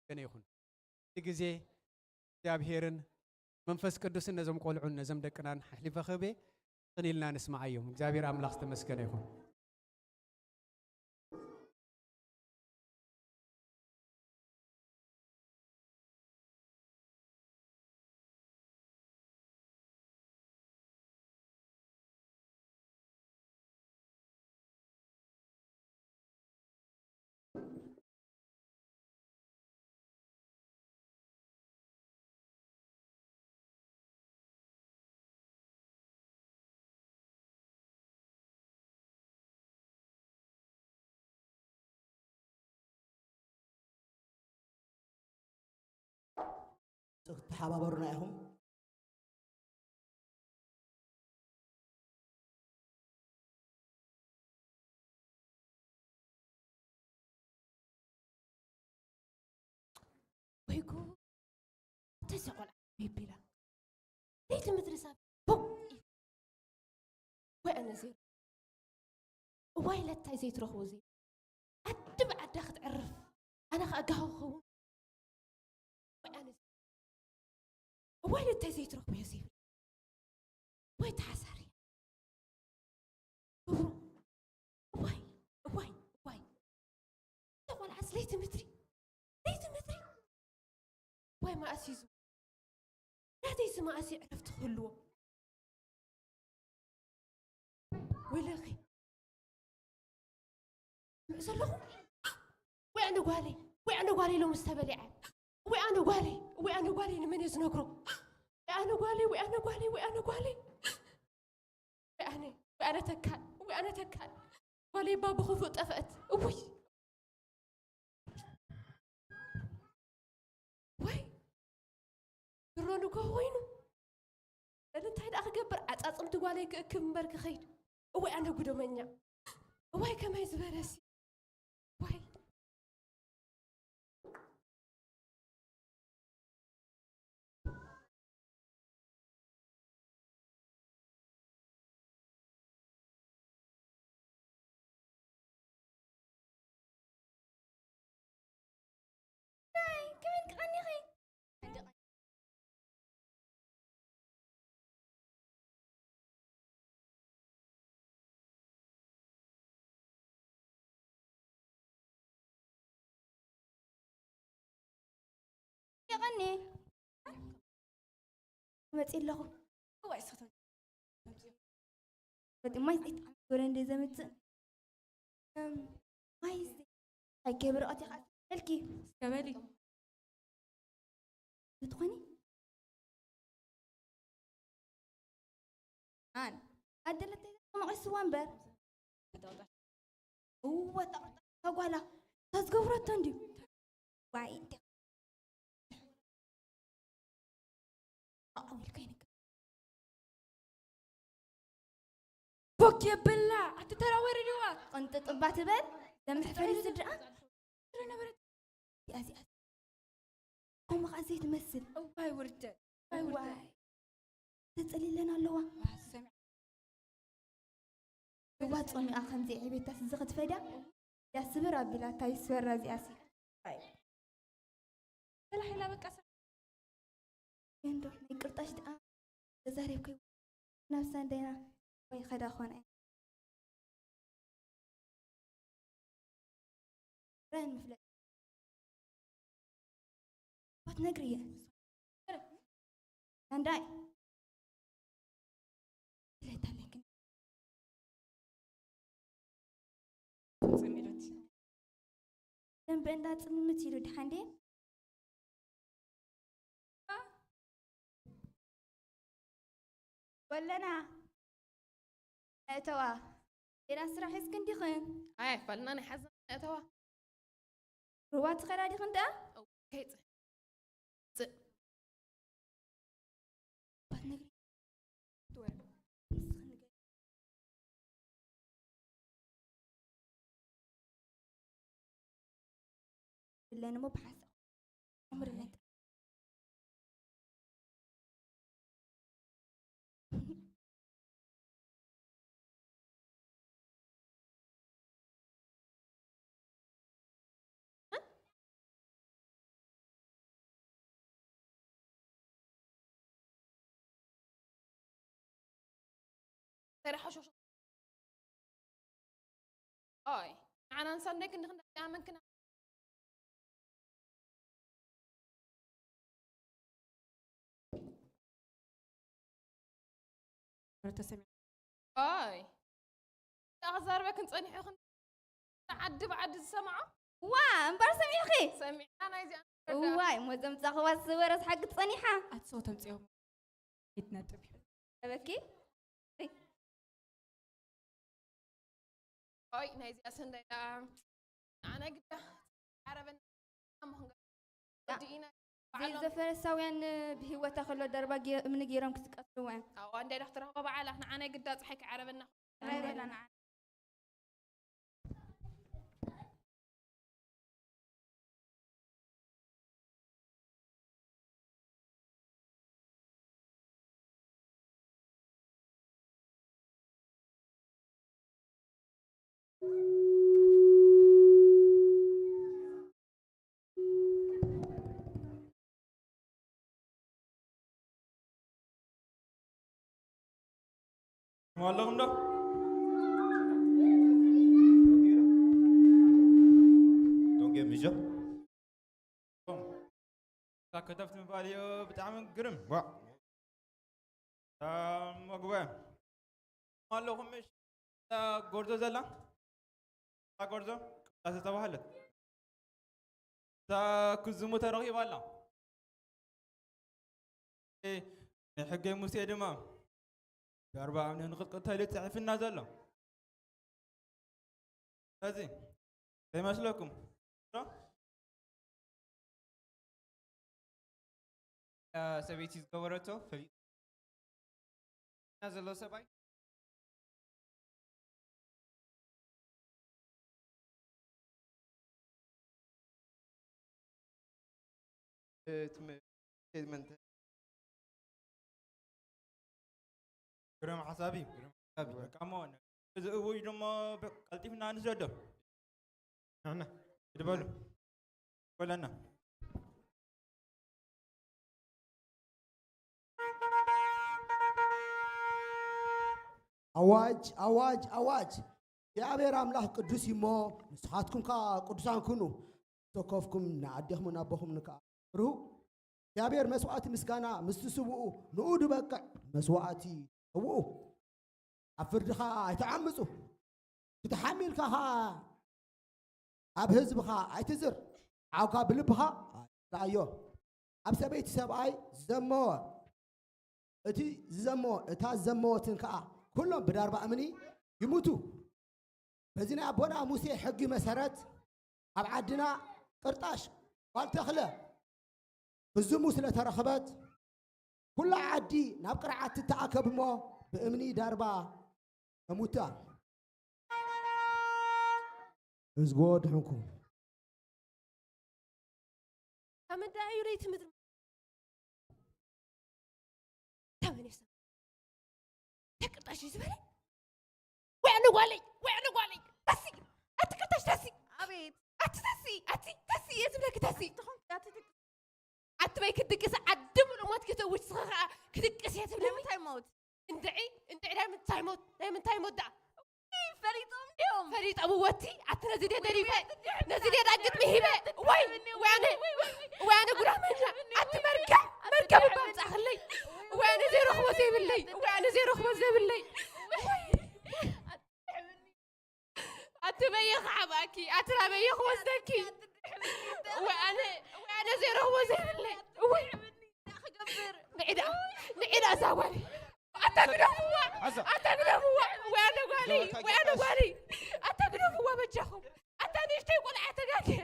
ገነ ይኹን። እቲ ግዜ እግዚኣብሔርን መንፈስ ቅዱስን ነዞም ቆልዑን ነዞም ደቅናን ሓሕሊፈ ክህቤ ቅን ኢልና ንስማዓዮም። እግዚኣብሔር ኣምላኽ ዝተመስገነ ይኹን። ተሓባበሩና ኢኹም። ወይ ጉድ! እተዚ ቆልዓ ቢቢላ ለይቲ ምድሪ ሳብ ቦቕ ኢሉ። ወይ ኣነ ዘይ እዋይ ለታይ ዘይትረኽቦ ዘይ ዓዲ ብዓዳ ክትዕርፍ ኣነ ኸኣ ጋሁ ክኸውን ወይ ኣነ እዋይ ለታይ ዘይትረኽቦ እዮ ዘይብል ወይ ተሓሳሪ ክብሩ እዋይ እዋይ እዋይ እተ ቆልዓስ ለይቲ ምድሪ ለይቲ ምድሪ እዋይ መኣስ እዩ ዝሞ ናተይሲ መኣስ እዩ ዕረፍቲ ክህልዎ ወይለኺ ምዕ ዘለኹ ወይ ኣነ ጓለይ ወይ ኣነ ጓለይ ሎምስ ተበሊዐ ወይ ኣነ ጓለይ ወይ ኣነ ጓለይ ንመን እየ ዝነግሮ ወይ ኣነ ጓለይ ወይ ኣነ ጓለይ ወይ ኣነ ጓለይ ወይ ኣነ ወይ ኣነ ተካል ወይ ኣነ ተካል ጓለይ እባ ብኽፉእ ጠፍአት እውይ ወይ ድሮ ንግሆ ኮይኑ በል እንታይ ደኣ ክገብር ዓፃፅምቲ ጓለይ ክእክብ እምበር ክኸይድ እዋይ ኣነ ጉደመኛ እዋይ ከመይ ዝበለሲ እዋይ የቐኒ መፂ ኣለኹ እዋይ ሰቶ መፂ ማይ ዘይተዓም ጎረ እንደ ዘምፅእ ማይ ኣይገብር ኦቲ ኸልኪ እስከበሊ ክትኾኒ ኣን ኣደለተይ ተመቒስዋ እምበር እወ ተጓላ ተዝገብረቶ እንድዩ ዋይ እንዲ ኣዊልካ ይንገር ቦክ የብላ ኣቲ ተራ ወሪድዋ ቅንጥጥባ ትበል ለምሕፈሪ ስድራ ነበረት እዚኣ እዚኣ ከምኡ ከዓ ዘይትመስል እዋይ ውርደት እዋይ ውርደት ተፀሊለን ኣለዋ እዋ ፆሚኣ ከምዚ ዕቤታስ እዚ ክትፈድያ ያ ስብር ኣቢላታ ይስበራ እዚኣሲ ሰላሕ ኢላ በቃ ሰ- እንዶ ናይ ቅርጣሽ ደኣ ተዛሪብከይ ናብ ሳንዳይና ወይ ኸዳ ኾነ ብራን መፍለጥ ክትነግሪ እየ። ናንዳይ ድሌት ኣለክን። ደንበ እንዳ ጽምምት ኢሉ ድሓን ድየ? ወለና። ኣእተዋ። ሌላ ስራሕ ሒዝክን ዲኽን? ኣይ፣ ኣይፋልና ናይ ሓዘን ኣእተዋ። ሩባ ትኸዳ ዲኽን ደኣ? ከይጽ-፣ ጽ-፣ ባት ነግሪ። ብለን እሞ ብሓሳብ ኣምርነት። ተረሓሾ ኣይ፣ ንዓና ንሳንደይ ክንዲ ክንዲ ኣመንክና። ተሰሚዑ። ኣይ፣ ክዛረበክን ጸኒሑ ክን-፣ ዓዲ ብዓዲ ዝሰምዖ። ዋ፣ እምበር ሰሚዕኺ? ሰሚዕና ናይዚኣ ንረዳ። እዋይ፣ እሞ ዘምጻኽዋ ዝወረስ ሓቂ ጸኒሓ። ኣቲ ሰው ተምጽኦም። ኢት ነጥብ እዩ። ተበኪ? ኦይ፣ ናይዚኣ ሰንዳይ ደኣ ንዓና ግዳ ዓረበን ኣሞኽን ያ፣ ወዲኢና እዚ በዓሎም። ዘፈረሳውያን ብህይወታ ከሎ ደርባ ገ-፣ እምኒ ገይሮም ክስቀስዋ። ኣዋ፣ እንታይ ዶ ክትረኽቦ በዓላ? ንዓና ግዳ ፀሓይ ክዓረበና። ዓረበና ንዓና። ኣለኹም ዶ? ዶንጌ ምጆ? እታ ከተፍቲ ምባል እዩ ብጣዕሚ ግርም። ዋ። እታ መግበ ኣለኹም ምሽ? እታ ጎርዞ ዘላ? እታ ጎርዞ ቅዳሴ ተባህለት። እታ ክዝሙ ተረኺባ ኣላ። እ፣ ናይ ሕገ ሙሴ ድማ ዳርባ እምኒ ንኽትቅተል እዩ ጽሒፍና ዘሎ። ስለዚ ዘይመስለኩም ዶ? እ፣ ሰበይቲ ዝገበረቶ ፈሊጥና ዘሎ ሰብኣይ እ፣ ትም-፣ ስቴትመንት። ግርም ሓሳብ እዩ፣ ግርም ሓሳብ እዩ። በቃ እሞ፣ እዚ እውጅ ደሞ በ-፣ ቀልጢፍና ንስደዶ። ንሕና፣ ሂድ በሉ። በለና። ኣዋጅ፣ ኣዋጅ፣ ኣዋጅ! እግዚኣብሔር ኣምላኽ ቅዱስ እዩ እሞ፣ ንስኻትኩም ከኣ ቅዱሳን ኩኑ። ተኮፍኩም ንኣዴኹምን ኣቦኹምን ከኣ ፍርሁ። እግዚኣብሔር መስዋእቲ ምስጋና ምስ ትስውኡ፣ ንኡ ዝበቅዕ መስዋእቲ ሰውኡ። ኣብ ፍርድኻ ኣይትዓምፁ። ክትሓሚልካ ኸዓ ኣብ ህዝብኻ ኣይትዝር። ዓውካ ብልብኻ ኣይትርኣዮ። ኣብ ሰበይቲ ሰብኣይ ዝዘመወ፣ እቲ ዝዘመወ፣ እታ ዝዘመወትን ከኣ ኩሎም ብዳርባ እምኒ ይሙቱ። በዚ ናይ ኣቦና ሙሴ ሕጊ መሰረት ኣብ ዓድና ቅርጣሽ ጓል ተኽለ ክዝሙ ስለ ተረኽበት፣ ኩላ ዓዲ ናብ ቅርዓት ትተኣከብ እሞ ብእምኒ ዳርባ እሙታ። እዝጎ ድሕንኩ። ከመዳ እዩ ለይቲ ምድሪ። ተመን እዩ ሰብ። ተቅጣሽ እዩ ዝበለ። ወይ ኣነ ጓለይ፣ ወይ ኣነ ጓለይ። ተሲ፣ ኣቲ ቅጣሽ ተሲ። ኣቤት። ኣቲ ተሲ፣ ኣቲ ተሲ፣ እየ ዝብለኪ ተሲ። ትኾን፣ ኣቲ ትክ-፣ ኣቲ በይ ክትድቅሲ ዓዲ ሙሉ ሞት ክትውሽ ስኻ ክትድቅስ እየ ትብለኒ። ንምንታይ ሞት? እንድዒ፣ እንድዒ ናይ ምንታይ ሞት? ናይ ምንታይ ሞት ደኣ? ፈሊጦም ድዮም? ፈሊጦም እወቲ፣ ኣቲ ነዚ ድየ ደሪፈ፣ ነዚ ድየ ዳጊ ሂበ ወይ ወይ ኣነ ወይ ኣነ ጉራመኛ ኣቲ መርከብ መርከብ እባ ምጻኽለይ ወይ ኣነ ዘይረኽቦ ዘይብለይ ወይ ኣነ ዘይረኽቦ ዘይብለይ ኣቲ በየ ክሓባኪ ኣቲ ናበየ ክወስደኪ ወይ ኣነ ወይ ኣነ ዘይረኽቦ ዘይብለይ ወይ ንዒዳ ንዒዳ እዛ ጓል ኣታ ግደፍዋ ኣታ ግደፍዋ ወይ ኣነ ጓለይ ወይ ኣነ ጓለይ ኣታ ግደፍዋ በጃኹም ኣታ ንእሽተይ ቆልዓ ተጋግያ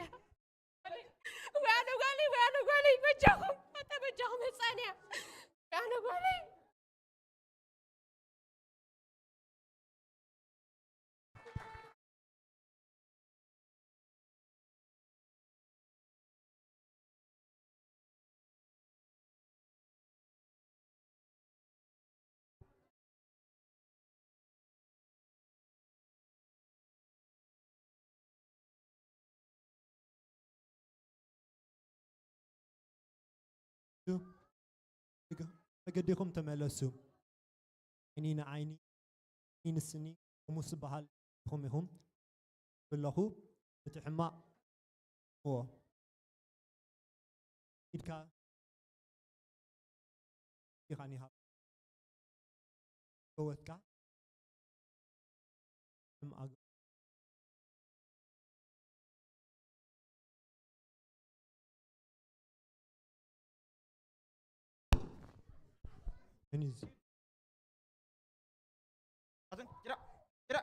ወይ ኣነ ጓለይ ወይ ኣነ ጓለይ በጃኹም ኣታ በጃኹም ህፃን እያ ወይ ኣነ ጓለይ መገዲኹም ተመለሱ። ዓይኒ ንዓይኒ፣ ዓይኒ ንስኒ፣ ሕሙስ ዝበሃል ኢኹም ኢኹም ብለኹ፣ እቲ ሕማቕ እዎ። ኢድካ ኢኻ ኒሃ። ፈወትካ እም ኣግ- ምን እዩ እዚ? ኣትን ጅራ ጅራ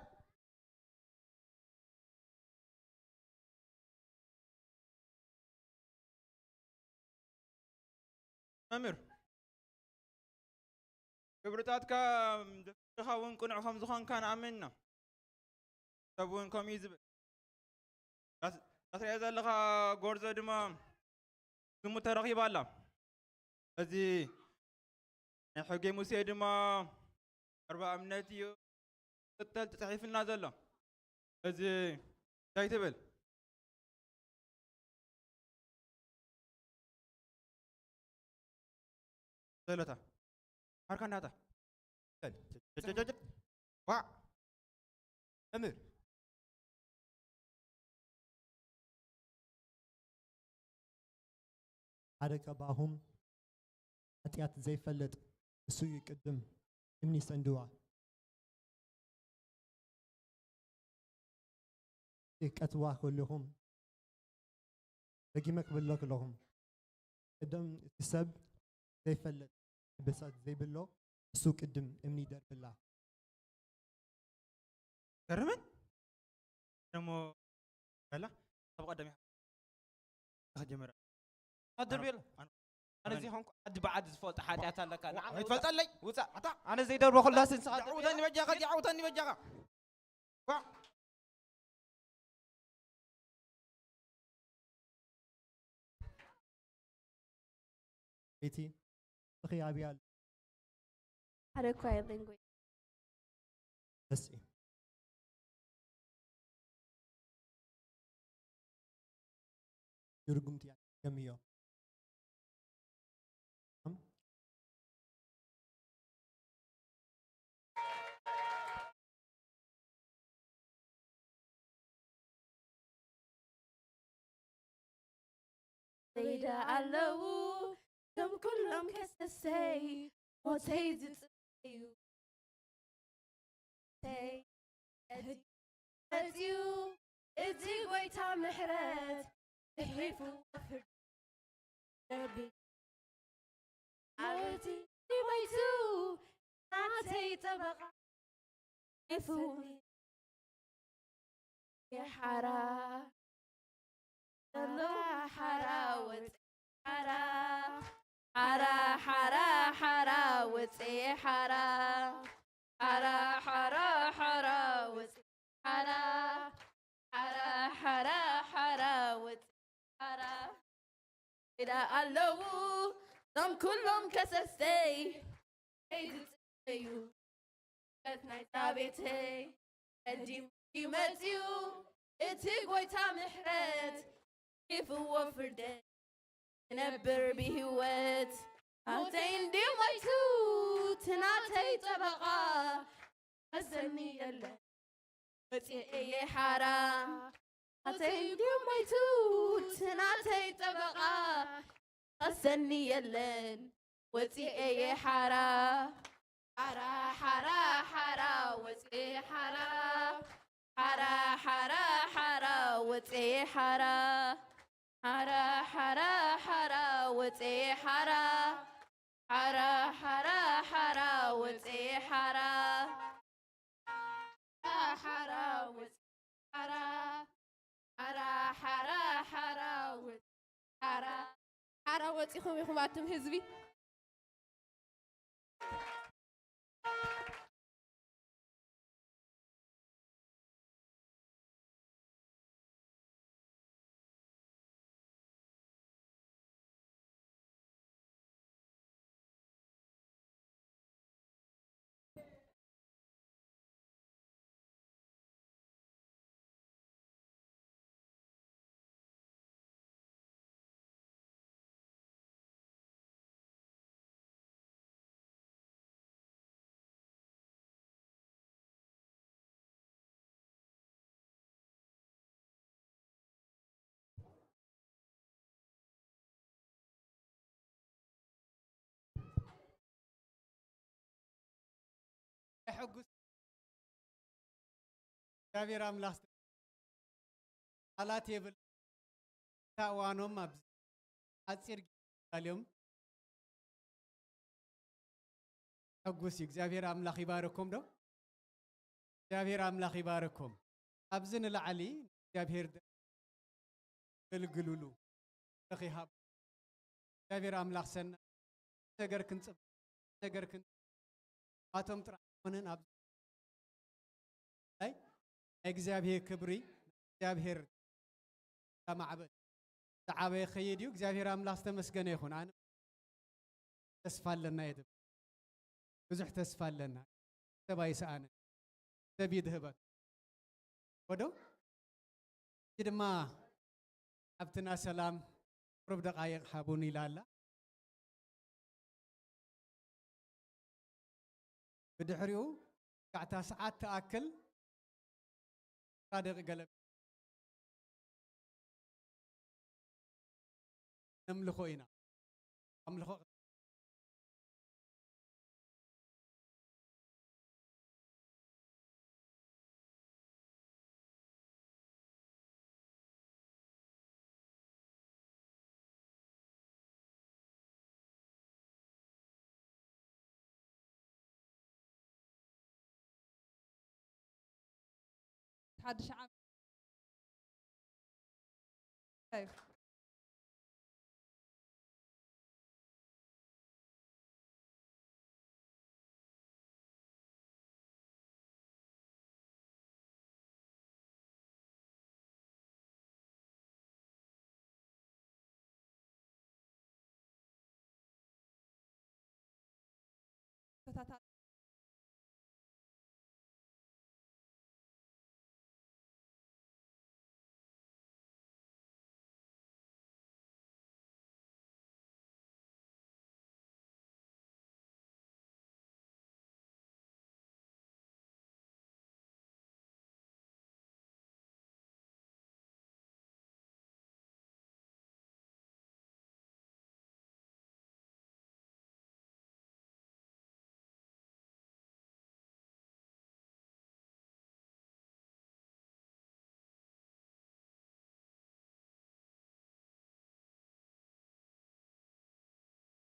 መምህር ክብርታትካ ደፍርኻ እውን ቅኑዕ ከም ዝኾንካ ንኣምን ኢና። ሰብ እውን ከምኡ እዩ ዝብል። እዛ ትሪኦ ዘለኻ ጎርዞ ድማ ስሙ ተረኺባ ኣላ። እዚ ናይ ሕጊ ሙሴ ድማ ኣርባ እምነት እዩ ክትል ተጻሒፍልና ዘሎ። እዚ እንታይ ትብል? ዘለታ ዓርካ እናታ ዋ እምር ሓደ ካባኹም ሓጢኣት ዘይፈልጥ እሱ እዩ ቅድም እምኒ ሰንድዋ። ቀትዋ ከለኹም ደጊመ ክብሎ ከለኹም ቅድም እቲ ሰብ ዘይፈልጥ ብሳት ዘይብሎ እሱ ቅድም እምኒ ይደርብላ። ገርምን ደሞ በላ ካብ ቀደም ኢኻ ጀመረ ኣድርቤላ ኣነ- ኣነ ኣነ- እዚ ኾንኩ ዓዲ ብዓዲ ዝፈልጦ ሓጢኣት ኣለካ ንዓ ኣይትፈልጠለይ ውፃእ ኣታ ኣነ ዘይደርበ ኩላስ ንስኻ ዲዓውተኒ በጃኻ ዲዓውተኒ በጃኻ ዋ ቤቲ እስኺ ኣብያ ኣሎ ሓደ ኳየር ላንጉጅ ደስ እዩ። ትርጉምቲ ገምዮ ዘይዳ ኣለዉ ከም ኩሎም ከሰሰይ ሞተይ ዝጽበዩ መጽዩ እቲ ጎይታ ምሕረት ጽሒፉ ፍርዲ ነቢ ኣበቲ ሞይቱ ናተይ ጠበቓ ጽሒፉኒ የሓራ ሓራ ሓራ ወጽ ሓራ ሓራ ሓራ ሓራ ወጽ ሓራ ሓራ ሓራ ሓራ ወጽ ሓራ ሓራ ሓራ ሓራ ወጽ ሓራ ኢዳ ኣለዉ ዞም ኩሎም ከሰስተይ ከይዝጽዩ በት ናይታ ቤተይ ቀዲሙ ይመጽዩ እቲ ጎይታ ምሕረት ሒፍዎ ፍርደ ክነብር ብህይወት ኣተይ እንዲ ሞይቱ ትናተይ ጠበቓ መሰኒ የለ መጽየ እየ ሓራ ኣተይ እንዲ ሞይቱ ተይ ጠበቓ ከሰኒ የለን ወፂኤ እየ ሓራ። ሓራ ሓራ ሓራ ወፂኤ ሓራ። ሓራ ሓራ ሓራ ወፂኤ ሓራ። ሓራ ሓራ ሓራ ወፂኤ ሓራ። ሓራ ሓራ ሓራ ወፂኤ ሓራ። ሓራ ወፂኤ ሓራ። ሓራ ሓራ ሓራ ወፂኤ ሓራ። ሓራ ወፂኹም ኢኹም ኣቱም ህዝቢ። የሐጉስ እግዚኣብሔር ኣምላኽ ቃላት የብል። እታ እዋኖም ኣብ ሓፂር ጊዜ ኣልዮም። ሕጉስ እዩ። እግዚኣብሔር ኣምላኽ ይባርኮም ዶ? እግዚኣብሔር ኣምላኽ ይባርኮም። ኣብዚ ንላዕሊ እግዚኣብሔር ደ-፣ ኣገልግሉሉ። ይሃብ። እግዚኣብሔር ኣምላኽ ሰና ነገር ክንጽብ ነገር ክን ኣቶም ጥራሕ ኮነን ኣብ ናይ ናይ እግዚኣብሔር ክብሪ እግዚኣብሔር ተማዕበል ዝዓበየ ክኸይድ እዩ። እግዚኣብሔር ኣምላኽ ዝተመስገነ ይኹን። ኣነ ተስፋ ኣለና እየ ዝብል። ብዙሕ ተስፋ ኣለና። ሰብ ኣይሰኣነ። ሰብ ይድህበክ። ወዶ? እዚ ድማ ሓብትና ሰላም ቁሩብ ደቃይቕ ሃቡን ኢላ ኣላ። ብድሕሪኡ ክሳዕ እታ ሰዓት ትኣክል እታ ደቂ ገለ ነምልኾ ኢና። ኣምልኾ ሓድሽ ዓመት።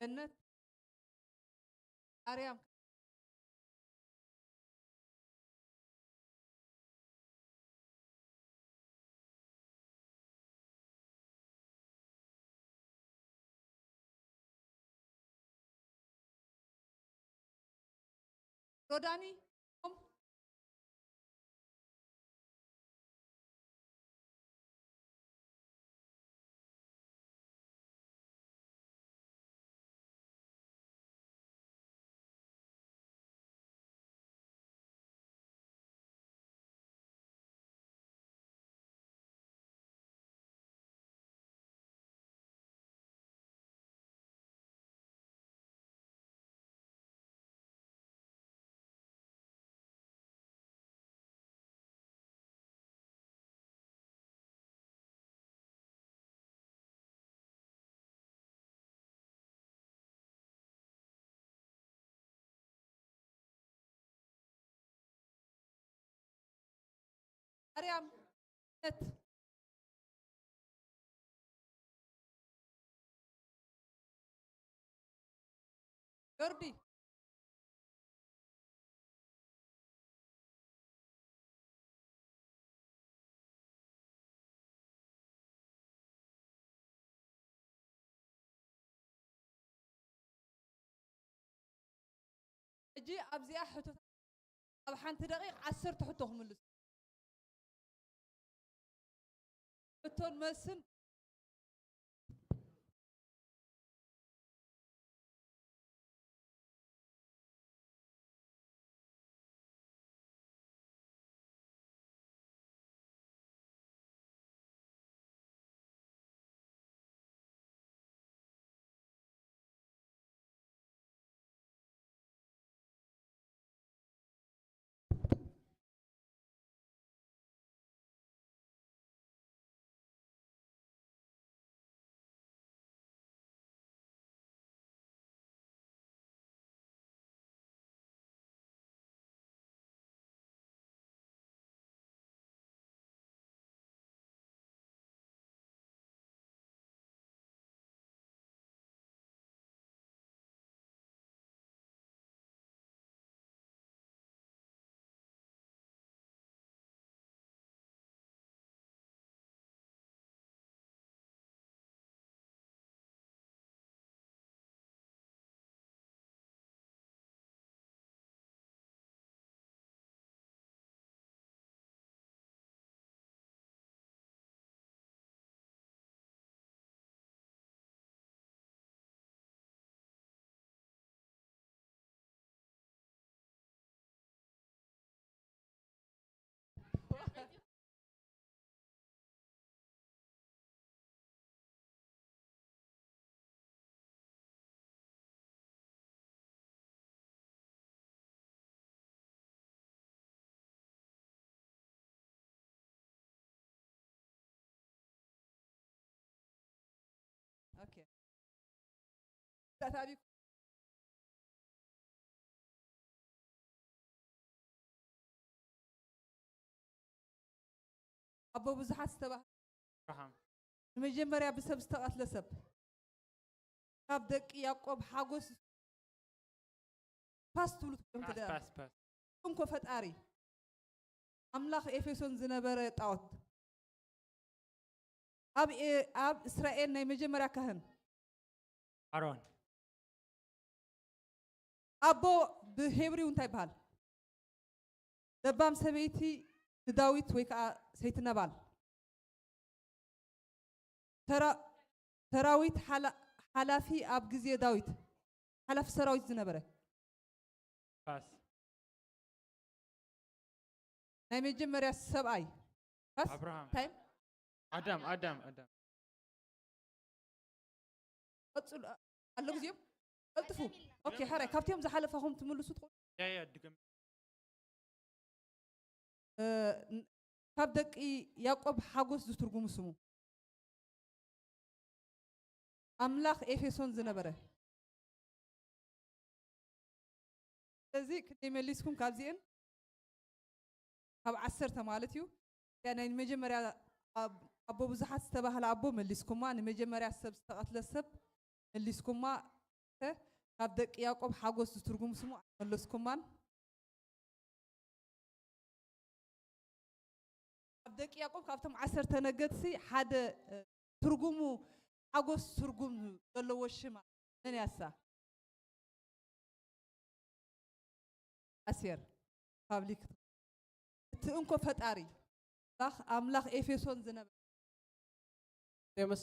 ገነት ኣርያም። ሮዳኒ። ማርያም ነት ዮርዲ ሕጂ ኣብዚኣ ሕቶታት ኣብ ሓንቲ ደቂቕ ዓሰርተ ሕቶ ክምልሱ። ሕቶን መልስን። ኦኬ። ተታቢኩ ኣቦ ብዙሓት ዝተባህለ ኣብርሃም። ንመጀመርያ ብሰብ ዝተቐትለ ሰብ። ካብ ደቂ ያዕቆብ ሓጎስ ፓስ ትብሉ ትብሎም ፓስ፣ ተደ-፣ ፓስ፣ ፓስ። እንኮ ፈጣሪ ኣምላኽ ኤፌሶን ዝነበረ ጣዖት። ኣብ ኤ-፣ ኣብ እስራኤል ናይ መጀመርያ ካህን። ኣሮን። ኣቦ ብሄብሪው እንታይ ይበሃል? ለባም ሰበይቲ ንዳዊት ወይ ከዓ ሰይቲ ነባል። ሰራ-፣ ሰራዊት ሓላ-፣ ሓላፊ ኣብ ግዜ ዳዊት፣ ሓላፊ ሰራዊት ዝነበረ። ፓስ። ናይ መጀመርያ ሰብኣይ። ፓስ? ኣብርሃም። ታይም? ኣዳም፣ ኣዳም፣ ኣዳም። ቀጽሉ፣ ኣ-፣ ኣሎ ግዜም? ቀልጥፉ። ኦኬ፣ ሓራይ፣ ካብቲኦም ዝሓለፋኹም ትምልሱ ትኾኑ? ያ፣ ያ፣ ድገም። እ፣ ን-፣ ካብ ደቂ ያዕቆብ ሓጎስ ዝትርጉሙ ስሙ። ኣምላኽ ኤፌሶን ዝነበረ። ስለዚ ክንደይ መሊስኩም ካብዚኤን? ካብ ዓሰርተ ማለት እዩ። እዚኣ ናይ መጀመርያ ኣብ-፣ ኣቦ ብዙሓት ዝተባህለ ኣቦ መሊስኩማ፣ ንመጀመርያ ሰብ ዝተቐትለ ሰብ መሊስኩማ። እተ-፣ ካብ ደቂ ያዕቆብ ሓጎስ ዝትርጉም ስሙ ኣይመለስኩማን። ኣብ ደቂ ያዕቆብ ካብቶም ዓሰርተ ነገድሲ ሓደ፣ እ፣ ትርጉሙ ሓጎስ ትርጉም ዘለዎ ሽም መን ያሳ? ኣሴር ፓብሊክ። እቲ እንኮ ፈጣሪ ኣምላኽ፣ ኣምላኽ ኤፌሶን ዝነበረ ቴምስ።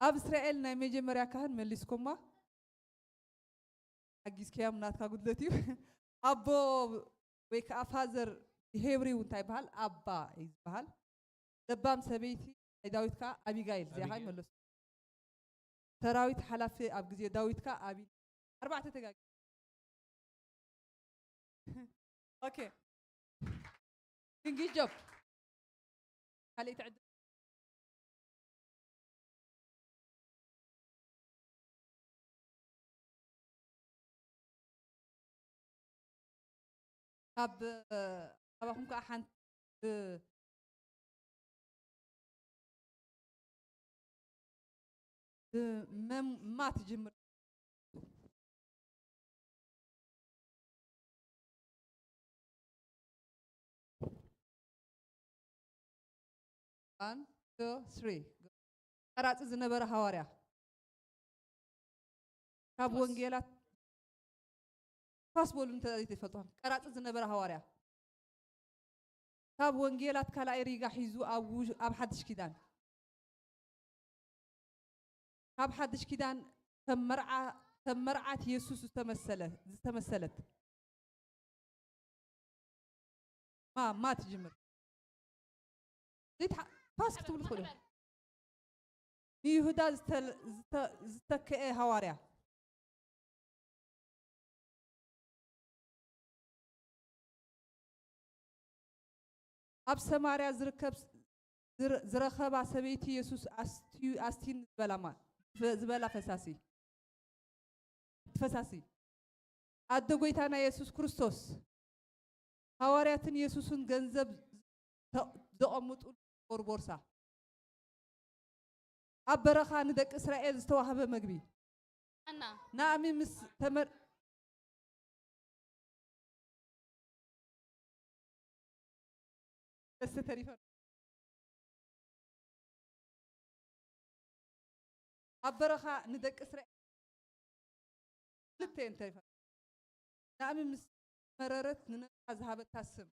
ኣብ እስራኤል ናይ መጀመርያ ካህን መሊስኩማ። ሓጊዝክያም ናትካ ጉድለት እዩ። ኣቦ ወይ ከዓ ፋዘር ብሄብሪው እንታይ ይበሃል? ኣባ እዩ ዝበሃል። ለባም ሰበይቲ ናይ ዳዊት ከዓ ኣቢጋይል። እዚኣ ከዓ ኣቢጋይል። ይመለሱ። ሰራዊት ሓላፊ ኣብ ግዜ ዳዊት ከዓ ኣቢ-፣ ኣርባዕተ ተጋጊ። ኦኬ። ግን good job። ካልኣይቲ ዕድል። ካብ፣ እ፣ ካባኹም ከዓ ሓንቲ ብ- ብመም ማ ትጅምር። One, two, three. ቀራጺ ዝነበረ ሃዋርያ ካብ ወንጌላት ፋስ በሉ እንተ ዘይትፈልጡ። ቀራጺ ዝነበረ ሃዋርያ ካብ ወንጌላት ካልኣይ ሪጋ ሒዙ ኣብ ውሽ- ኣብ ሓድሽ ኪዳን ካብ ሓድሽ ኪዳን ከም መርዓ ከም መርዓት የሱስ ዝተመሰለ ዝተመሰለት ማ ማ ትጅምር ዘይትሓ- ፋስ ክትብሉ ትኽእሉ። ንይሁዳ ዝተል- ዝተ- ዝተክአ ሃዋርያ ኣብ ሰማርያ ዝርከብ ዝረ- ዝረኸባ ሰበይቲ የሱስ ኣስትዩ ኣስቲን ዝበላ ማ- ዝበላ ፈሳሲ ፈሳሲ ኣደ ጎይታና የሱስ ክርስቶስ ሃዋርያትን የሱስን ገንዘብ ተ- ዘቐምጡ ቦርሳ ኣብ በረኻ ንደቂ እስራኤል ዝተዋህበ መግቢ ኣና ናእሚ ምስ ተመር ደስ ተሪፈ ኣብ በረኻ ንደቂ እስራኤል ክልተ እየን ተሪፈን። ናእሚ ምስ መረረት ንነብሳ ዝሃበታ ስም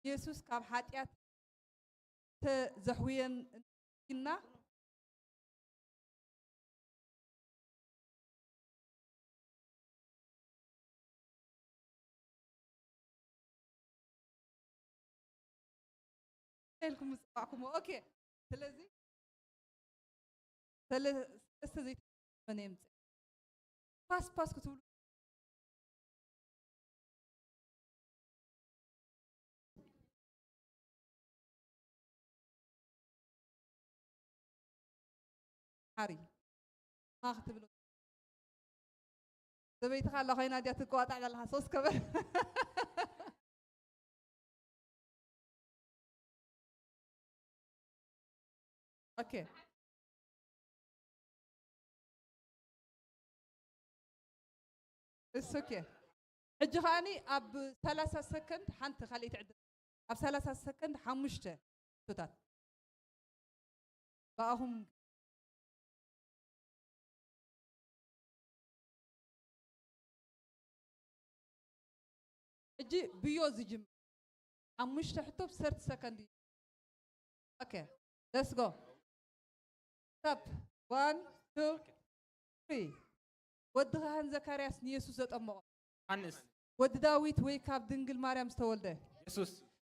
የሱስ ካብ ሓጢኣት ተዘሕውየን እና ኢልኩም ዝፀዋዕኩሞ። ኦኬ፣ ስለዚ ሰለስተ ዘይተመን የምፅ ፓስ ፓስ ክትብሉ ሓሪ ማ ክትብሎ ሰበይትኻ ኣላ ኮይና ድያ ትቀዋጣዕ ዘለኻ ሶስ ከበር ኦኬ እሱ ኦኬ ሕጂ ከዓኒ ኣብ ሰላሳ ሰከንድ ሓንቲ ካልኣይቲ ዕድል ኣብ ሰላሳ ሰከንድ ሓሙሽተ ቶታት ብኣኹም ሕጂ ብዮ ዝጅምር ሓሙሽተ ሕቶ ብ ሰርቲ ሰከንድ እዩ ኦኬ let's go stop one two three ወዲ ካህን ዘካርያስ ንየሱስ ዘጠመቖ ዮሃንስ ወዲ ዳዊት ወይ ካብ ድንግል ማርያም ዝተወልደ የሱስ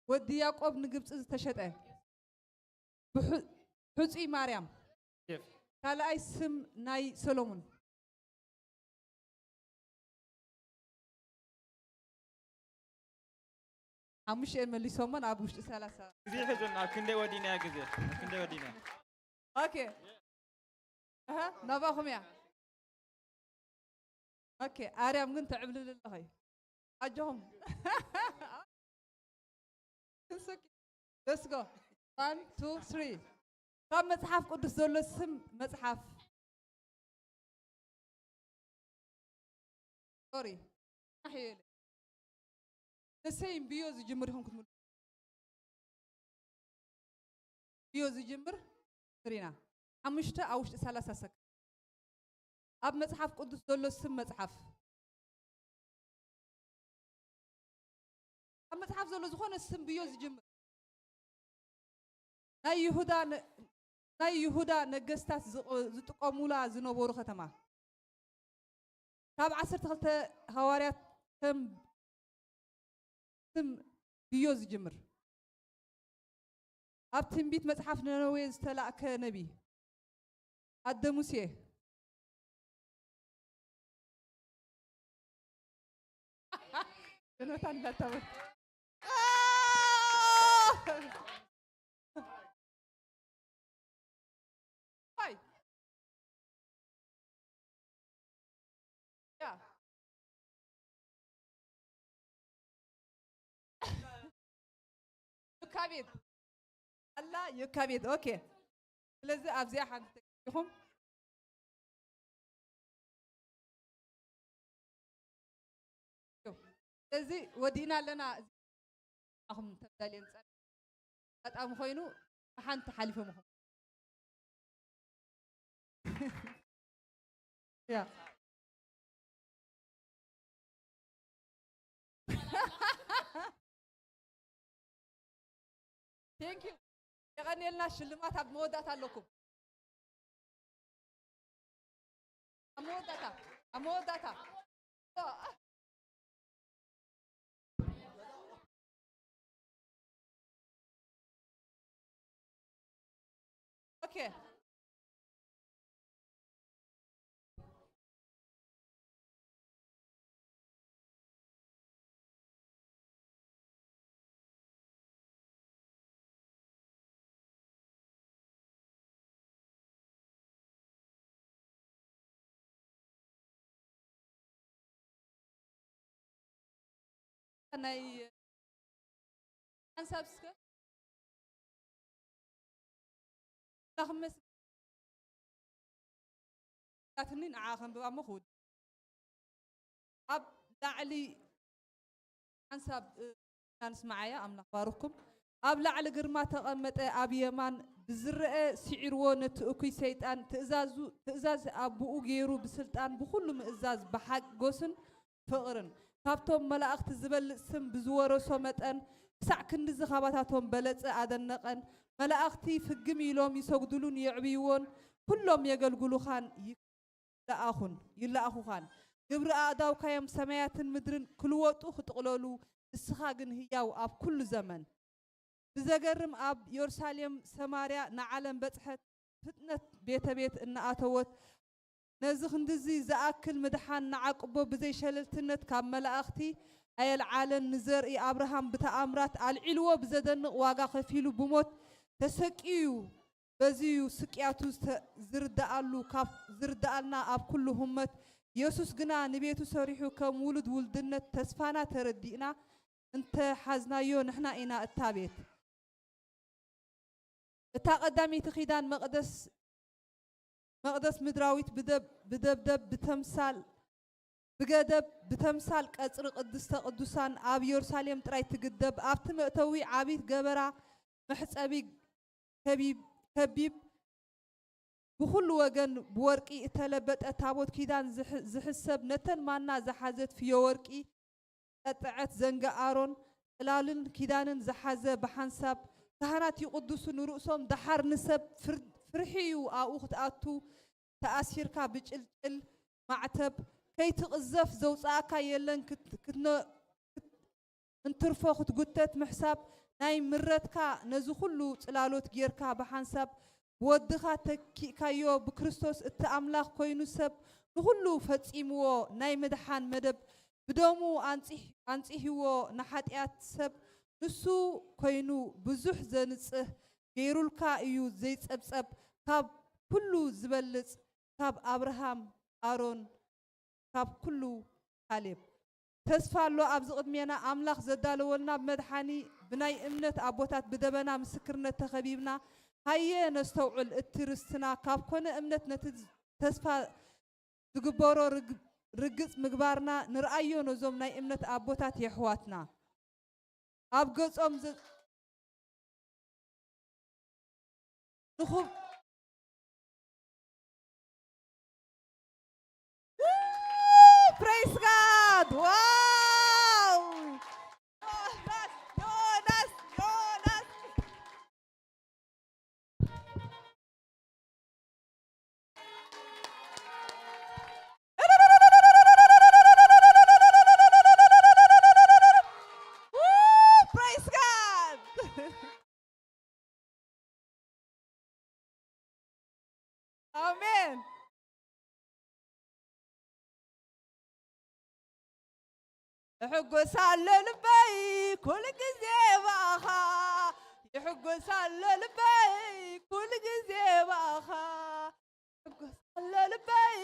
ወዲ ያዕቆብ ንግብፂ ዝተሸጠ ብሑ- ሕፁይ ማርያም ዮሴፍ ካልኣይ ስም ናይ ሰሎሙን ሓሙሽተ እየን መሊሶሞን ኣብ ውሽጢ ሰላሳ ግዜ ሕዙን ኣብ ክንደይ ወዲናያ ግዜ ኣብ ክንደይ ወዲናያ ኦኬ ኣሃ ናባኹም እያ ኦኬ ኣርያም ግን ተዕብልል ኣለኸ ኣጆኹም It's okay. Let's go. One, two, three. ካብ መጽሓፍ ቅዱስ ዘሎ ስም መጽሓፍ sorry ንሰይም ብዮ ዝጅምር ኢኹም ክትምሉ ብዮ ዝጅምር ስሪና ሓሙሽተ ኣብ ውሽጢ ሰላሳ ሰከንድ ኣብ መጽሓፍ ቅዱስ ዘሎ ስም መጽሓፍ ኣብ መጽሓፍ ዘሎ ዝኾነ ስም ብዮ ዝጅምር ናይ ይሁዳ ነ- ናይ ይሁዳ ነገስታት ዝቕ- ዝጥቀሙላ ዝነበሩ ከተማ ካብ ዓሰርተ ክልተ ሃዋርያት ከም ስም ብዮ ዝጅምር ኣብ ትንቢት መጽሓፍ ነነዌ ዝተላእከ ነቢ ኣደ ሙሴ ዮናታን እንዳታበል ይ ያ ካቤት ኣላ ዮካቤት። ኦኬ፣ ስለዚ ኣብዚኣ ሓንቲ ተኪኹም። ስለዚ ወዲእና ኣለና። ኣኹም ተዳልየን ጸ ኣጋጣሚ ኮይኑ ሓንቲ ሓሊፎም ኢኹም። ያ ቴንክ ዩ። የቐንየልና። ሽልማት ኣብ መወዳእታ ኣለኩም። ኣብ መወዳእታ፣ ኣብ መወዳእታ። ኦኬ። ናይ ሓንሳብ እስከ ኣምላኽ ይመስገን። ኣትኒ ንዓ ከንብባ እሞ ክውድ ኣብ ላዕሊ ሓንሳብ፣ እ፣ ንስማዓያ። ኣምላኽ ባርኩም። ኣብ ላዕሊ ግርማ ተቐመጠ፣ ኣብ የማን ብዝረአ ስዒርዎ ነቲ እኩይ ሰይጣን ትእዛዙ፣ ትእዛዝ ኣቦኡ ገይሩ ብስልጣን ብኹሉ ምእዛዝ ብሓጎስን ፍቕርን ካብቶም መላእኽቲ ዝበልጽ ስም ብዝወረሶ መጠን ክሳዕ ክንድዚ ካባታቶም በለጸ ኣደነቐን። መላእኽቲ ፍግም ኢሎም ይሰግዱሉን የዕብይዎን፣ ኩሎም የገልግሉኻን ይለኣኹን፣ ይለኣኹኻን። ግብሪ ኣእዳውካዮም ሰማያትን ምድርን ክልወጡ ክጥቕለሉ፣ ንስኻ ግን ህያው ኣብ ኩሉ ዘመን። ብዘገርም ኣብ የሩሳሌም ሰማርያ ንዓለም በጽሐት፣ ፍጥነት ቤተ ቤት እናኣተወት ነዚ ክንድዚ ዝኣክል ምድሓን ንዓቅቦ ብዘይ ሸለልትነት ካብ መላእኽቲ ኣየልዓለን። ንዘርኢ ኣብርሃም ብተኣምራት ኣልዒልዎ ብዘደንቕ ዋጋ ከፊሉ ብሞት ተሰቅዩ በዚዩ ስቅያቱ ዝተ-፣ ዝርድኣሉ ካብ ዝርድኣልና ኣብ ኩሉ ህሞት የሱስ ግና ንቤቱ ሰሪሑ ከም ውሉድ ውልድነት ተስፋና ተረዲእና እንተ ሓዝናዮ ንሕና ኢና እታ ቤት። እታ ቀዳመይቲ ኪዳን መቕደስ፣ መቕደስ ምድራዊት ብደብ-፣ ብደብደብ ብተምሳል፣ ብገደብ ብተምሳል ቀጽሪ ቅድስተ ቅዱሳን ኣብ የሩሳሌም ጥራይ ትግደብ። ኣብቲ መእተዊ ዓቢት ገበራ መሕጸቢ ከቢብ፣ ከቢብ ብኹሉ ወገን ብወርቂ እተለበጠ ታቦት ኪዳን ዝሕ-፣ ዝሕሰብ ነተን ማና ዝሓዘት ፍዮ ወርቂ ጠጥዐት ዘንገ ኣሮን ጽላልን ኪዳንን ዝሓዘ ብሓንሳብ ካህናት ይቕድሱ ንርእሶም ደሓር ንሰብ ፍር-፣ ፍርሒ እዩ ኣብኡ ክትኣቱ ተኣሲርካ ብጭልጭል ማዕተብ ከይትቕዘፍ ዘውጽኣካ የለን ክት-፣ ክትነ-፣ ክት-፣ እንትርፎ ክትጉተት ምሕሳብ ናይ ምረትካ ነዚ ኩሉ ጽላሎት ጌርካ ብሓንሳብ ብወድኻ ተኪእካዮ ብክርስቶስ እቲ ኣምላኽ ኮይኑ ሰብ ንኹሉ ፈጺምዎ ናይ ምድሓን መደብ ብደሙ ኣንጺህ-፣ ኣንጺህዎ ንሓጢኣት ሰብ ንሱ ኮይኑ ብዙሕ ዘንጽህ ገይሩልካ እዩ ዘይጸብጸብ ካብ ኩሉ ዝበልጽ ካብ ኣብርሃም ኣሮን ካብ ኩሉ ካሌብ ተስፋ ኣሎ ኣብዚ ቅድሜና ኣምላኽ ዘዳለወልና ብመድሓኒ ብናይ እምነት ኣቦታት ብደበና ምስክርነት ተኸቢብና ሃየ ነስተውዕል እቲ ርስትና ካብ ኮነ እምነት ነቲ ተስፋ ዝግበሮ ርግ-፣ ርግጽ ምግባርና ንርኣዮ ነዞም ናይ እምነት ኣቦታት የሕዋትና ኣብ ገጾም ዘ-፣ ንኹብ-፣ Woo! Praise God! Wow! Jonas, Jonas, Jonas! Woo! Praise God! ኣሜን። ይሕጎስ ኣሎ ልበይ ኩሉ ግዜ ብኣኻ፣ ይሕጎስ ኣሎ ልበይ ኩሉ ግዜ ብኣኻ፣ ይሕጎስ ኣሎ ልበይ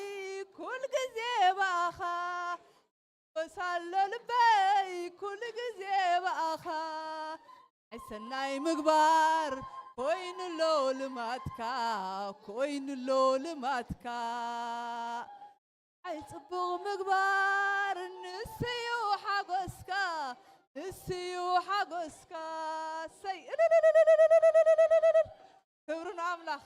ኩሉ ግዜ ብኣኻ፣ ይሕጎስ ኣሎ ልበይ ኩሉ ግዜ ብኣኻ። ናይ ሰናይ ምግባር ኮይኑሎ ልማድካ፣ ኮይኑሎ ልማድካ። ኣይ ጽቡቕ ምግባር ንስዩ ሓጎስካ፣ ንስዩ ሓጎስካ። እሰይ! እልልልልልልልልልልልልልልል! ክብሪ ንኣምላኽ።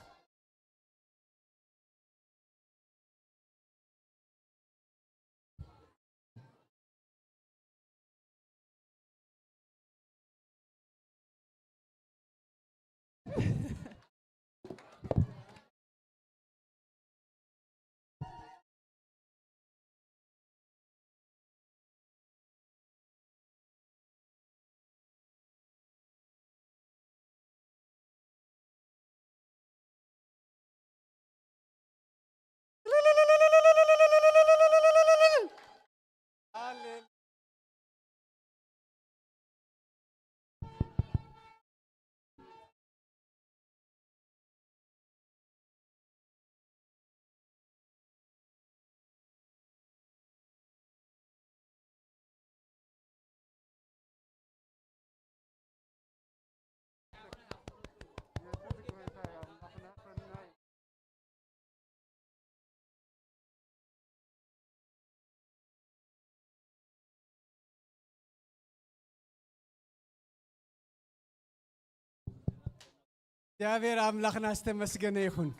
እግዚኣብሔር ኣምላኽና ዝተመስገነ ይኹን።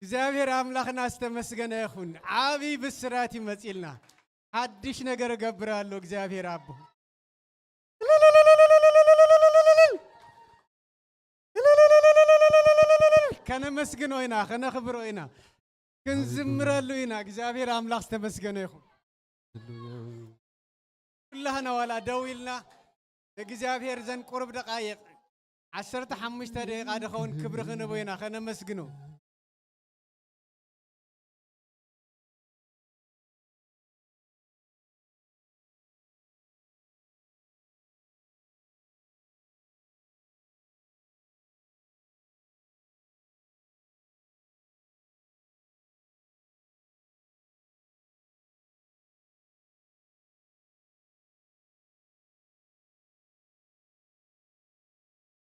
እግዚኣብሔር ኣምላኽና ዝተመስገነ ይኹን። ዓብዪ ብስራት ይመጽልና። ሓድሽ ነገር እገብር ኣሎ እግዚኣብሔር ኣቦ። ከነመስግኖ ኢና፣ ከነኽብሮ ኢና፣ ክንዝምረሉ ኢና። እግዚኣብሔር ኣምላኽ ዝተመስገነ ይኹን። ኩላህና ዋላ ደው ኢልና ንእግዚኣብሔር ዘን ቁሩብ ደቃይቕ፣ ዓሰርተ ሓሙሽተ ደቂቓ ድኸውን ክብሪ ክንቦ ኢና፣ ከነመስግኖ።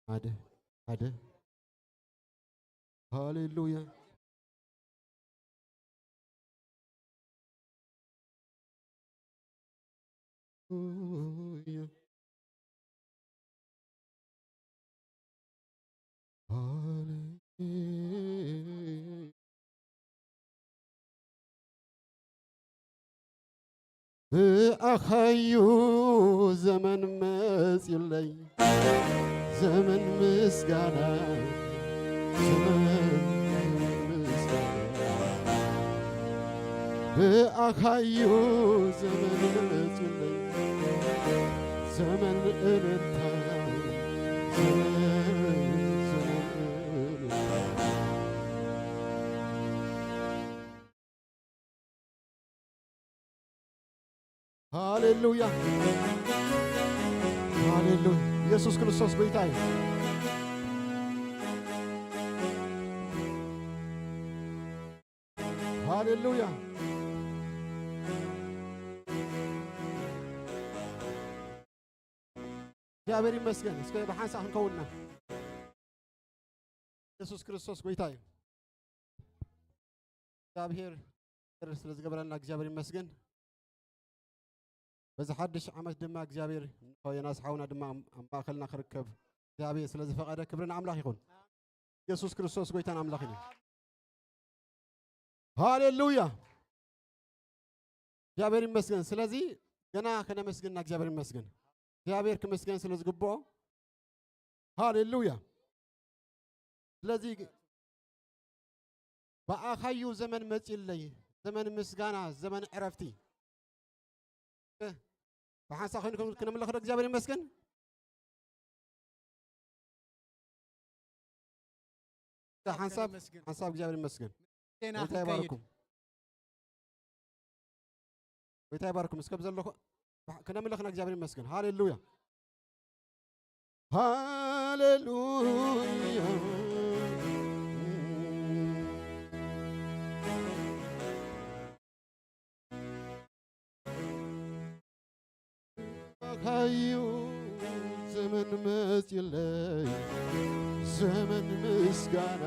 ሓደ ሓደ። ሃሌሉያ። ብኣኻዩ ዘመን መጺለይ፣ ዘመን ምስጋና፣ ዘመን ምስጋና። ብኣኻዩ ዘመን መጺለይ፣ ዘመን እልልታ፣ ዘመን፣ ዘመን እልልታ። ሃሌሉያ፣ ሃሌሉያ። ኢየሱስ ክርስቶስ ጎይታ እዩ። ሃሌሉያ። እግዚኣብሔር ይመስገን። እስከ ብሓንሳእ ክንከውንና። ኢየሱስ ክርስቶስ ጎይታ እዩ። እግዚኣብሔር ስለ ዝገበረልና እግዚኣብሔር ይመስገን። በዚ ሓድሽ ዓመት ድማ እግዚኣብሔር ዮናስ ሓውና ድማ ኣብ ማእከልና ክርከብ እግዚኣብሔር ስለ ዝፈቐደ ክብሪ ንኣምላኽ ይኹን። ኢየሱስ ክርስቶስ ጎይታን ኣምላኽን እዩ። ሃሌሉያ። እግዚኣብሔር ይመስገን። ስለዚ ገና ከነመስግንና እግዚኣብሔር ይመስገን። እግዚኣብሔር ክመስገን ስለ ዝግብኦ። ሃሌሉያ። ስለዚ ብኣኻዩ ዘመን መጺለይ፣ ዘመን ምስጋና፣ ዘመን ዕረፍቲ። ብሓንሳብ ኮይኑ ክነምልኽ ዶ እግዚኣብሔር ይመስገን። ሓንሳብ፣ ይመስገን። ሓንሳብ እግዚኣብሔር ይመስገን። ዜና ጎይታ ክንከይድ። ይባርኩም። ጎይታ ይባርኩም። እስከ ብዘለኹ ክነምልኽ ና እግዚኣብሔር ይመስገን። ሃሌሉያ። ሃሌሉያ። ኣኻዩ ዘመን መጽለይ፣ ዘመን ምስጋና፣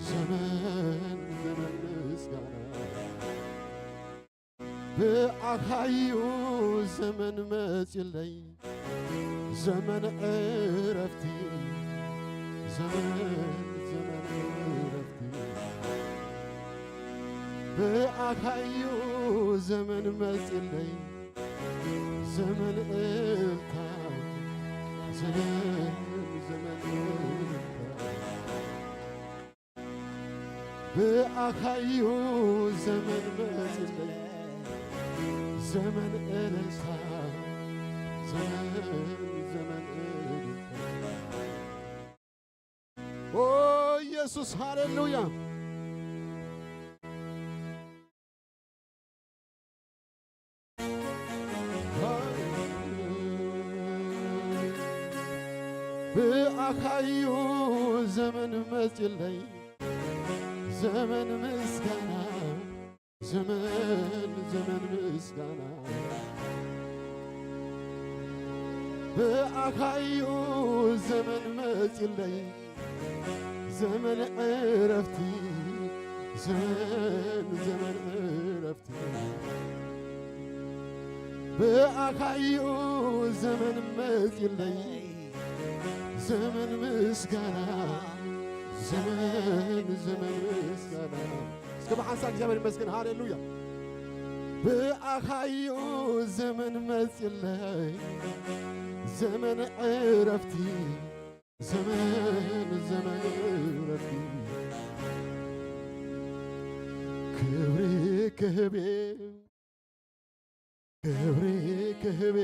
ዘመን፣ ዘመን ምስጋና። ብኣኻዩ ዘመን መጽለይ፣ ዘመን ዕረፍቲ፣ ዘመን፣ ዘመን ዕረፍቲ። ብኣኻዩ ዘመን መጽለይ፣ ዘመን እልልታ፣ ዘመን፣ ዘመን እልልታ። ብኣኻዩ ዘመን መጽለይ፣ ዘመን እልልታ፣ ዘመን፣ ዘመን እልልታ። ኦ ኢየሱስ፣ ሃሌሉያ። ብኣኻዩ ዘመን መጽለይ፣ ዘመን ምስጋና፣ ዘመን፣ ዘመን ምስጋና። ብኣኻዩ ዘመን መጽለይ፣ ዘመን ዕረፍቲ፣ ዘመን፣ ዘመን ዕረፍቲ። ብኣኻዩ ዘመን መጽለይ፣ ዘመን ምስጋና፣ ዘመን፣ ዘመን ምስጋና። እስከ ብሓንሳብ እግዚኣብሔር ይመስገን። ሃሌሉያ። ብኣኻዩ ዘመን መጽለይ፣ ዘመን ዕረፍቲ፣ ዘመን፣ ዘመን ዕረፍቲ። ክብሪ ክህቤ፣ ክብሪ ክህቤ፣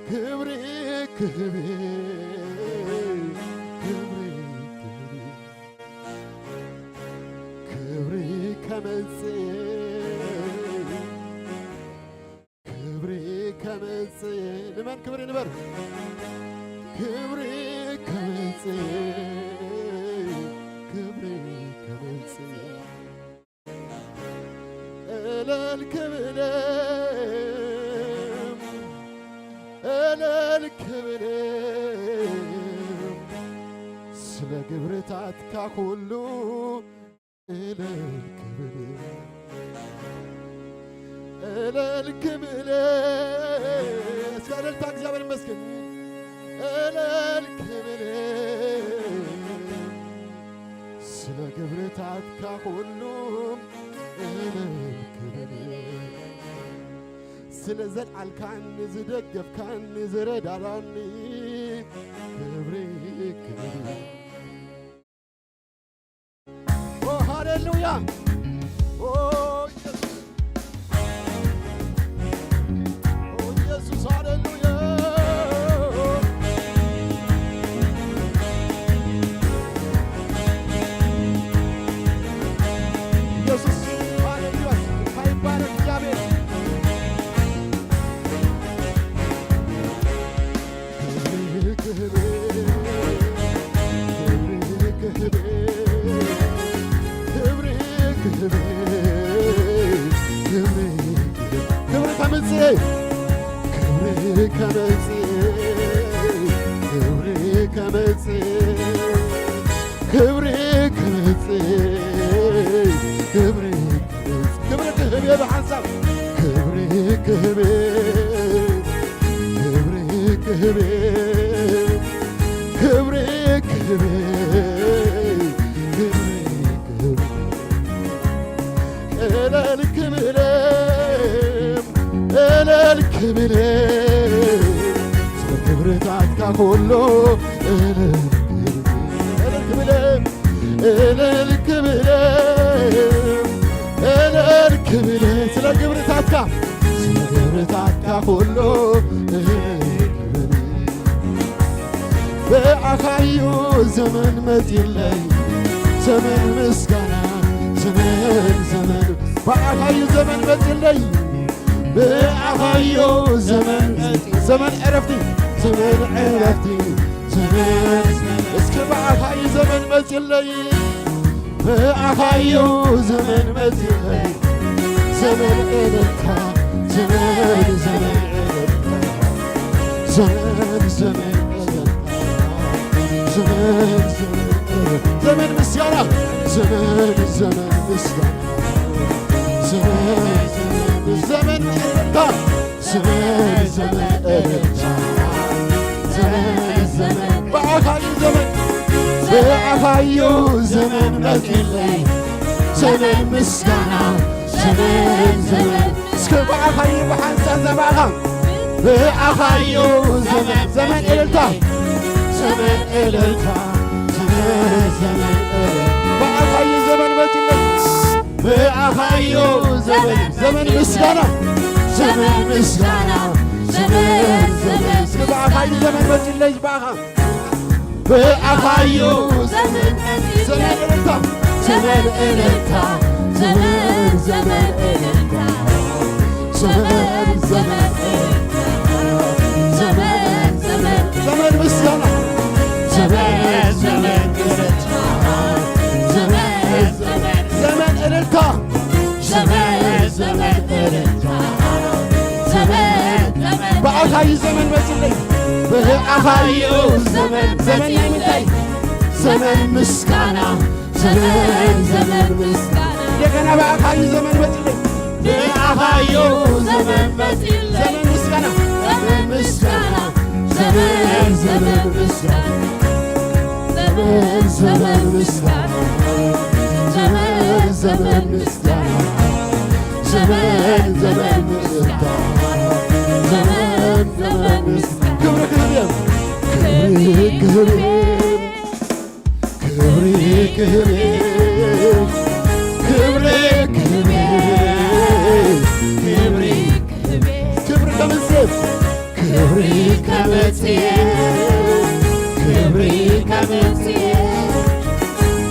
ክብሪ ክህቤ፣ ክብሪ ክህቤ፣ ክብሪ ከመጽእ፣ ክብሪ ከመጽእ። ንመን ክብሪ ንበር? ክብሪ ከመጽእ፣ ክብሪ ከመጽእ። እልል ክብልም፣ እልል ክብልም፣ ስለ ግብርታትካ ኩሉ እልል ክብል፣ እልል ክብል። እስከ እልልታ፣ እግዚኣብሔር ይመስገን። እልል ክብል፣ ስለ ግብርታትካ ኩሉ እልል ክብል። ስለ ዘልዓልካኒ፣ ዝደገፍካኒ፣ ዝረዳዳኒ ክብሪ ክብል። ኦ ሃሌሉያ። ኦ ኢየሱስ። ኦ ኢየሱስ፣ ሃሌሉያ። ኢየሱስ፣ ሃሌሉያ። ይባረክ እግዚአብሔር። ክብሪ፣ ክብሪ፣ ክብሪ፣ ክብሪ፣ ክብሪ፣ ክብሪ ከምጽእ፣ ክብሪ ከምጽእ፣ ክብሪ ከምጽእ፣ ክብሪ ከምጽእ፣ ክብሪ ክብሪ ክህብ ብሓንሳብ ክብሪ ክህብ ክብሪ ክህብ ክብሪ ክህብ ክብሪ ክህብ እልል ክብል እልል ክብል ስለ ክብርታትካ ኩሉ እልል ክብል እልል ክብል እልል ክብል እልል ክብል ስለ ግብርታትካ ስለ ግብርታትካ ኩሉ እልል ክብል ብኣኻዩ ዘመን መጺለይ ዘመን ምስጋና ዘመን ዘመን ብኣኻዩ ዘመን መጺለይ ብኣኻዮ ዘመን ዘመን ዕረፍቲ ዘመን ዕረፍቲ ዘመን እስከ ብኣኻዩ ዘመን መጽለይ ብኣኻዮ ዘመን መጽለይ ዘመን ዕረፍታ ዘመን ዘመን ዕረፍታ ዘመን ዘመን እልልታ፣ ዘመን ዘመን እልልታ፣ ዘመን ምስጋና፣ ዘመን ዘመን ምስጋና፣ ዘመን ዘመን እልልታ፣ ዘመን ዘመን እልልታ፣ ዘመን ዘመን ብኣኻ እዩ ዘመን፣ ብኣኻ እዩ ዘመን መፂለይ፣ ዘመን ምስጋና፣ ዘመን ዘመን እስከ ብኣኻ እዩ ብሓንሳብ ዘባኻ፣ ብኣኻ እዩ ዘመን፣ ዘመን እልልታ፣ ዘመን እልልታ፣ ዘመን ዘመን እልልታ፣ ብኣኻ እዩ ዘመን መፂለይ፣ ብኣኻ እዩ ዘመን፣ ዘመን ምስጋና፣ ዘመን ምስጋና፣ ዘመን ዘመን እስከ ብኣኻ እዩ ዘመን መፂለይ ብኣኻ ብኣኻ እዩ ዘመን፣ ዘመን እልልታ፣ ዘመን እልልታ፣ ዘመን፣ ዘመን እልልታ፣ ዘመን፣ ዘመን እልልታ፣ ዘመን፣ ዘመን፣ ዘመን ምስጋና፣ ዘመን፣ ዘመን እልልታ፣ ዘመን፣ ዘመን፣ ዘመን እልልታ፣ ዘመን፣ ዘመን እልልታ፣ ዘመን፣ ዘመን ብኣኻ እዩ ዘመን መፅለይ፣ ብኣኻ እዩ ዘመን፣ ዘመን ናይ ምንታይ? ዘመን ምስጋና፣ ዘመን፣ ዘመን ምስጋና። እንደገና ብኣኻ እዩ ዘመን መፅለይ፣ ብኣኻ እዩ ዘመን መፅለይ፣ ዘመን ምስጋና፣ ዘመን ምስጋና፣ ዘመን፣ ዘመን ምስጋና፣ ዘመን፣ ዘመን ምስጋና፣ ዘመን፣ ዘመን ምስጋና፣ ዘመን፣ ዘመን ምስጋና፣ ዘመን፣ ዘመን ምስጋና። ክብሪ፣ ክብሪ፣ ክብሪ፣ ክብሪ፣ ክብሪ፣ ክብሪ፣ ክብሪ፣ ክብሪ፣ ክብሪ፣ ክብሪ ከምጽእ፣ ክብሪ ከምጽእ፣ ክብሪ ከምጽእ፣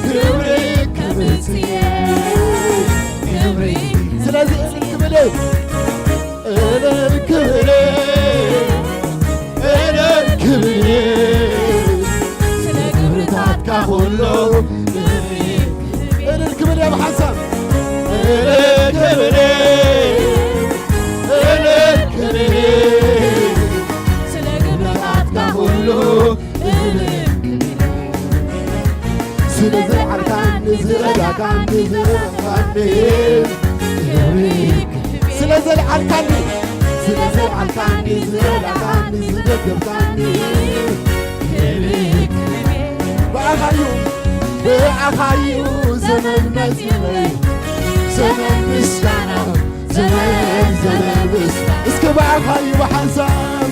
ክብሪ ከምጽእ፣ ክብሪ። ስለዚ እልል ክብል እልል ክብል፣ እልል ክብል፣ ስለ ግብርታትካ ኩሉ እልል ክብል እየ ብሓንሳብ። እልል ክብል፣ እልል ክብል፣ ስለ ግብርታትካ ኩሉ እልል ክብል። ስለ ዘልዓልካኒ፣ ዝረዳእካኒ፣ ዝረዳእካኒ፣ ክብሪ። ስለ ዘልዓልካኒ፣ ስለ ዘልዓልካኒ፣ ዝረዳእካኒ፣ ዝደገፍካኒ፣ ክብሪ። ብኣኻ እዩ፣ ብኣኻ እዩ ዘመን መጺለይ፣ ዘመን ምስጋና፣ ዘመን፣ ዘመን ምስጋና። እስከ ብኣኻ እዩ ብሓንሳብ፣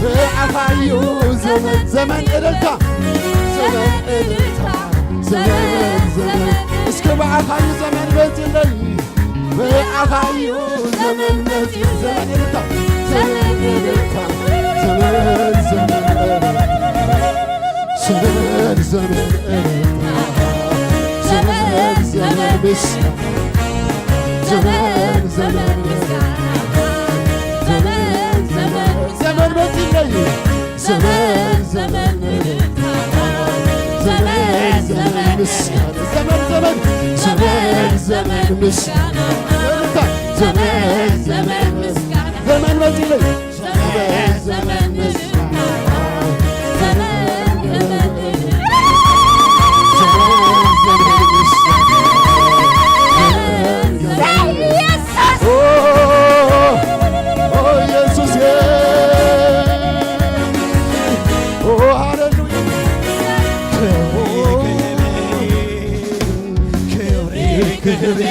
ብኣኻ እዩ ዘመን፣ ዘመን እልልታ፣ ዘመን እልልታ፣ ዘመን፣ ዘመን። እስከ ብኣኻ እዩ ዘመን መጺለይ፣ ብኣኻ እዩ ዘመን መጺለይ፣ ዘመን እልልታ፣ ዘመን እልልታ፣ ዘመን፣ ዘመን እልልታ። ዘመን ዘመን እልልታ፣ ዘመን ዘመን ምስጋና፣ ዘመን ዘመን ምስጋና፣ ዘመን ዘመን ዘመን መጺለይ፣ ዘመን ዘመን እልልታ፣ ዘመን ዘመን ምስጋና፣ ዘመን ዘመን፣ ዘመን ዘመን ምስጋና፣ እልልታ፣ ዘመን ዘመን ምስጋና፣ ዘመን መጺለይ። ዘመን ዘመን ምስጋና፣ ዘመን ዘመን ምስጋና፣ ዘመን ዘመን ምስጋና፣ ዘመን ዘመን ምስጋና። ኦ፣ ኦ፣ ኢየሱስ፣ ኦ፣ ሃሌሉያ። ክብሪ፣ ክብሪ፣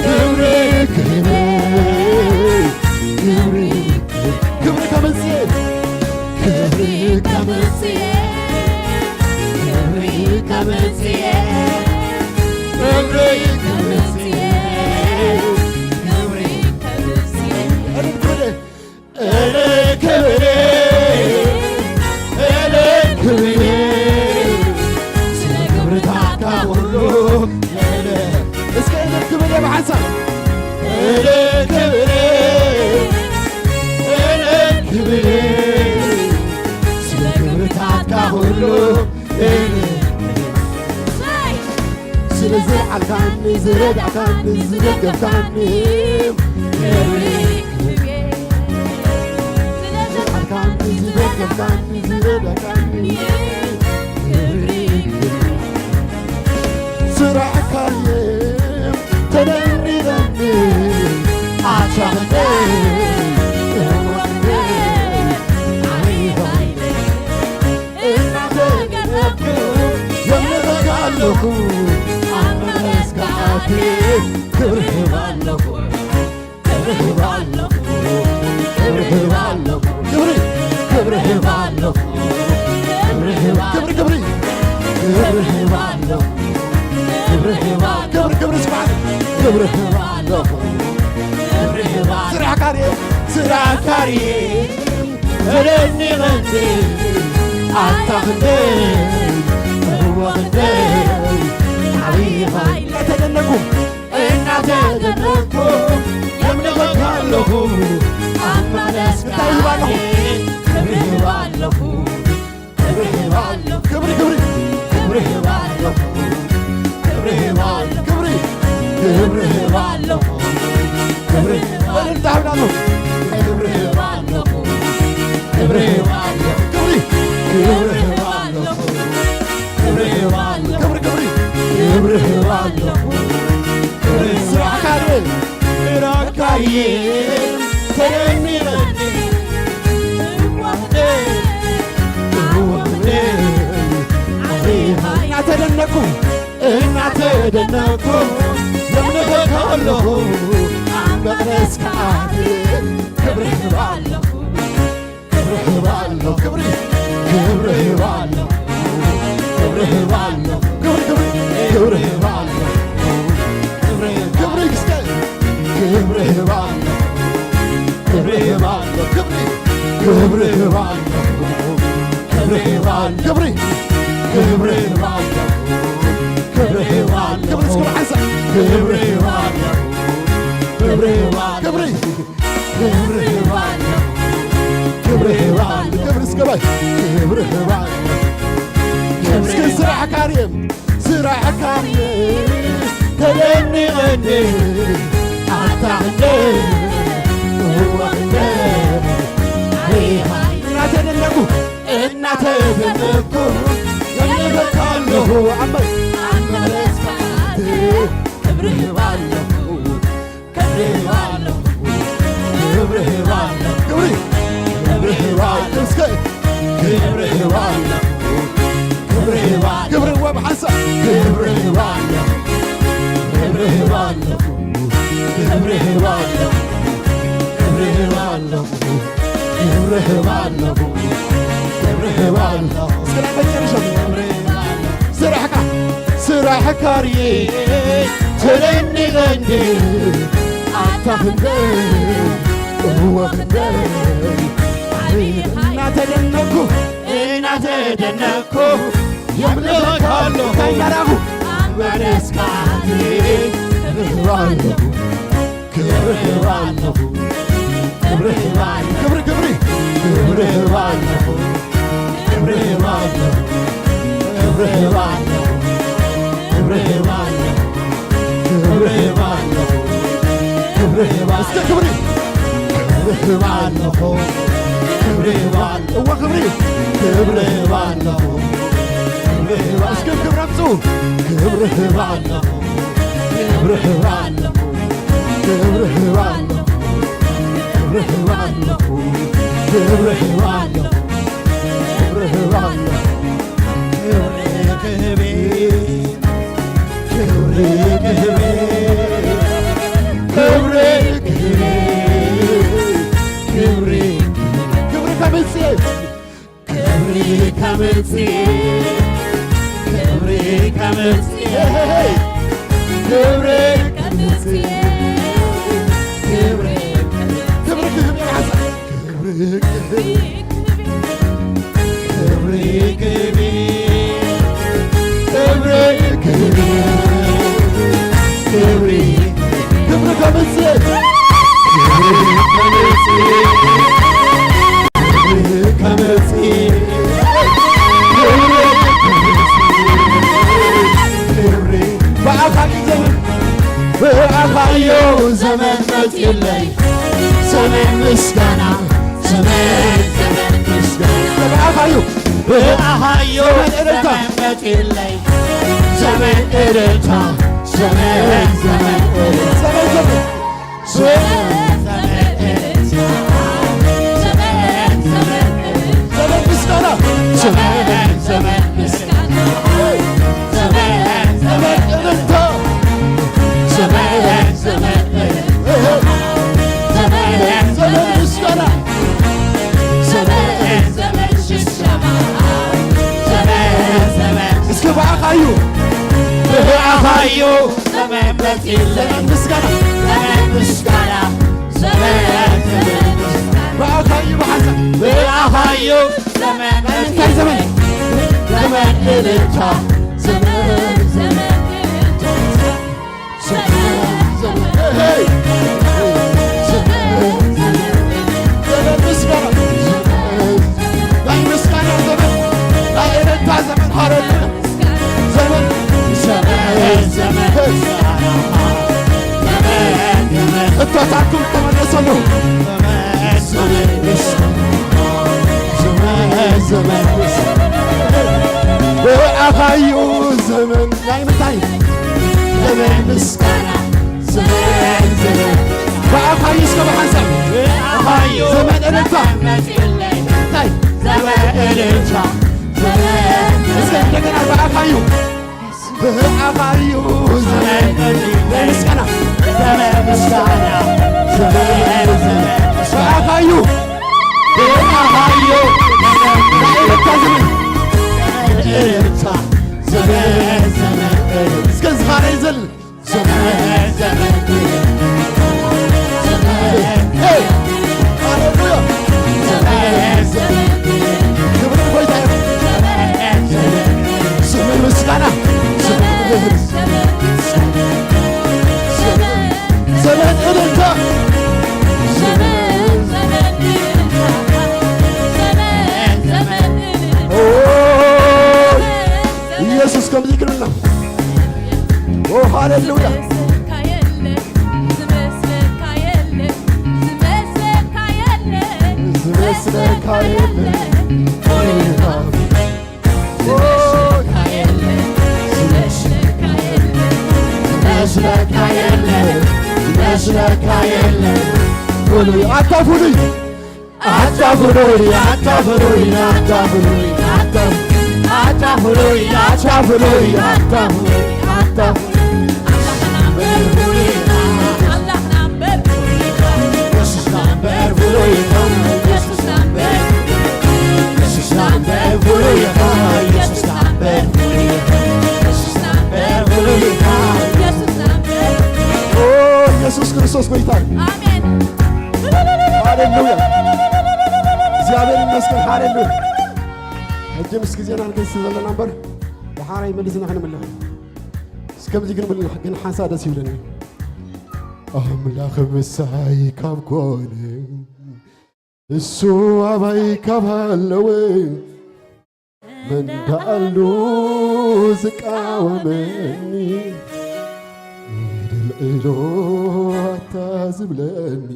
ክብሪ፣ ክብሪ፣ ክብሪ፣ ክብሪ ከምጽእ፣ ክብሪ ከምጽእ፣ ክብሪ ከምጽእ፣ ክብሪ ከምጽእ፣ ክብሪ ከምጽእ። እልል ክብሪ፣ እልል ክብሪ፣ እልል ክብሪ፣ ስለ ግብርታትካ ኩሉ እልል። እስከ እልል ክብል እየ ብሓንሳብ። እልል ክብል፣ እልል ክብል፣ ስለ ግብርታትካ ኩሉ እልል። ስለ ዝለዓልካኒ፣ ዝረዳእካኒ፣ ዝደገፍካኒ፣ ክብሪ፣ ክብሪ። ዝደገፍካኒ ዝረዳእካኒ፣ ክብሪ ስራሕካ እየ ተደኒቐኒ። ኣታ ክንደይ እወ ክንደይ ዓብዪ ኃይለይ እናተገረምኩ የምልኸካ ኣለኹ። ኣብ መቕደስካ ኣትየ ክብሪ እህብ ኣለኹ። ክብሪ እህብ ኣለኹ። ክብሪ እህብ ኣለኹ። ክብሪ፣ ክብሪ እህብ ኣለኹ። ክብሪ እህብ፣ ክብሪ፣ ክብሪ። ክብሪ እህብ ኣለኹ። ክብሪ እህብ፣ ክብሪ፣ ክብሪ ስብሐት። ክብሪ እህብ ኣለኹ። ክብሪ እህብ፣ ስራሕካ ርኤ፣ ስራሕካ ርኤ። ተደኒቐኒ ኣታ ክንደይ እወ ክንደይ ዓብዪ ኃይል። እናተደነኩ እናተደነኩ የምልኸካ ኣለኹ። ኣብ መቕደስካ እንታይ ይህብ ኣለኹ? ክብሪ ይህብ ኣለኹ። ክብሪ ይህብ ኣለኹ። ክብሪ፣ ክብሪ። ክብሪ ይህብ ኣለኹ። ክብሪ ይህብ ኣለኹ። ክብሪ፣ ክብሪ ይህብ ኣለኹ። ክብሪ፣ እልልታ ይህብ ኣለኹ። ክብሪ ይህብ ኣለኹ። ክብሪ ይህብ ኣለኹ። ክብሪ፣ ክብሪ ይህብ ኣለኹ። ክብሪ ይህብ ኣለኹ። ክብሪ፣ ክብሪ። ክብሪ ይህብ ኣለኹ። ክብሪ ስራሕካ ርኤ። ስራሕካ ርኤ። ተደኒቐኒ። እወ ክንደይ፣ እወ ክንደይ። እናተደነኩ፣ እናተደነኩ የምልኸካ ኣለኹ። ኣብ መቕደስካ ኣትየ ክብሪ እህብ ኣለኹ። ክብሪ እህብ ኣለኹ። ክብሪ፣ ክብሪ እህብ ኣለኹ። ክብሪ እህብ ኣለኹ። ክብሪ፣ ክብሪ፣ ክብሪ እህብ ኣለኹ። ክብሪ፣ ክብሪ እስከ ክብሪ እህብ ኣለኹ። ክብሪ እህብ ኣለኹ። ክብሪ፣ ክብሪ እህብ ኣለኹ። ክብሪ እህብ ኣለኹ። ክብሪ፣ ክብሪ እህብ ኣለኹ። ክብሪ እህብ ኣለኹ። ክብሪ እስከ ብሓንሳብ ክብሪ እህብ ኣለኹ። ክብሪ እህብ ኣለኹ። ክብሪ ክብሪ እህብ ኣለኹ። ክብሪ እህብ ኣለኹ። ክብሪ እስከ በል። ክብሪ እህብ ኣለኹ። እስኪ ስራሕካ ርኤ፣ ስራሕካ ርኤ። ተደኒቐኒ ኣታ ክንደይ እወ ክንደይ። እናተደነቁ፣ እናተደነቁ የምልኸካ ኣለኹ። ኣመን። ክብሪ እህብ ኣለኹ። ክብሪ እህብ ኣለኹ። ክብሪ እህብ ኣለኹ። ክብሪ፣ ክብሪ እህብ ኣለኹ። እስከ ክብሪ እህብ ኣለኹ። ክብሪ እህብ ኣለኹ። ክብሪ ወብሓንሳብ ክብሪ እህብ ኣለኹ። ክብሪ እህብ ኣለኹ። ክብሪ እህብ ኣለኹ። ክብሪ እህብ ኣለኹ። ክብሪ እህብ ኣለኹ። ክብሪ እህብ ኣለኹ። እስከ ናይ መጨረሻ። ክብሪ እህብ ኣለኹ። ስራሕካ፣ ስራሕካ ርኤ ተደኒቐ እንድየ ኣታ ክንደይ እወ ክንደይ እናተደነኩ፣ እናተደነኩ የምልኸካ ኣለኹ። እንታይ እናረኣኹ? ኣብ መቕደስካ ኣትየ ክብሪ እህብ ኣለኹ። ክብሪ እህብ ኣለኹ። ክብሪ እህብ ኣለኹ። ክብሪ፣ ክብሪ። ክብሪ እህብ ኣለኹ። ክብሪ እህብ ኣለኹ። ክብሪ እህብ ኣለኹ። ክብሪ እህብ ኣለኹ። ክብሪ እህብ ኣለኹ። ክብሪ እህብ፣ እስከ ክብሪ። ክብሪ እህብ ኣለኹ። ክብሪ እህብ ኣለኹ። እወ ክብሪ። ክብሪ እህብ ኣለኹ። ክብሪ እህብ፣ እስከ ክብሪ ኣምጽኡ። ክብሪ እህብ ኣለኹ። ክብሪ እህብ ኣለኹ። ክብሪ እህብ ኣለኹ። ክብሪ እህብ ኣለኹ። ክብሪ እህብ ኣለኹ። ክብሪ እህብ ኣለኹ። ክብሪ ክህብ፣ ክብሪ ክህብ፣ ክብሪ ክህብ፣ ክብሪ ክብሪ ከምጽእ፣ ክብሪ ከምጽእ፣ ክብሪ ከምጽእ፣ ክብሪ ከምጽእ፣ ክብሪ ክብሪ ክህብ፣ ክብሪ ክህብ፣ ክብሪ ክብሪ፣ ክብሪ ክብሪ፣ ክብሪ ክብሪ፣ ክብሪ ከምጽእ፣ ክብሪ ከምጽእ፣ ክብሪ ከምጽእ፣ ክብሪ ከምጽእ፣ ክብሪ ብኣኻ እዩ ዘመን፣ ብኣኻ እዩ ዘመን መጺእለይ፣ ዘመን ምስጋና፣ ዘመን፣ ዘመን ኣኻዩ ብኣኻዮ ዘመን እልልታ። ዘመን መጺለይ፣ ዘመን እልልታ፣ ዘመን፣ ዘመን እልልታ። ዘመን፣ ዘመን። ዘመን፣ ዘመን እልልታ። ዘመን፣ ዘመን እልልታ። ዘመን ምስጋና። ዘመን፣ ዘመን ምስጋና። ዘመን፣ ዘመን እልልታ። ዘመን፣ ዘመን እልልታ። ዘመን፣ ዘመን ምስጋና። ዘመን፣ ዘመን ሽብሸባ። ዘመን፣ ዘመን እስኪ ብኣኻዩ። ብኣኻዩ ዘመን መጺለይ። ዘመን ምስጋና። ዘመን ምስጋና። ዘመን፣ ዘመን ምስጋና። ብኣኻዩ ብሓንሳብ። ብኣኻዩ ዘመን እንታይ ዘመን? መጺለይ። ዘመን እልልታ። ዘመን፣ ዘመን እልልታ። ዘመን፣ ዘመን፣ ሄይ! ዘመን፣ ዘመን፣ ዘመን ምስጋና። ናይ ምስጋና ዘመን፣ ናይ እልልታ ዘመን፣ ሃሌሉያ። ዘመን፣ ዘመን፣ ዘመን፣ ሄይ! እቶታትኩም ተመለሰሉ። ዘመን፣ ዘመን፣ ዘመን፣ ዘመን፣ ብኣኻዩ ዘመን ናይ ምንታይ? ዘመን ምስጋና፣ ዘመን፣ ዘመን። ብኣኻዩ እስከ ብሓንሳብ። ብኣኻዩ ዘመን እልልታ። እንታይ? ዘመን እልልታ። ዘመን እስከ እንደገና ብኣኻዩ። ብኣኻዩ ዘመን ናይ ምስጋና። ዘመን ምስጋና። ዘመን፣ ዘመን። ብኣኻዩ። ብኣኻዩ። ናይ እልልታ ዘመን። እልልታ። ዘመን፣ ዘመን። እስከ ዝማሬ ይዘል። ዘመን፣ ዘመን። ሄይ! ሃሌሉያ! ዘመን፣ ዘመን። ክብር ንጎይታ ይኹን። ዘመን ምስጋና። ዘመን፣ ዘመን እልልታ። ኦ፣ ኢየሱስ ከምዚ ይግርምና። ኦ፣ ሃሌሉያ። ዝመስለካ የለን፣ ዝመስለካ የለን፣ ዝመስለካ የለን። ዝመስለካ የለን፣ ዝመስለካ የለን፣ ዝመስለካ የለን። ፍሉይ፣ ኣታ ፍሉይ። ኣታ ፍሉይ፣ ኣታ ፍሉይ፣ ኣታ ፍሉይ፣ ኣታ፣ ኣታ ፍሉይ፣ ኣታ ፍሉይ፣ ኣታ ፍሉይ፣ ኣታ ፍሉይ። ኣምላኽና እምበር ፍሉይ ኢኻ፣ ኣምላኽና እምበር ፍሉይ ኢኻ፣ ኢየሱስና እምበር ፍሉይ ኢኻ፣ ኢየሱስና እምበር፣ ኢየሱስና እምበር ፍሉይ ኢኻ፣ ኢየሱስና እምበር ፍሉይ ኢኻ፣ ኢየሱስና እምበር ፍሉይ ኢኻ፣ ኢየሱስና እምበር። ኦ፣ ኢየሱስ ክርስቶስ ጎይታ እዩ። ኣሜን። ሃሌሉያ። እግዚኣብሔር ይመስገን። ሃሌሉያ። ሕጂ ምስ ግዜና ንገስ ዘለና እምበር፣ ደሓራይ መሊስና ክንምለስ። እስከ ከምዚ ክንብል ግን ሓንሳብ ደስ ይብለኒ። ኣምላኽ ምሳይ ካብ ኮነ፣ እሱ ኣባይ ካብ ሃለወ፣ መን ደኣሉ ዝቃወመኒ? ኢድ ኣልዒሉ ኣታ ዝብለኒ፣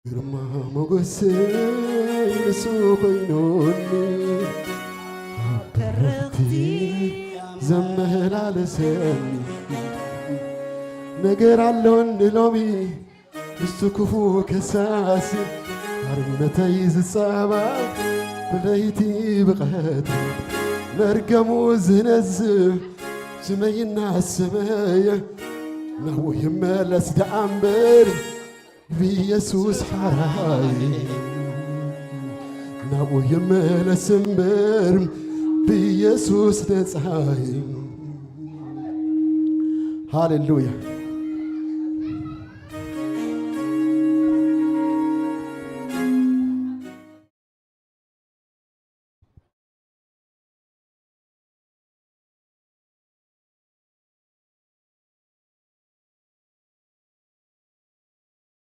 ግርማ ሞገሰይ ንሱ ኮይኑኒ፣ ኣብ በረኽቲ ዘመላለሰኒ። ነገር ኣሎኒ ሎሚ ምስቲ ክፉእ ከሳሲ፣ ሓርነተይ ዝጻባ ብለይቲ ብቐትሪ፣ መርገሙ ዝነዝዕ ስመይ እናሰመየ፣ ናብኡ ይመለስ ደኣ እምበር፣ ብኢየሱስ ሓራይ፣ ናብኡ ይመለስ እምበር፣ ብኢየሱስ ነጻይ። ሃሌሉያ።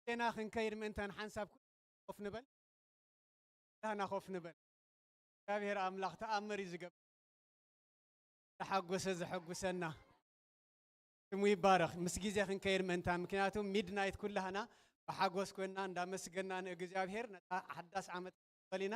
ዜና ክንከይድ ምእንታን ሓንሳብ ኮፍ ንበል። ዳህና ኮፍ ንበል። እግዚኣብሔር ኣምላኽ ተኣምር እዩ ዝገብር። ተሓጎሰ ዘሐጉሰና ስሙ ይባረኽ። ምስ ግዜ ክንከይድ ምእንታን፣ ምክንያቱ ሚድናይት ኩላህና ብሓጎስ ኮይንና እንዳመስገና ንእግዚኣብሔር ነታ ሓዳስ ዓመት ንቕበል ኢና።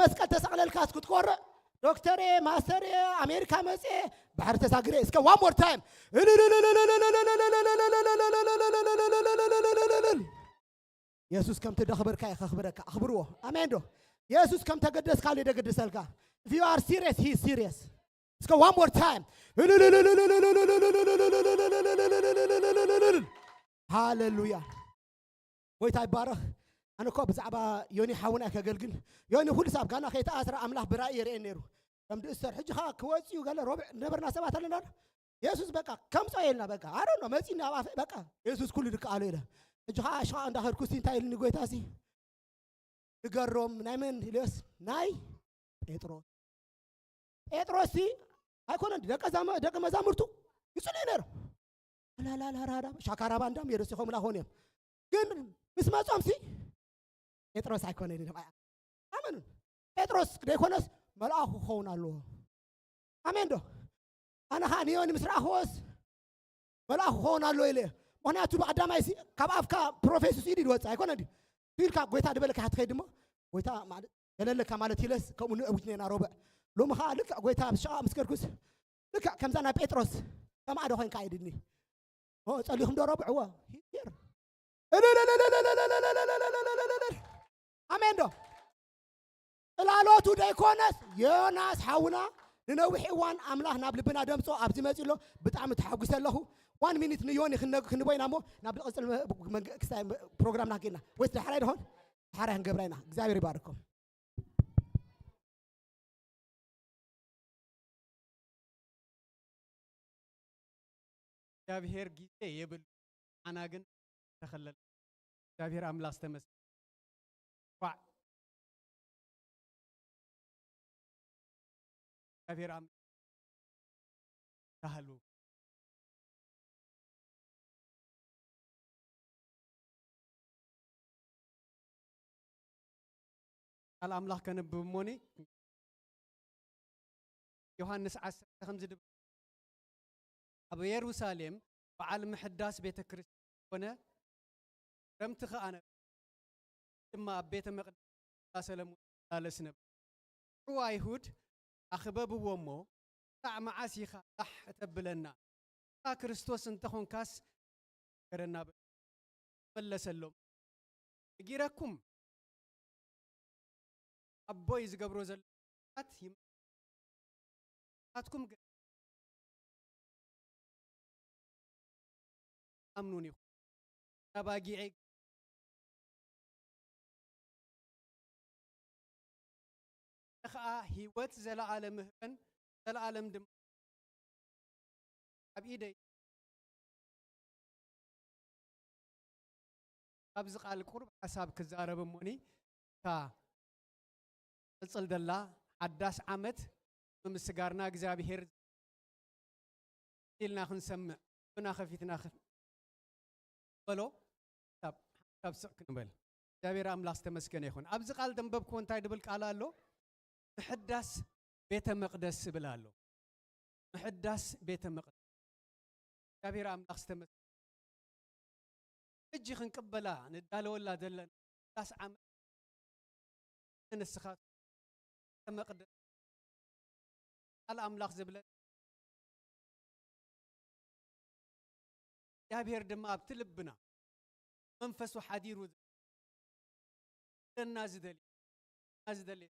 መስቀል ተሰቕለልካስ ክትኮርዕ፣ ዶክተር እየ፣ ማስተር እየ፣ ኣሜሪካ መጽ እየ፣ ባሕሪ ተሳግረ። እስከ one more time። የሱስ ከም ተደኽበርካ እየ ከኽብረካ። ኣኽብርዎ። ኣሜን ዶ? የሱስ ከም ተገደስካሉ እየ ደገድሰልካ። If you are serious, he is serious። እስከ one more time። ሃሌሉያ። ጎይታ ይባረኽ። ኣነ እኮ ብዛዕባ ዮኒ ሓውና ከገልግል፣ ዮኒ ኩሉ ሳብ ጋና ከይተኣስረ ኣምላኽ ብራእይ የርእየኒ ነይሩ። ከም ድእሰር ሕጂ ኸኣ ክወጽኡ ገለ ሮብዕ ነበርና ሰባት ኣለና። የሱስ በቃ ከምጾ የልና በቃ ኣረ ነው መጺና ኣብ ኣፈ በቃ የሱስ ኩሉ ድከኣሎ ኢለ። ሕጂ ኸኣ ሽቓ እንዳኸድኩ ሲ እንታይ ኢልኒ ጎይታ ሲ ንገሮም ናይ መን ኢለስ ናይ ጴጥሮስ። ጴጥሮስ ሲ ኣይኮነን ደቀ ዛመ-፣ ደቀ መዛሙርቱ ይጽልዩ ነይሮም። ላላላራራ ሻካራባ እንዳም የደስ ይኸምላ ኾን እዮም። ግን ምስ መጾም ሲ ጴጥሮስ ኣይኮነን ኢሎም ኣያ ኣመኑን። ጴጥሮስ ደይኮነስ መልኣኹ ክኸውን ኣለዎ። ኣሜን ዶ? ኣነ ኸዓ ንዮኒ ምስ ረኣኽዎስ መልኣኹ ክኸውን ኣለዎ ኢለ እየ። ምኽንያቱ ብቐዳማይ ሲ ካብ ኣፍካ ፕሮፌስ ኢድ ይወፅእ ኣይኮነ ድዩ? ኢልካ ጎይታ ድበለካ ክትኸይድ እሞ ጎይታ ማለት ገለለካ ማለት ኢለስ ከምኡ ንእውጅ ኔና ሮብዕ። ሎሚ ኸዓ ልክዕ ጎይታ ብሸቓ ምስ ከድኩስ ልክዕ ከምዛ ናይ ጴጥሮስ ከምኣ ዶ ኮይንካ ኢድኒ ኦ ጸሊኹም ዶ ረብዕዎ ሂር ኣሜን ዶ? ጽላሎቱ ደይኮነስ ዮናስ ሓውና ንነዊሕ እዋን ኣምላኽ ናብ ልብና ደምጾ ኣብዚ መጺ ኣሎ። ብጣዕሚ ተሓጒሰ ኣለኹ። ዋን ሚኒት ንዮኒ ክንነግ-፣ ክንቦ ኢና እሞ ናብ ዝቕጽል መ-፣ መንግ-፣ ክስታይ መ-፣ ፕሮግራምና ጌና ወይስ ዳሕራይ ደኾን? ዳሕራይ ክንገብራ ኢና። እግዚኣብሔር ይባርኩም። እግዚኣብሔር ግዜ የብሉ። ኣና ግን ተኸለል። እግዚኣብሔር ኣምላኽ ዝተመስገነ። ኳዕ። እግዚኣብሔር ኣምላኽ ተሃሉ። ቃል ኣምላኽ ከንብብ እሞኒ ዮሃንስ ዓሰርተ ከምዚ ድብል፣ ኣብ የሩሳሌም በዓል ምሕዳስ ቤተ ክርስቲያን ኮነ፣ ክረምቲ ኸኣ ነበረ። ድማ ኣብ ቤተ መቕደስ ሰለሙን ይመላለስ ነበር። ሽዑ ኣይሁድ ኣኽበብዎ እሞ፣ "ክሳዕ መዓስ ኢኻ ላሕ እተብለና? ንስኻ ክርስቶስ እንተ ኾንካስ ንገረና" በሉ። መለሰሎም፣ "ነጊረኩም ኣቦይ ዝገብሮ ዘሎ ስራሓት ይም-፣ ንስኻትኩም ግን ኣምኑን ኢኹም። ኣባጊዐይ ኸኣ ህይወት ዘለኣለም እህበን፣ ዘለኣለም ድማ ኣብ ኢደይ" ኣብዚ ቃል ቁሩብ ሓሳብ ክዛረብ እሞኒ፣ እታ ትቕጽል ዘላ ሓዳስ ዓመት ብምስጋርና እግዚኣብሄር ኢልና ክንሰምዕ፣ ብና ከፊትና ኽ-፣ በሎ፣ ካብ፣ ካብ ስቕ ክንበል። እግዚኣብሔር ኣምላኽ ዝተመስገነ ይኹን። ኣብዚ ቃል ዘንበብክዎ እንታይ ድብል ቃል ኣሎ? ምሕዳስ ቤተ መቕደስ ዝብል ኣሎ። ምሕዳስ ቤተ መቕደስ። እግዚኣብሔር ኣምላኽ ዝተመስገነ። ሕጂ ክንቅበላ ንዳለወላ ዘለና ምሕዳስ ዓመት ንስኻ ቤተ መቕደስ ቃል ኣምላኽ ዝብለን እግዚኣብሔር ድማ ኣብቲ ልብና መንፈሱ ሓዲሩ ዝደና ዝደሊ ዝደሊ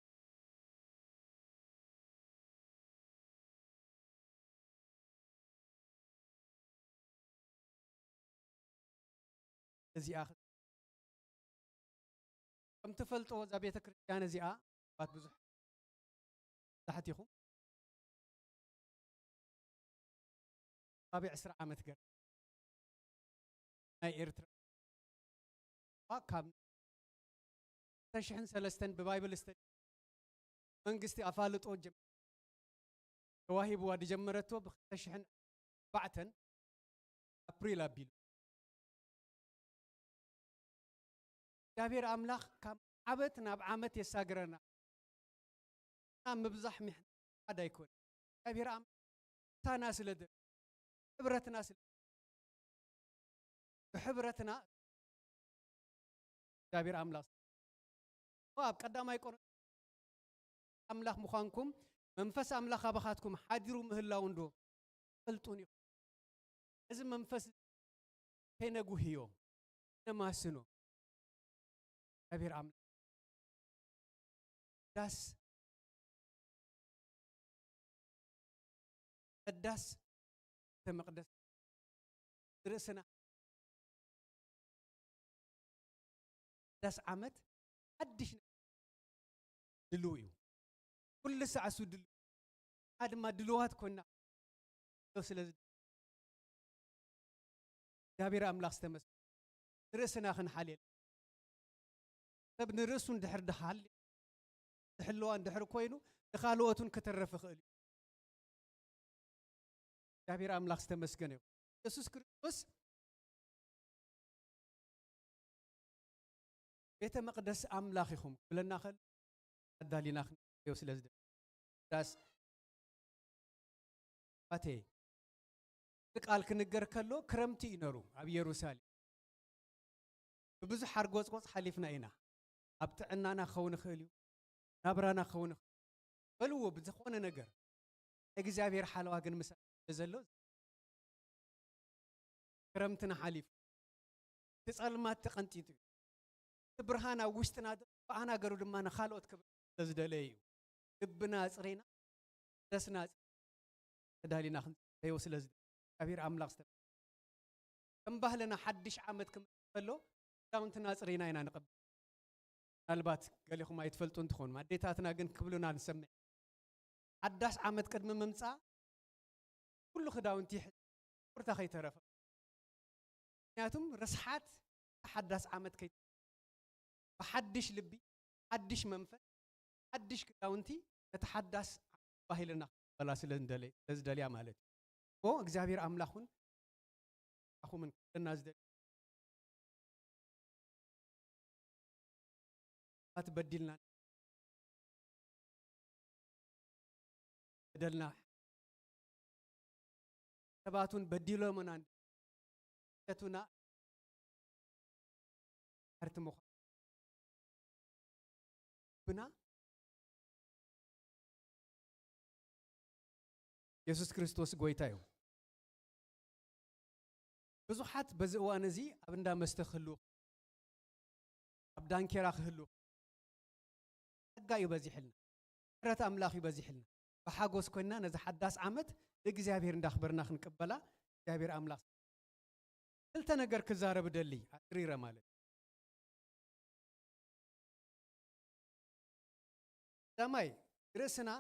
እዚኣ ከም ትፈልጥዎ እዛ ቤተ ክርስቲያን እዚኣ ባት ብዙሕ ታሕት ኢኹም ከባቢ ዕስራ ዓመት ገር ናይ ኤርትራ ካብ ክልተ ሽሕን ሰለስተን ብባይብል ስተዲ መንግስቲ ኣፋልጦ ጀ- ተዋሂብዋ ዝጀመረቶ ብ ክልተ ሽሕን ኣርባዕተን ኣፕሪል ኣቢሉ እግዚኣብሔር ኣምላኽ ካብ ዓመት ናብ ዓመት የሳግረና። ናብ ምብዛሕ ምሕዳድ ኣይኮን እግዚኣብሔር ኣምላኽ ሳና ስለ ደ ሕብረትና ስለ ብሕብረትና እግዚኣብሔር ኣምላኽ ኣብ ቀዳማይ ቆሮንቶስ ኣምላኽ ምዃንኩም መንፈስ ኣምላኽ ኣባኻትኩም ሓዲሩ ምህላው እንዶ ፈልጡን እዩ። እዚ መንፈስ ከይነጉህዮ ነማስኖ እግዚኣብሔር ኣምላኽ ዳስ ቀዳስ ቤተ መቅደስ ርእስና ቀዳስ ዓመት ሓድሽ ድልው እዩ። ኩሉ ሳዕ እሱ ድልው እና ድማ ድልዋት ኮና ስለ እግዚኣብሔር ኣምላኽ ዝተመስገነ ንርእስና ክንሓልየል ሰብ ንርእሱ እንድሕር ድሓል ዝሕልዋ እንድሕር ኮይኑ ንኻልኦቱን ክተረፍ ይኽእል እዩ። እግዚኣብሔር ኣምላኽ ዝተመስገነ ይኹን። የሱስ ክርስቶስ ቤተ መቅደስ ኣምላኽ ኢኹም ክብለና ከሎ ኣዳሊና ክንዮ ስለ ዝደ ዳስ ኣቴ ቃል ክንገር ከሎ ክረምቲ እዩ ነሩ ኣብ ኢየሩሳሌም ብብዙሕ ሓርጎጽጎጽ ሓሊፍና ኢና። ኣብ ጥዕናና ክኸውን ይኽእል እዩ፣ ናብራና ክኸውን ይኽእል እዩ። በልዎ ብዝኾነ ነገር እግዚኣብሔር ሓለዋ ግን ምስ ዘሎ ክረምትና ሓሊፉ እቲ ጸልማት ተቐንጢጡ እዩ። እቲ ብርሃን ኣብ ውሽጥና ብኣና ገሩ ድማ ንኻልኦት ክብል ስለዝደለየ እዩ። ልብና ኣጽሪና ደስና ተዳሊና ክንጽበዮ ስለ ዝደ እግዚኣብሔር ኣምላኽ ዝተ ከም ባህልና ሓድሽ ዓመት ክመጽእ ከሎ ክዳውንትና ኣጽሪና ኢና ንቐበል። ምናልባት ገሊኹም ኣይትፈልጡ እንትኾኑ ኣዴታትና ግን ክብሉና ንሰምዕ። ሓዳስ ዓመት ቅድሚ ምምጻእ ኩሉ ክዳውንቲ ይሕጽ፣ ቁርታ ከይተረፈ። ምክንያቱም ርስሓት ሓዳስ ዓመት ከይ ብሓድሽ ልቢ፣ ሓድሽ መንፈስ፣ ሓድሽ ክዳውንቲ ነቲ ሓዳስ ዓመት ባህልና ክበላ ስለ ዝደለ- ስለ ዝደልያ ማለት እዩ። እሞ እግዚኣብሔር ኣምላኽ እውን ኣኹምን ክብለና ዝደሊ ት በዲልና በደልና ሰባት እውን በዲሎምና ሸቱና ሓርቲ ምዃን ብና የሱስ ክርስቶስ ጎይታ እዩ። ብዙሓት በዚ እዋን እዚ ኣብ እንዳ መስተ ክህልዉ፣ ኣብ ዳንኬራ ክህልዉ፣ ጸጋ እዩ በዚሕልና፣ ምሕረት ኣምላኽ እዩ በዚሕልና። ብሓጎስ ኮይንና ነዚ ሓዳስ ዓመት ንእግዚኣብሔር እንዳኽበርና ክንቅበላ እግዚኣብሔር ኣምላኽ ክልተ ነገር ክዛረብ ደሊ ኣትሪረ ማለት እዩ። ቀዳማይ ርእስና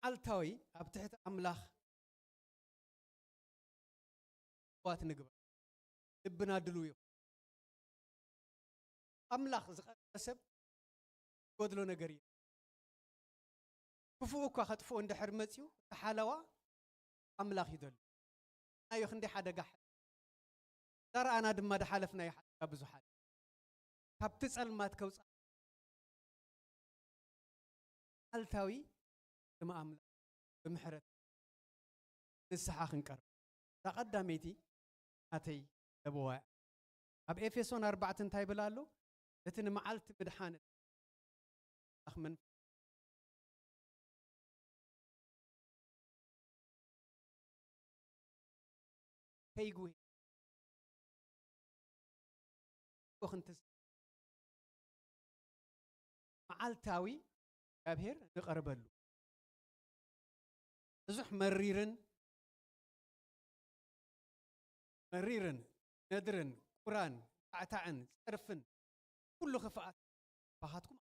መዓልታዊ ኣብ ትሕቲ ኣምላኽ ባት ንግበር ልብና ድልው ይኹን። ኣምላኽ ዝቐረበ ሰብ ዝጎድሎ ነገር እዩ። ክፉእ እኳ ከጥፍኦ እንድሕር መፅዩ እቲ ሓለዋ ኣምላኽ ይደሉ ናዮ ክንደይ ሓደጋ ሓ- ዳርኣና ድማ ድሓለፍናዮ ሓደጋ ብዙሓት ካብቲ ጸልማት ከውፃ መዓልታዊ ስም ኣምላኽ ብምሕረት ንስሓ ክንቀርብ እዛ ቀዳመይቲ ናተይ ለበዋ ኣብ ኤፌሶን ኣርባዕተ እንታይ ይብል ኣሎ? እቲ ንመዓልቲ ምድሓን ኣምላኽ መንፈስ ከይጉህ ክንትስ መዓልታዊ እግዚኣብሔር ንቐርበሉ ብዙሕ መሪርን መሪርን ነድርን ቁራን ታዕታዕን ጸርፍን ኩሉ ክፍኣት ባኻትኩም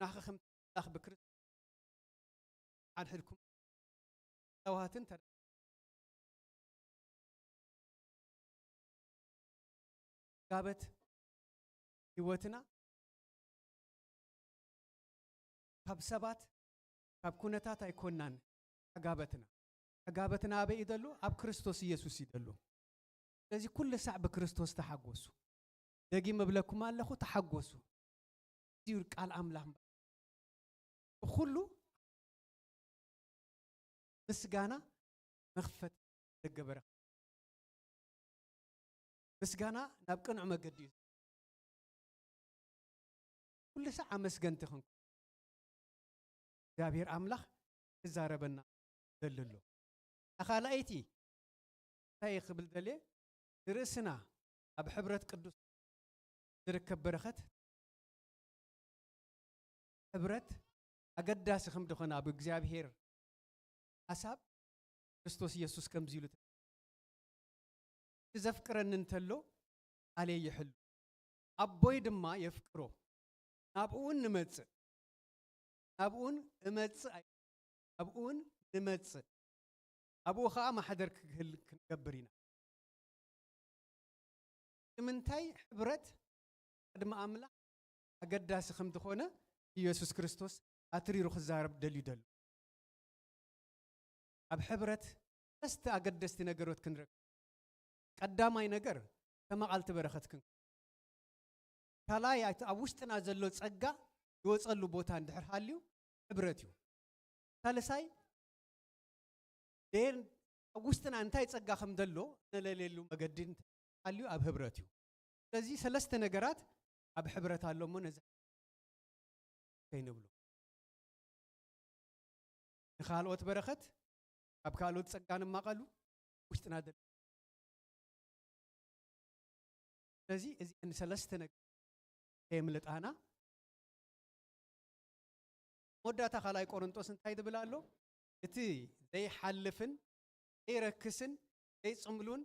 ናኸ ከም ኣምላኽ ብክርስቶስ ሓድሕድኩም ተዋሃትን ተረ ዕጋበት ህይወትና ካብ ሰባት፣ ካብ ኩነታት ኣይኮናን። ዕጋበትና፣ ዕጋበትና ኣበይ እዩ ዘሎ? ኣብ ክርስቶስ ኢየሱስ እዩ ዘሎ። ስለዚ ኩሉ ሳዕ ብክርስቶስ ተሓጎሱ። ደጊም እብለኩም ኣለኹ፣ ተሓጎሱ። እዚ እዩ ቃል ኣምላኽ። ብኹሉ ምስጋና መኽፈት ዘገበረ። ምስጋና ናብ ቅኑዕ መገዲ እዩ። ኩሉ ሳዕ ኣመስገንቲ ክንኩ እግዚኣብሔር ኣምላኽ ክዛረበና ዘልሎ። ኣኻልኣይቲ እንታይ ክብል ደልየ? ንርእስና ኣብ ሕብረት ቅዱስ ዝርከብ በረኸት፣ ሕብረት ኣገዳሲ ከም ዝኾነ ኣብ እግዚኣብሔር ሓሳብ ክርስቶስ ኢየሱስ ከምዚ ኢሉ፣ "እቲ ዘፍቅረኒ እንተሎ ቃለይ ይሕሉ፣ ኣቦይ ድማ የፍቅሮ፣ ናብኡውን ንመጽእ፣ ናብኡውን እመጽእ ኣይ-፣ ናብኡውን ንመጽእ፣ ኣብኡ ኸዓ ማሕደር ክህል ክንገብር ኢና።" ንምንታይ ሕብረት ቅድሚ ኣምላኽ ኣገዳሲ ከም ዝኾነ ኢየሱስ ክርስቶስ ኣትሪሩ ክዛረብ ደልዩ ደሎ። ኣብ ሕብረት ሰለስተ ኣገደስቲ ነገሮት ክንረክብ። ቀዳማይ ነገር ተመቓልቲ በረኸት ክንከውን። ካልኣይ፣ እቲ ኣብ ውሽጥና ዘሎ ጸጋ ዝወጸሉ ቦታ እንድሕር ሃልዩ፣ ሕብረት እዩ። ሳልሳይ፣ ደን ኣብ ውሽጥና እንታይ ጸጋ ከም ዘሎ እነለልየሉ መገዲ እንተ ሃልዩ፣ ኣብ ሕብረት እዩ። ስለዚ ሰለስተ ነገራት ኣብ ሕብረት ኣሎ እሞ፣ ነዚ ከይንብሎ። ንኻልኦት በረኸት፣ ካብ ካልኦት ጸጋ ንማቐሉ፣ ውሽጥና ደል-፣ ስለዚ እዚአን ሰለስተ ነገር ከየምልጣና። መወዳእታ ካልኣይ ቆሮንጦስ እንታይ ዝብል ኣሎ? "እቲ ዘይሓልፍን ዘይረክስን ዘይጽምሉን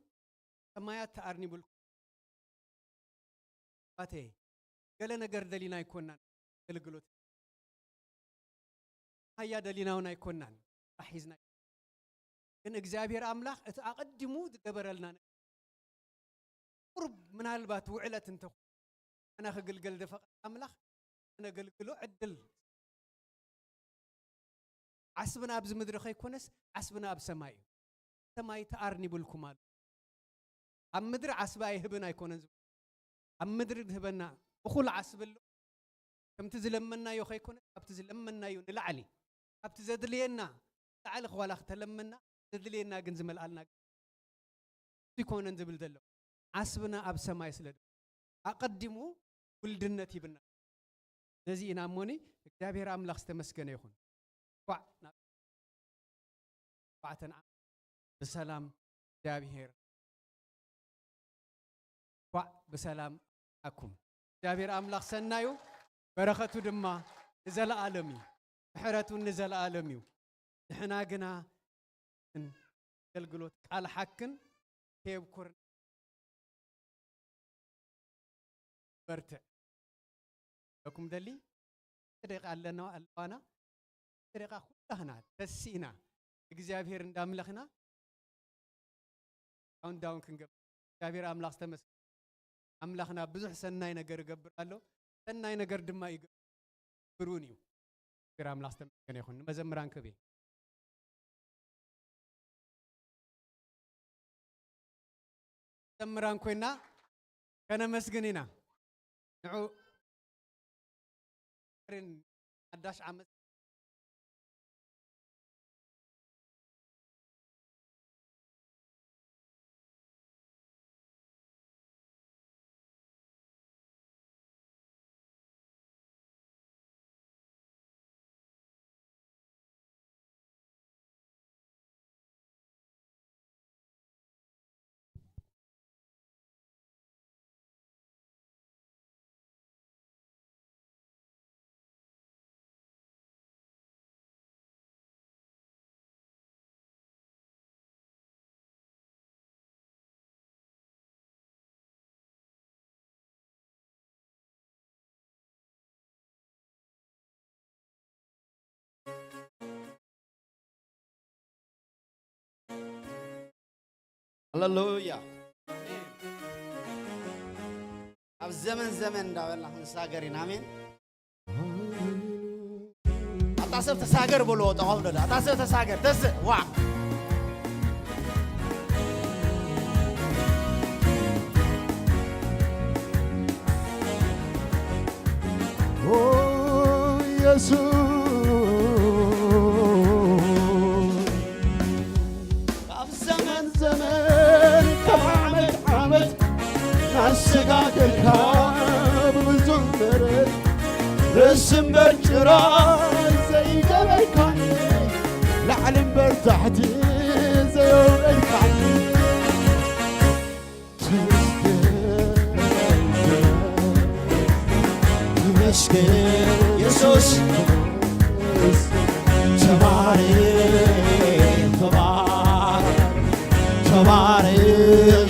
ሰማያት ተኣርኒቡልኩም ኣባቴ፣ ገለ ነገር ደሊና ኣይኮናን፣ ኣገልግሎት ሃያ ደሊና እውን ኣይኮናን፣ ስራሕ ሒዝና ኣይኮናን። ግን እግዚኣብሔር ኣምላኽ እቲ ኣቐዲሙ ዝገበረልና ነገር፣ ቁሩብ ምናልባት ውዕለት እንተኾነ፣ ኣና ክግልገል ዝፈቐደ ኣምላኽ፣ ነገልግሎ ዕድል፣ ዓስብና ኣብዚ ምድሪ ከይኮነስ፣ ዓስብና ኣብ ሰማይ እዩ። ሰማይ ተኣርኒቡልኩም ኣሎ። ኣብ ምድሪ ዓስቢ ኣይህብን ኣይኮነን ዝብል፣ ኣብ ምድሪ ዝህበና እኹል ዓስቢ ኣሎ። ከምቲ ዝለመናዮ ከይኮነ፣ ካብቲ ዝለመናዮ ንላዕሊ፣ ካብቲ ዘድልየና ንላዕሊ ዋላ ክተለመና፣ ዘድልየና ግን ዝመልኣልና ኣይኮነን ዝብል ዘሎ። ዓስብና ኣብ ሰማይ ስለ ዘሎ፣ ኣቐዲሙ ውልድነት ሂብና። ነዚ ኢና እሞኒ፣ እግዚኣብሔር ኣምላኽ ዝተመስገነ ይኹን። እንኳዕ ናብ ኣርባዕተን ዓመት ብሰላም እግዚኣብሔር፣ እንኳዕ ብሰላም ኣኩም። እግዚኣብሔር ኣምላኽ ሰናዩ፣ በረኸቱ ድማ ንዘለኣለም እዩ፣ ምሕረቱ ንዘለኣለም እዩ። ንሕና ግና ኣገልግሎት ቃል ሓክን ከየብኩር በርትዕ። ለኩም ደሊ ደቂቃ ኣለና፣ ኣለዋና። ደቂቃ ኩላህና ተሲእና እግዚኣብሔር እንዳምለኽና ካውንት ዳውን ክንገብር። እግዚኣብሔር ኣምላኽ ዝተመስገነ። ኣምላኽና ብዙሕ ሰናይ ነገር ይገብር ኣሎ። ሰናይ ነገር ድማ ይገብር እውን እዩ። እግዚኣብሔር ኣምላኽ ዝተመስገነ ይኹን። ንመዘምራን ክብየ። መዘምራን ኮይና ከነመስግን ኢና። ንዑ ሓዳሽ ዓመት ሃሌሉያ። ኣብ ዘመን ዘመን እንዳበልና ክንሳገር ኢና። ኣሜን። ኣታ ሰብ ተሳገር በልዎ፣ ጠቐም ደለ ኣታ ሰብ ተሳገር። ተስእ ዋ ኦ ኢየሱስ፣ ካብ ዘመን ዘመን፣ ካብ ዓመት ዓመት ናሰጋገርካ ብብዙሕ ምሕረት፣ ርእሲ እምበር ጭራ ዘይገበርካኒ፣ ላዕሊ እምበር ታሕቲ ዘየውረድካኒ። ተመስገን፣ ተመስገን የሱስ፣ ተባረክ፣ ተባረክ፣ ተባረክ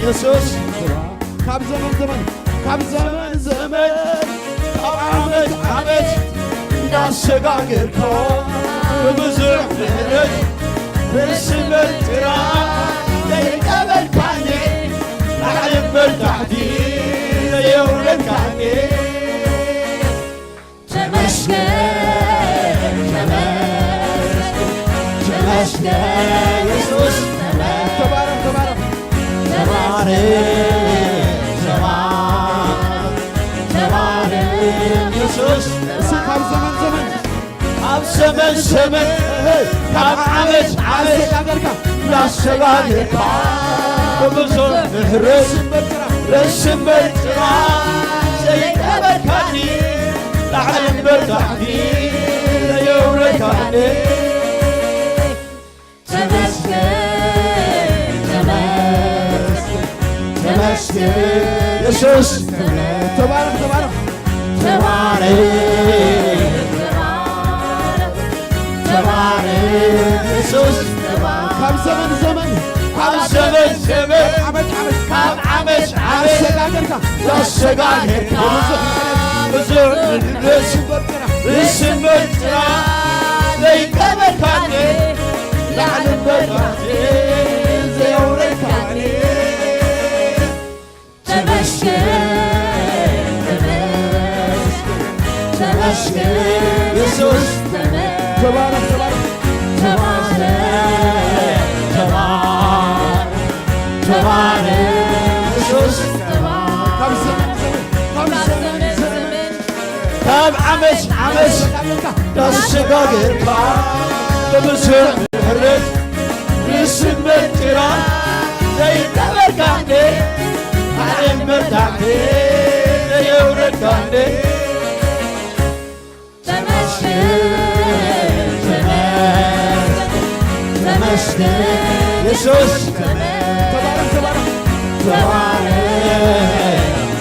የሱስ። ካብ ዘመን ዘመን፣ ካብ ዘመን ዘመን፣ ካብ ዓመት ዓመት እንዳሰጋገርካ ብብዙሕ ምሕረት፣ ርእሲ እምበር ጭራ ዘይቀበልካኒ፣ ላዕሊ እምበር ታሕቲ ዘየውረድካኒ። ተመስገን፣ ተመስገን፣ ተመስገን የሱስ። ተባረክ፣ ተባረክ። ተባረክ፣ ተባረክ፣ ተባረክ የሱስ። እስኪ ካብ ዘመን ዘመን፣ ካብ ዘመን ዘመን፣ ካብ ዓመት ዓመት እንዳሰጋገርካ፣ እንዳሰጋገርካ ብብዙሕ ምሕረት፣ ርእሲ እምበር ጭራ ዘይቀበልካኒ፣ ላዕሊ እምበር ታሕቲ ዘየውረድካኒ። ተመስገን፣ ተመስገን፣ ተመስገን የሱስ። ተባረክ፣ ተባረክ። ተባረክ፣ ተባረክ፣ ተባረክ የሱስ። ካብ ዘመን ዘመን፣ ካብ ዘመን ዘመን፣ ዓመት ዓመት፣ ካብ ዓመት ዓመት እንዳሰጋገርካ፣ እንዳሰጋገርካ ብዙሕ ምሕረት፣ ርእሲ እምበር ጭራ ዘይቀበልካኒ፣ ላዕሊ እምበር ታሕቲ ዘየውረድካኒ። ተመስገን፣ ተመስገን፣ ተመስገን የሱስ። ተባረክ፣ ተባረክ። ተባረክ፣ ተባረክ፣ ተባረክ የሱስ። ካብ ዘመን ዘመን፣ ካብ ዘመን ዘመን፣ ካብ ዓመት ዓመት እንዳሰጋገርካ ብብዙሕ ምሕረት፣ ርእሲ እምበር ጭራ ዘይቀበርካኒ፣ ዓለም መርዳእቲ ዘየውረድካኒ። ተመስገን፣ ተመስገን፣ ተመስገን የሱስ። ተባረክ፣ ተባረክ። ተባረክ፣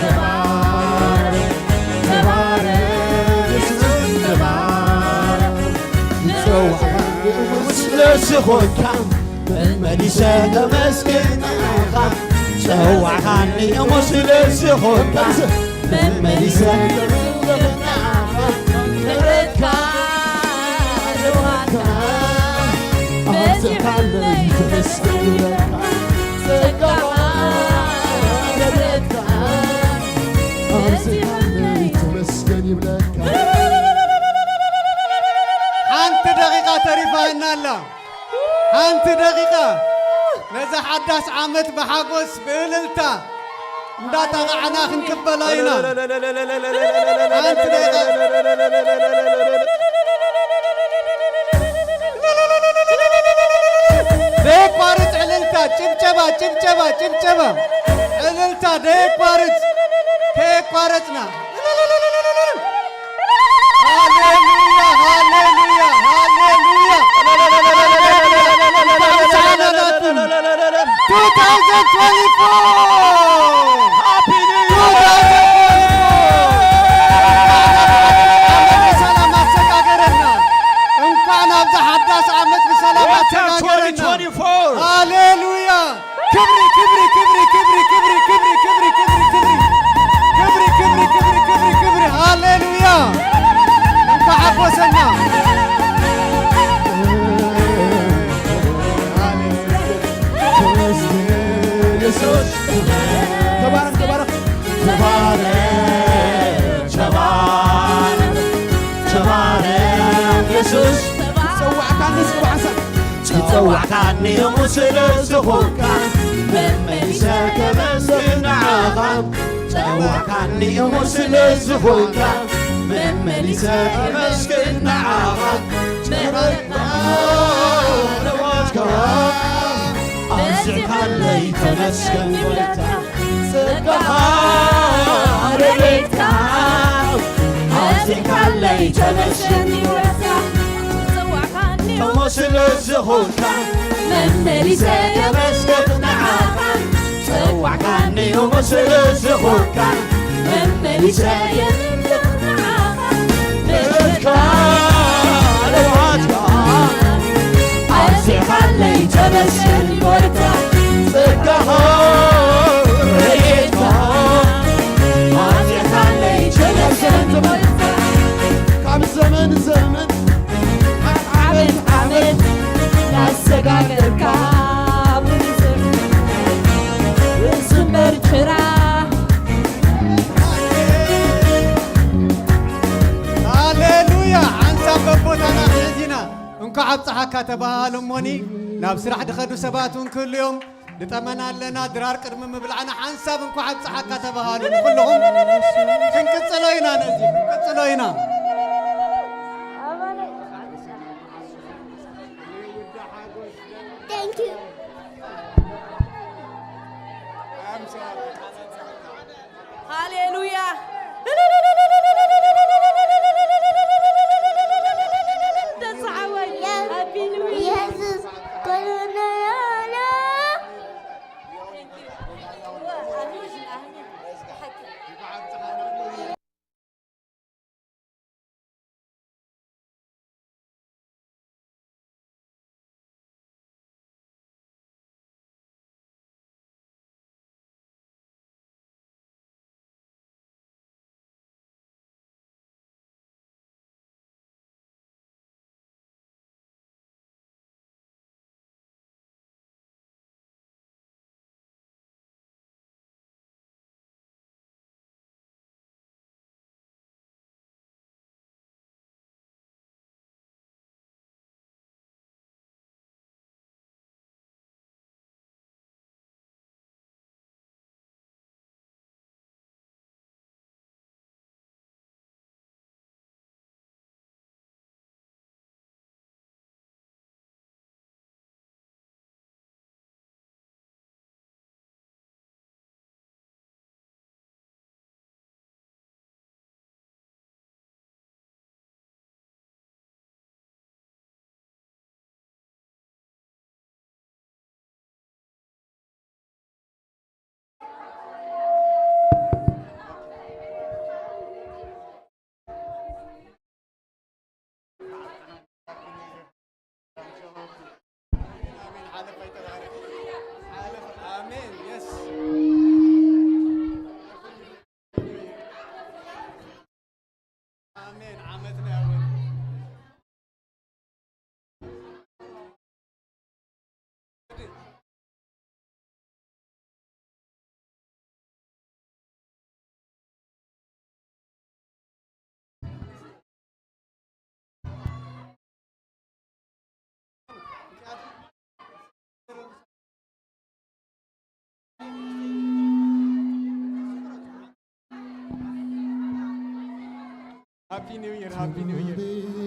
ተባረክ፣ ተባረክ የሱስ። ተባረክ። ዝጸዋዕካኒ እሞ ስለ ዝኾንካ፣ መመሊሰ ከመስግነካ። ዝጸዋዕካኒ እሞ ስለ ዝኾንካ፣ መመሊሰ ምሕረትካ፣ ምሕረትካ፣ ምሕረትካ ኣብዚሓለይ ተመስገን ይብለካ። ጸጋኻ፣ ምሕረትካ ኣብዚሓለይ ተመስገን ይብለካ። ሓንቲ ደቂቃ ተሪፋና ኣላ። ሓንቲ ደቂቃ ነዛ ሓዳስ ዓመት ብሓጎስ ብእልልታ እንዳጠቓዕና ክንቅበላ ኢና። ሓንቲ ደቂቃ። ዘየቋርጽ ዕልልታ፣ ጭብጨባ፣ ጭብጨባ፣ ጭብጨባ። ዕልልታ ዘየቋርጽ፣ ከየቋረጽና። ሃሌሉያ፣ ሃሌሉያ፣ ሃሌሉያ። ሃሌሉያ። ሃሌሉያ። Happy New Year! ብሰላም ኣሰጋገረና። እንኳዕ ናብዛ ሓዳስ ዓመት ብሰላም ኣሰጋገረና። ሃሌሉያ። ክብሪ፣ ክብሪ፣ ክብሪ። ሃሌሉያ። እንኳዕ ሓጎሰና። ተባረክ፣ ተባረክ። ተባረክ፣ ጸዋዕካኒ እሞ ስለ ዝኾንካ፣ መመሊሰ ከመስግን ንዓኻ። ጸዋዕካኒ እሞ ስለ ዝኾንካ፣ መመሊሰ ከመስግን ንዓኻ። ጸረፍካ ለዋጭካ፣ ኣብዚሕካለይ ተመስገን ጎይታ። ጸጋኻ ረድኤትካ፣ ኣብዚሕካለይ ተመስገን ጎይታ። ጸዋዕካኒ እሞ ስለ ዝኾንካ፣ መመሊሰ የመስግን ንዓኻ። ጸዋዕካኒ እሞ ስለ ዝኾንካ፣ መመሊሰ የመስግን ንዓኻ። ምሕረትካ፣ ልውሃትካ፣ ኣብዚኻለይ ተመስገን ጎይታ። ጸጋኻ፣ ረድኤትካ፣ ኣብዚኻለይ ተመስገን ጎይታ። ካብ ዘመን ዘመን ዓመት ዓመት ናሰጋገርካ ብንጹር ዝንበር ጭራ። ሃሌሉያ! ሓንሳብ በቦታና ክሕዝ ኢና። እንኳዕ ኣብፀሓካ ተባሃሉ እሞኒ፣ ናብ ስራሕ ድኸዱ ሰባት እውን ክህሉ እዮም። ንጠመና ኣለና፣ ድራር ቅድሚ ምብላዕና ሓንሳብ እንኳዕ ኣብፀሓካ ተባሃሉ። ንኩልኹም ክንቅጽሎ ኢና፣ ነዚ ክንቅጽሎ ኢና። Thank you. ሃሌሉያ። ደስ ሓወይ። ሃፒ ኒው ይር። የሱስ ኮሎናና። ኣሜን። ዓመትና ያወን። Happy New Year, Happy New Year.